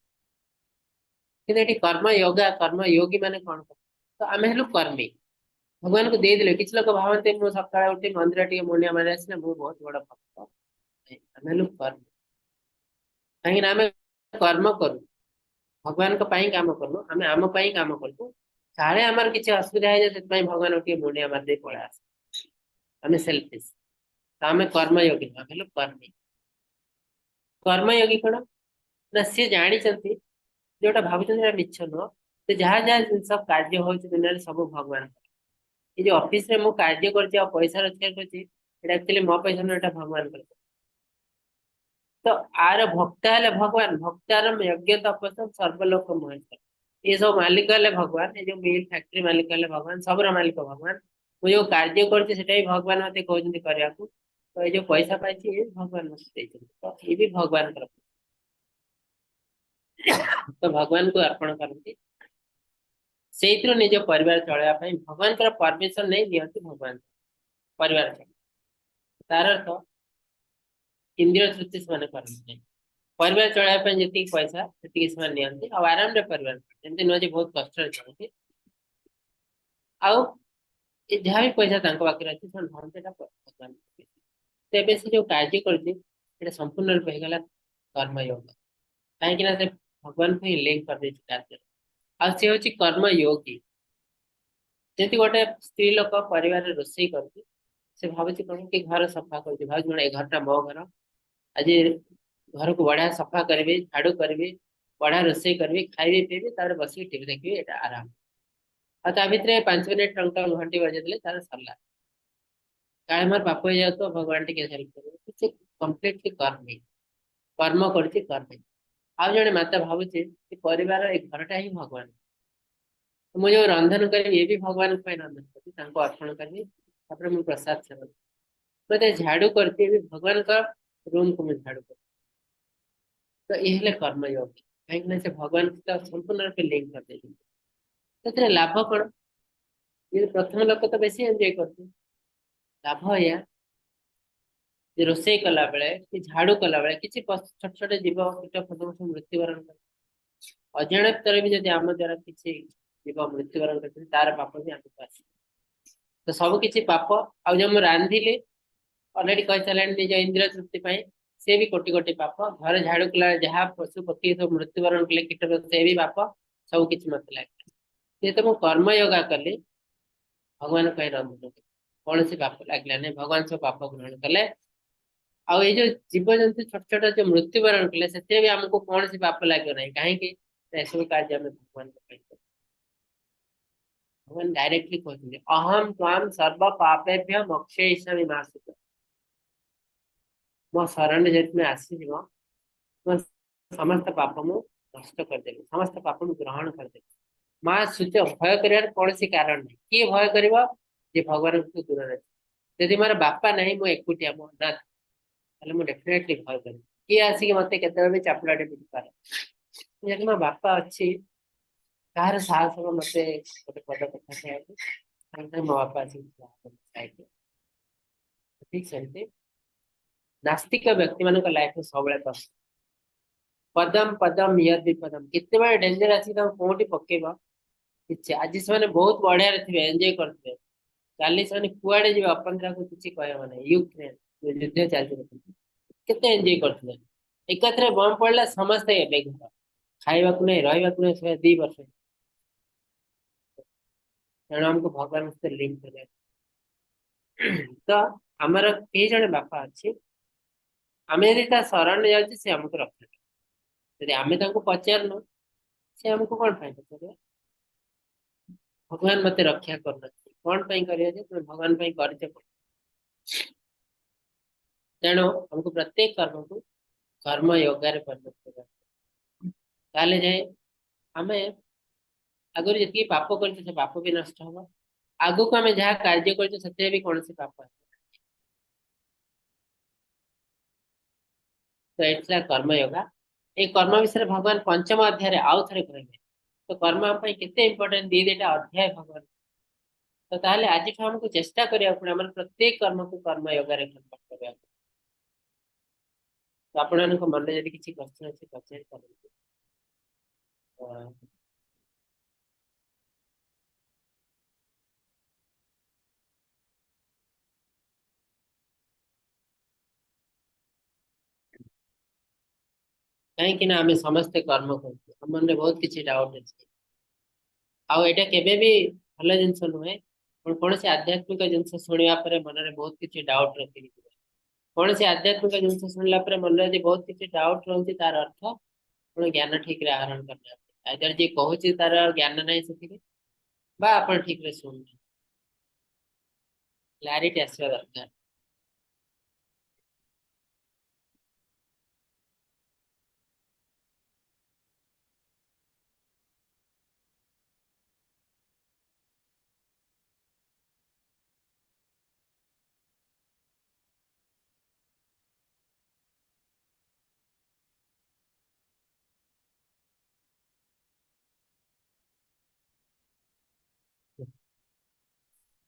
କିନ୍ତୁ ଏଠି କର୍ମ ୟୋଗା, କର୍ମ ୟୋଗୀ ମାନେ କଣ କର? ତ ଆମେ ହେଲୁ କର୍ମୀ, ଭଗବାନଙ୍କୁ ଦେଇଦେଲେ। କିଛି ଲୋକ ଭାବନ୍ତି, ମୁଁ ସକାଳେ ଉଠି ମନ୍ଦିର ଟିକେ ମୁଣ୍ଡିଆ ମାରି ଆସିଲେ ମୁଁ ବହୁତ ବଡ ଭକ୍ତ। ନାଇଁ, ଆମେ ହେଲୁ କର୍ମ। କାହିଁକି ନା ଆମେ କର୍ମ କରୁ, ଭଗବାନଙ୍କ ପାଇଁ କାମ କରୁ, ଆମେ ଆମ ପାଇଁ କାମ କରୁ। କାଳେ ଆମର କିଛି ଅସୁବିଧା ହେଇଯାଏ, ସେଥିପାଇଁ ଭଗବାନଙ୍କୁ ଟିକେ ମୁଣ୍ଡିଆ ମାରିଦେଇ ପଳେଇ ଆସ। ଆମେ ସେଲଫିସ୍। ତ ଆମେ କର୍ମଯୋଗୀ ନୁହଁ, ଆମେ ହେଲୁ କର୍ମୀ। କର୍ମଯୋଗୀ କଣ ନା, ସିଏ ଜାଣିଛନ୍ତି, ଯୋଉଟା ଭାବୁଛନ୍ତି ସେଟା ମିଛ ନୁହଁ। ସେ ଯାହା ଯାହା ଜିନିଷ କାର୍ଯ୍ୟ ହଉଛି ଦୁନିଆରେ, ସବୁ ଭଗବାନଙ୍କର। ଏଇ ଯୋଉ ଅଫିସରେ ମୁଁ କାର୍ଯ୍ୟ କରୁଛି ଆଉ ପଇସା ରୋଜଗାର କରୁଛି, ଏଇଟା ଆକ୍ଚୁଆଲି ମୋ ପଇସା ନୁହଁ, ଏଟା ଭଗବାନଙ୍କର। ତ ଆର ଭକ୍ତା ହେଲେ ଭଗବାନ। ଭକ୍ତାର ଯଜ୍ଞ ତପସ୍ୟା ସର୍ବଲୋକ ମହେଶ୍ୱର। ଏ ସବୁ ମାଲିକ ହେଲେ ଭଗବାନ। ଏ ଯୋଉ ମିଲ୍ ଫ୍ୟାକ୍ଟ୍ରି ମାଲିକ ହେଲେ ଭଗବାନ। ସବୁର ମାଲିକ ଭଗବାନ। ମୁଁ ଯୋଉ କାର୍ଯ୍ୟ କରୁଛି, ସେଟା ବି ଭଗବାନ ମତେ କହୁଛନ୍ତି କରିବାକୁ। ତ ଏଇ ଯୋଉ ପଇସା ପାଇଛି, ଏ ଭଗବାନ ମତେ ଦେଇଛନ୍ତି। ତ ଏ ବି ଭଗବାନଙ୍କର। ତ ଭଗବାନଙ୍କୁ ଅର୍ପଣ କରନ୍ତି। ସେଇଥିରୁ ନିଜ ପରିବାର ଚଳେଇବା ପାଇଁ ଭଗବାନଙ୍କର ପରମିଶନ ନେଇ ନିଅନ୍ତି ଭଗବାନ ପରିବାର ଚଳେ। ତାର ଅର୍ଥ ଇନ୍ଦ୍ରିୟ ତୃପ୍ତି ସେମାନେ କରନ୍ତି ନାହିଁ। ପରିବାର ଚଳେଇବା ପାଇଁ ଯେତିକି ପଇସା, ସେତିକି ସେମାନେ ନିଅନ୍ତି ଆଉ ଆରାମରେ ପରିବାର ଚଳେ। ଏମିତି ନୁହେଁ ଯେ ବହୁତ କଷ୍ଟରେ ଚଳନ୍ତି। ଆଉ ଏ ଯାହା ବି ପଇସା ତାଙ୍କ ପାଖରେ ଅଛି, ସେମାନେ ଭାବନ୍ତି ଏଟା ଭଗବାନ। ତ ଏବେ ସେ ଯୋଉ କାର୍ଯ୍ୟ କରୁଛି, ସେଟା ସମ୍ପୂର୍ଣ୍ଣ ରୂପେ ହେଇଗଲା କର୍ମଯୋଗ। କାହିଁକି ନା ସେ ଭଗବାନଙ୍କୁ ହିଁ ଲିଙ୍କ କରିଦେଇଛି କାର୍ଯ୍ୟରେ, ଆଉ ସେ ହଉଛି କର୍ମଯୋଗୀ। ଯେମିତି ଗୋଟେ ସ୍ତ୍ରୀ ଲୋକ ପରିବାରରେ ରୋଷେଇ କରୁଛି, ସେ ଭାବୁଛି କଣ କି ଘର ସଫା କରୁଛି, ଭାବୁଛି କଣ, ଏ ଘରଟା ମୋ ଘର, ଆଜି ଘରକୁ ବଢିଆ ସଫା କରିବି, ଝାଡୁ କରିବି, ବଢିଆ ରୋଷେଇ କରିବି, ଖାଇବି, ପିଇବି, ତାପରେ ବସିକି ଟିଭି ଦେଖିବି, ଏଇଟା ଆରାମ। ଆଉ ତା ଭିତରେ 5 ମିନିଟ ଟଙ୍ଗ ଟଙ୍ଗ ଘଣ୍ଟି ବଜେଇଦେଲେ ତାର ସରିଲା। କାଳେ ମୋର ପାପ ହେଇଯାଉଥିବ, ଭଗବାନ ଟିକେ ହେଲ୍ପ କରିବେ। ସେ କମ୍ପ୍ଲିଟଲି କର୍ମୀ, କର୍ମ କରୁଛି, କର୍ମୀ। ଆଉ ଜଣେ ମାତା ଭାବୁଛି କି ପରିବାର, ଏଇ ଘରଟା ହିଁ ଭଗବାନ। ମୁଁ ଯୋଉ ରନ୍ଧନ କରିବି, ଏ ବି ଭଗବାନଙ୍କ ପାଇଁ ରନ୍ଧନ କରିବି, ତାଙ୍କୁ ଅର୍ପଣ କରିବି, ତାପରେ ମୁଁ ପ୍ରସାଦ ସେବନ। ମୁଁ ଯେତେବେଳେ ଝାଡୁ କରୁଛି, ଏ ବି ଭଗବାନଙ୍କ ରୁମକୁ ମୁଁ ଝାଡୁ କରୁଛି। ତ ଇଏ ହେଲେ କର୍ମଯୋଗୀ। କାହିଁକି ନା ସେ ଭଗବାନଙ୍କ ସହିତ ସମ୍ପୂର୍ଣ୍ଣ ରୂପେ ଲିଙ୍କ କରିଦେଇଛନ୍ତି। ସେଥିରେ ଲାଭ କଣ? ଇଏ ପ୍ରଥମ ଲୋକ ତ ବେଶୀ ଏନ୍ଜୟ କରୁଛି। ଲାଭ ଏଇଆ ଯେ ରୋଷେଇ କଲା ବେଳେ କି ଝାଡୁ କଲା ବେଳେ କିଛି ଛୋଟ ଛୋଟ ଜୀବ, କୀଟ ପତଙ୍ଗ ସବୁ ମୃତ୍ୟୁବରଣ କରେ। ଅଜାଣତରେ ବି ଯଦି ଆମ ଦ୍ଵାରା କିଛି ଜୀବ ମୃତ୍ୟୁବରଣ କରିଛନ୍ତି, ତାର ପାପ ବି ଆମକୁ ଆସେ। ତ ସବୁ କିଛି ପାପ। ଆଉ ଯୋଉ ମୁଁ ରାନ୍ଧିଲି, ଅଲରେଡି କହିସାରିଲାଣି, ନିଜ ଇନ୍ଦ୍ରିୟ ତୃପ୍ତି ପାଇଁ, ସେ ବି କୋଟି କୋଟି ପାପ। ଘରେ ଝାଡୁ କଲା ବେଳେ ଯାହା ପଶୁ ପକ୍ଷୀ ସବୁ ମୃତ୍ୟୁବରଣ କଲେ, କୀଟ, ସେ ବି ପାପ। ସବୁ କିଛି ମତେ ଲାଗେ। ଯେହେତୁ ମୁଁ କର୍ମ ଯୋଗା କଲି, ଭଗବାନଙ୍କ ପାଇଁ ରନ୍ଧନ କଲି। କୌଣସି ପାପ ଲାଗିଲା ନାହିଁ, ଭଗବାନ ସବୁ ପାପ ଗ୍ରହଣ କଲେ। ଆଉ ଏଇ ଯୋଉ ଜୀବଜନ୍ତୁ ଛୋଟ ଛୋଟ ଯୋଉ ମୃତ୍ୟୁବରଣ କଲେ ସେଥିରେ ବି ଆମକୁ କୌଣସି ପାପ ଲାଗିବ ନାହିଁ। କାହିଁକି? ଏସବୁ କାର୍ଯ୍ୟ ଆମେ ଭଗବାନଙ୍କ ପାଇଁ କରୁ। ଭଗବାନ ଡାଇରେକ୍ଟଲି କହୁଛନ୍ତି ଅହಂ ତ୍ୱାಂ ସର୍ବ ପାପେଭ୍ୟ ମୋକ୍ଷୟିଷ୍ୟାମି ମା ଶୁଚଃ। ମୋ ଶରଣରେ ଯଦି ତୁମେ ଆସିଯିବ, ମୋ ସମସ୍ତ ପାପ ମୁଁ ନଷ୍ଟ କରିଦେବି, ସମସ୍ତ ପାପ ମୁଁ ଗ୍ରହଣ କରିଦେବି। ମା ଶୁଚ, ଭୟ କରିବାର କୌଣସି କାରଣ ନାହିଁ। କିଏ ଭୟ କରିବ? ଯେ ଭଗବାନଙ୍କୁ ଦୂରରେ ଅଛି। ଯଦି ମୋର ବାପା ନାହିଁ, ମୁଁ ଏକୁଟିଆ, ମୁଁ ଅନାଥ, ତାହେଲେ ମୁଁ ଡେଫିନେଟଲି ଭୟ କରିବି। କିଏ ଆସିକି ମତେ କେତେବେଳେ ବି ଚାପୁଡ଼ାଟେ ପିଟିପାରେ। ଯଦି ମୋ ବାପା ଅଛି, କାହାର ସାହସ ହବ ମତେ ଗୋଟେ ପଦ କଥା କହିବାକୁ? ସାଙ୍ଗେ ମୋ ବାପା ଆସିକି ଠିଆ ହବ ମୋ ସାଇଡରେ। ଠିକ ସେମିତି ନାସ୍ତିକ ବ୍ୟକ୍ତି ମାନଙ୍କ ଲାଇଫ ସବୁବେଳେ କଷ୍ଟ। ପଦମ ପଦମ ୟଦ ବିପଦମ, କେତେବେଳେ ଡେଞ୍ଜର ଆସିକି ତାଙ୍କୁ କୋଉଠି ପକେଇବ କିଛି। ଆଜି ସେମାନେ ବହୁତ ବଢିଆରେ ଥିବେ, ଏନ୍ଜୟ କରୁଥିବେ, କାଲି ସେମାନେ କୁଆଡେ ଯିବେ ଅପନ୍ଧ୍ରାକୁ କିଛି କହିହବ ନାହିଁ। ୟୁକ୍ରେନ ଯୁଦ୍ଧ ଚାଲିଛି ଦେଖନ୍ତୁ, କେତେ ଏନ୍ଜୟ କରୁଥିଲେ, ଏକାଥରେ ବମ୍ ପଡିଲା, ସମସ୍ତେ ଏବେ ଘର, ଖାଇବାକୁ ନାହିଁ, ରହିବାକୁ ନାହିଁ, ସେ 2 ବର୍ଷ। ତେଣୁ ଆମକୁ ଭଗବାନଙ୍କ ସହିତ ଲିଙ୍କ କରିବାକୁ। ତ ଆମର କେହି ଜଣେ ବାପା ଅଛି, ଆମେ ଯଦି ତା ଶରଣରେ ଯାଉଛେ ସେ ଆମକୁ ରକ୍ଷା କରିବ। ଯଦି ଆମେ ତାଙ୍କୁ ପଚାରୁନୁ ସେ ଆମକୁ କଣ ପାଇଁ ପଚାରିବ? ଭଗବାନ ମତେ ରକ୍ଷା କରୁନାହାନ୍ତି, କଣ ପାଇଁ କରିବ ଯେ ତୁମେ ଭଗବାନ ପାଇଁ କରିଛ କଣ? ତେଣୁ ଆମକୁ ପ୍ରତ୍ୟେକ କର୍ମକୁ କର୍ମ ୟୋଗାରେ ପରିଣତ କରିବାକୁ, ତାହେଲେ ଯାଇ ଆମେ ଆଗରୁ ଯେତିକି ପାପ କରିଛୁ ସେ ପାପ ବି ନଷ୍ଟ ହବ, ଆଗକୁ ଆମେ ଯାହା କାର୍ଯ୍ୟ କରିଛୁ ସେଥିରେ ବି କୌଣସି ପାପ ହେବ ନାହିଁ। ତ ଏଠି ଥିଲା କର୍ମ ୟୋଗା। ଏଇ କର୍ମ ବିଷୟରେ ଭଗବାନ ପଞ୍ଚମ ଅଧ୍ୟାୟରେ ଆଉ ଥରେ କହିଲେ। ତ କର୍ମ ଆମ ପାଇଁ କେତେ ଇମ୍ପୋର୍ଟାଣ୍ଟ, 2ଟା ଅଧ୍ୟାୟ ଭଗବାନ। ତ ତାହେଲେ ଆଜିଠୁ ଆମକୁ ଚେଷ୍ଟା କରିବାକୁ ପଡିବ ଆମର ପ୍ରତ୍ୟେକ କର୍ମକୁ କର୍ମ ୟୋଗାରେ କନଭର୍ଟ କରିବାକୁ। ତ ଆପଣମାନଙ୍କ ମନରେ ଯଦି କିଛି କ୍ୱେଶ୍ଚନ ଅଛି ପଚାରି ପାରନ୍ତି। କାହିଁକି ନା ଆମେ ସମସ୍ତେ କର୍ମ କରୁଛୁ, ଆମ ମନରେ ବହୁତ କିଛି ଡାଉଟ ଅଛି। ଆଉ ଏଇଟା କେବେ ବି ଭଲ ଜିନିଷ ନୁହେଁ। ଆପଣ କୌଣସି ଆଧ୍ୟାତ୍ମିକ ଜିନିଷ ଶୁଣିବା ପରେ ମନରେ ବହୁତ କିଛି ଡାଉଟ ରଖିକି ଯିବେ। କୌଣସି ଆଧ୍ୟାତ୍ମିକ ଜିନିଷ ଶୁଣିଲା ପରେ ମନରେ ଯଦି ବହୁତ କିଛି ଡାଉଟ ରହୁଛି, ତାର ଅର୍ଥ ଆପଣ ଜ୍ଞାନ ଠିକରେ ଆହରଣ କରିନାହାନ୍ତି। ଆଇଦର ଯିଏ କହୁଛି ତାର ଜ୍ଞାନ ନାହିଁ ସେତିକି, ବା ଆପଣ ଠିକରେ ଶୁଣୁନାହାନ୍ତି। କ୍ଲାରିଟି ଆସିବା ଦରକାର।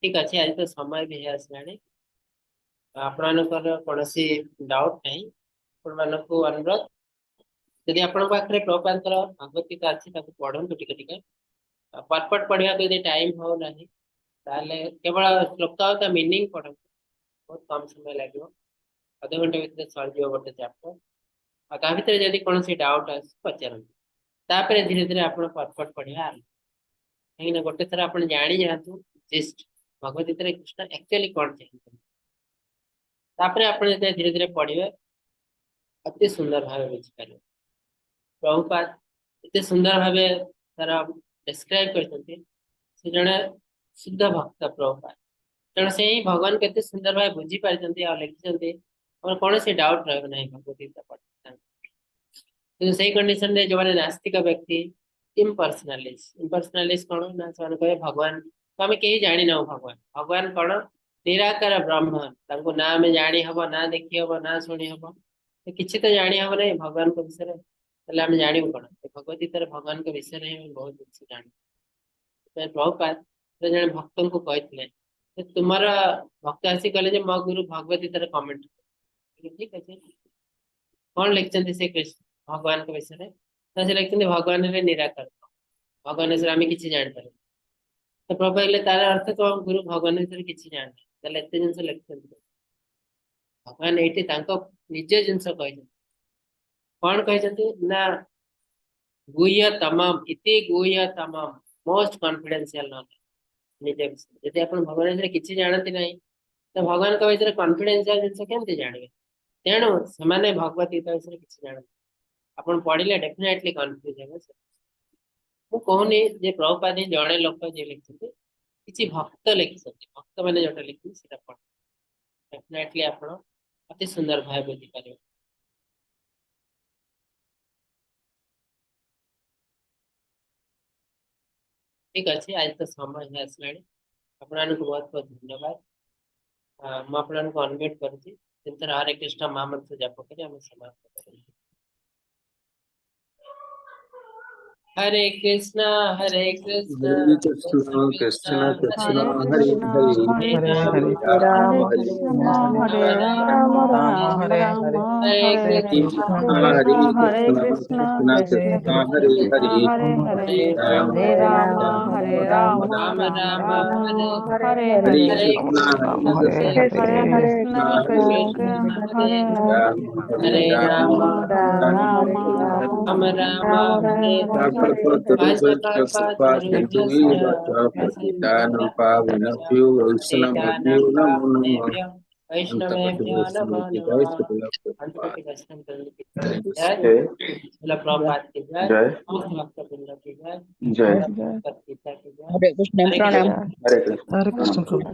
ଠିକ ଅଛି, ଆଜି ତ ସମୟ ବି ହେଇ ଆସିଲାଣି। ଆପଣମାନଙ୍କର କୌଣସି ଡାଉଟ ନାହିଁ, ଆପଣମାନଙ୍କୁ ଅନୁରୋଧ, ଯଦି ଆପଣଙ୍କ ପାଖରେ ପ୍ରଭୁପାଦଙ୍କର ଭଗବତ ଗୀତା ଅଛି ତାକୁ ପଢନ୍ତୁ ଟିକେ ଟିକେ। ପରପଟ ପଢିବାକୁ ଯଦି ଟାଇମ ହଉନାହିଁ ତାହେଲେ କେବଳ ଶ୍ଲୋକ ଆଉ ତା ମିନିଂ ପଢନ୍ତୁ, ବହୁତ କମ ସମୟ ଲାଗିବ, ଅଧଘଣ୍ଟା ଭିତରେ ସରିଯିବ ଗୋଟେ ଚାପ୍ଟର। ଆଉ ତା ଭିତରେ ଯଦି କୌଣସି ଡାଉଟ ଆସୁଛି ପଚାରନ୍ତୁ, ତାପରେ ଧୀରେ ଧୀରେ ଆପଣ ପରପଟ ପଢିବା ଆରମ୍ଭ। କାହିଁକିନା ଗୋଟେ ଥର ଆପଣ ଜାଣି ଯାଆନ୍ତୁ ଜିଷ୍ଟ ଭଗବତ ଗୀତାରେ କୃଷ୍ଣ ଆକ୍ଚୁଆଲି କଣ ଚାହୁଁଛନ୍ତି, ତାପରେ ଆପଣ ଯେତେବେଳେ ଧୀରେ ଧୀରେ ପଢିବେ ଅତି ସୁନ୍ଦର ଭାବେ ବୁଝିପାରିବେ। ପ୍ରଭୁପାଦ ଏତେ ସୁନ୍ଦର ଭାବେ ତାର ଡେସ୍କ୍ରାଇବ କରିଛନ୍ତି, ସେ ଜଣେ ଶୁଦ୍ଧ ଭକ୍ତ ପ୍ରଭୁପାଦ, ତେଣୁ ସେ ହିଁ ଭଗବାନ କେତେ ସୁନ୍ଦର ଭାବେ ବୁଝିପାରିଛନ୍ତି ଆଉ ଲେଖିଛନ୍ତି, ଆମର କୌଣସି ଡାଉଟ ରହିବ ନାହିଁ ଭଗବତ ଗୀତା ପଢିଲେ। କିନ୍ତୁ ସେଇ କଣ୍ଡିସନରେ ଯୋଉମାନେ ନାସ୍ତିକ ବ୍ୟକ୍ତି, ଇମ୍ପର୍ସନାଲିଷ୍ଟ, ଇମ୍ପର୍ସନାଲିଷ୍ଟ କଣ ନା ସେମାନେ କହିବେ ଭଗବାନ ତ ଆମେ କେହି ଜାଣିନାହୁଁ, ଭଗବାନ ଭଗବାନ କଣ ନିରାକାର ବ୍ରହ୍ମ, ତାଙ୍କୁ ନା ଆମେ ଜାଣି ହବ, ନା ଦେଖି ହବ, ନା ଶୁଣି ହବ, କିଛି ତ ଜାଣି ହବ ନାହିଁ ଭଗବାନଙ୍କ ବିଷୟରେ, ତାହେଲେ ଆମେ ଜାଣିବୁ କଣ? ଭଗବତ ଗୀତାରେ ଭଗବାନଙ୍କ ବିଷୟରେ ହିଁ ଆମେ ବହୁତ ଜିନିଷ ଜାଣୁ। ପ୍ରଭୁପାଦ ଜଣେ ଭକ୍ତଙ୍କୁ କହିଥିଲେ, ତୁମର ଭକ୍ତ ଆସି କହିଲେ ଯେ ମୋ ଗୁରୁ ଭଗବତ ଗୀତାରେ କମେଣ୍ଟ, ଠିକ ଅଛି, କଣ ଲେଖିଛନ୍ତି ସେ କୃଷ୍ଣ ଭଗବାନଙ୍କ ବିଷୟରେ? ତ ସେ ଲେଖିଛନ୍ତି ଭଗବାନ ହେଲେ ନିରାକାର, ଭଗବାନ ବିଷୟରେ ଆମେ କିଛି ଜାଣିପାରିବୁ। ତ ପ୍ରଭୁପାଦ କହିଲେ ତାର ଅର୍ଥ ତୁମ ଗୁରୁ ଭଗବାନ ବିଷୟରେ କିଛି ଜାଣିନାହାନ୍ତି, ତାହେଲେ ଏତେ ଜିନିଷ ଲେଖିଛନ୍ତି। ଭଗବାନ ଏଇଠି ତାଙ୍କ ନିଜ ଜିନିଷ କହିଛନ୍ତି। କଣ କହିଛନ୍ତି ନା ଗୁହ୍ୟ ତମମ ଇତି ଗୁହ୍ୟ ତମମ, ମୋଷ୍ଟ କନଫିଡେନ୍ସିଆଲ ନଲେଜ। ନିଜ ବିଷୟରେ ଯଦି ଆପଣ ଭଗବାନ ବିଷୟରେ କିଛି ଜାଣନ୍ତି ନାହିଁ, ତ ଭଗବାନଙ୍କ ବିଷୟରେ କନଫିଡେନ୍ସିଆଲ ଜିନିଷ କେମିତି ଜାଣିବେ? ତେଣୁ ସେମାନେ ଭଗବତ ଗୀତା ବିଷୟରେ କିଛି ଜାଣନ୍ତି। ଆପଣ ପଢିଲେ ଡେଫିନେଟଲି କନଫ୍ୟୁଜ ହେବେ। ମୁଁ କହୁନି ଯେ ପ୍ରଭୁପାଦ ହିଁ ଜଣେ ଲୋକ ଯିଏ ଲେଖିଛନ୍ତି, କିଛି ଭକ୍ତ ଲେଖିଛନ୍ତି। ଭକ୍ତ ମାନେ ଯୋଉଟା ଲେଖିଛନ୍ତି ସେଟା ପଢ, ଡେଫିନେଟଲି ଆପଣ ଅତି ସୁନ୍ଦର ଭାବେ ବୁଝିପାରିବେ। ଠିକ ଅଛି, ଆଜି ତ ସମୟ ହେଇ ଆସିଲାଣି। ଆପଣମାନଙ୍କୁ ବହୁତ ବହୁତ ଧନ୍ୟବାଦ। ମୁଁ ଆପଣଙ୍କୁ ଅନମ୍ୟୁଟ କରୁଛି। ତିନିଥର ହରେ କୃଷ୍ଣ ମହାମନ୍ତ୍ର ଜପ କରି ଆମେ ସମାପ୍ତ କରିବୁ। ହରେ କୃଷ୍ଣ ହରେ କୃଷ୍ଣ ହରେ କୃଷ୍ଣ କୃଷ୍ଣ କୃଷ୍ଣ କୃଷ୍ଣ କୃଷ୍ଣ ହରେ ହରେ ହରେ, ହରେ, ହରେ ରାମ ରାମ ହରେ ରାମ ହରେ ରାମ ରାମ ହରେ ରାମ ରାମ ହରେ ହରେ କୃଷ୍ଣ ହରେ, ହରେ ହରେ କୃଷ୍ଣ କୃଷ୍ଣ କୃଷ୍ଣ କୃଷ୍ଣ କୃଷ୍ଣ ହରେ କୃଷ୍ଣ ହରେ, ହରେ ହରେ, ରାମ ହରେ ରାମ ରାମ ହରେ ରାମ ରାମ ରାମ ରାମ ରାମ ରାମ ହରେ ହରେ ହରେ ହରେ, ହରେ କୃଷ୍ଣ କୃଷ୍ଣ ହରେ ହରେ ହରେ କୃଷ୍ଣ କୃଷ୍ଣ ହରେ କୃଷ୍ଣ କୃଷ୍ଣ କୃଷ୍ଣ ହରେ ହରେ ହରେ, ରାମ ହରେ ହରେ ରାମ ରାମ ହରେ ରାମ ରାମ ରାମ ରାମ ହରେ କୃପା ସିନ୍ଧୁ ପତିତାनं ପାବନେଭ୍यो वैष्णवेभ्यो नमो नमः। वैष्णवेभ्यो नमो जय नमः। श्री अंतकोटि वैष्णव की जय, जय श्रील प्रभुपाद की जय, जय समस्त भक्त वृंद की जय, जय भगवत गीता की जय। हरे कृष्ण, हरे प्रणाम। कृष्ण। हरे कृष्ण। हरे कृष्ण प्रभु। हरे।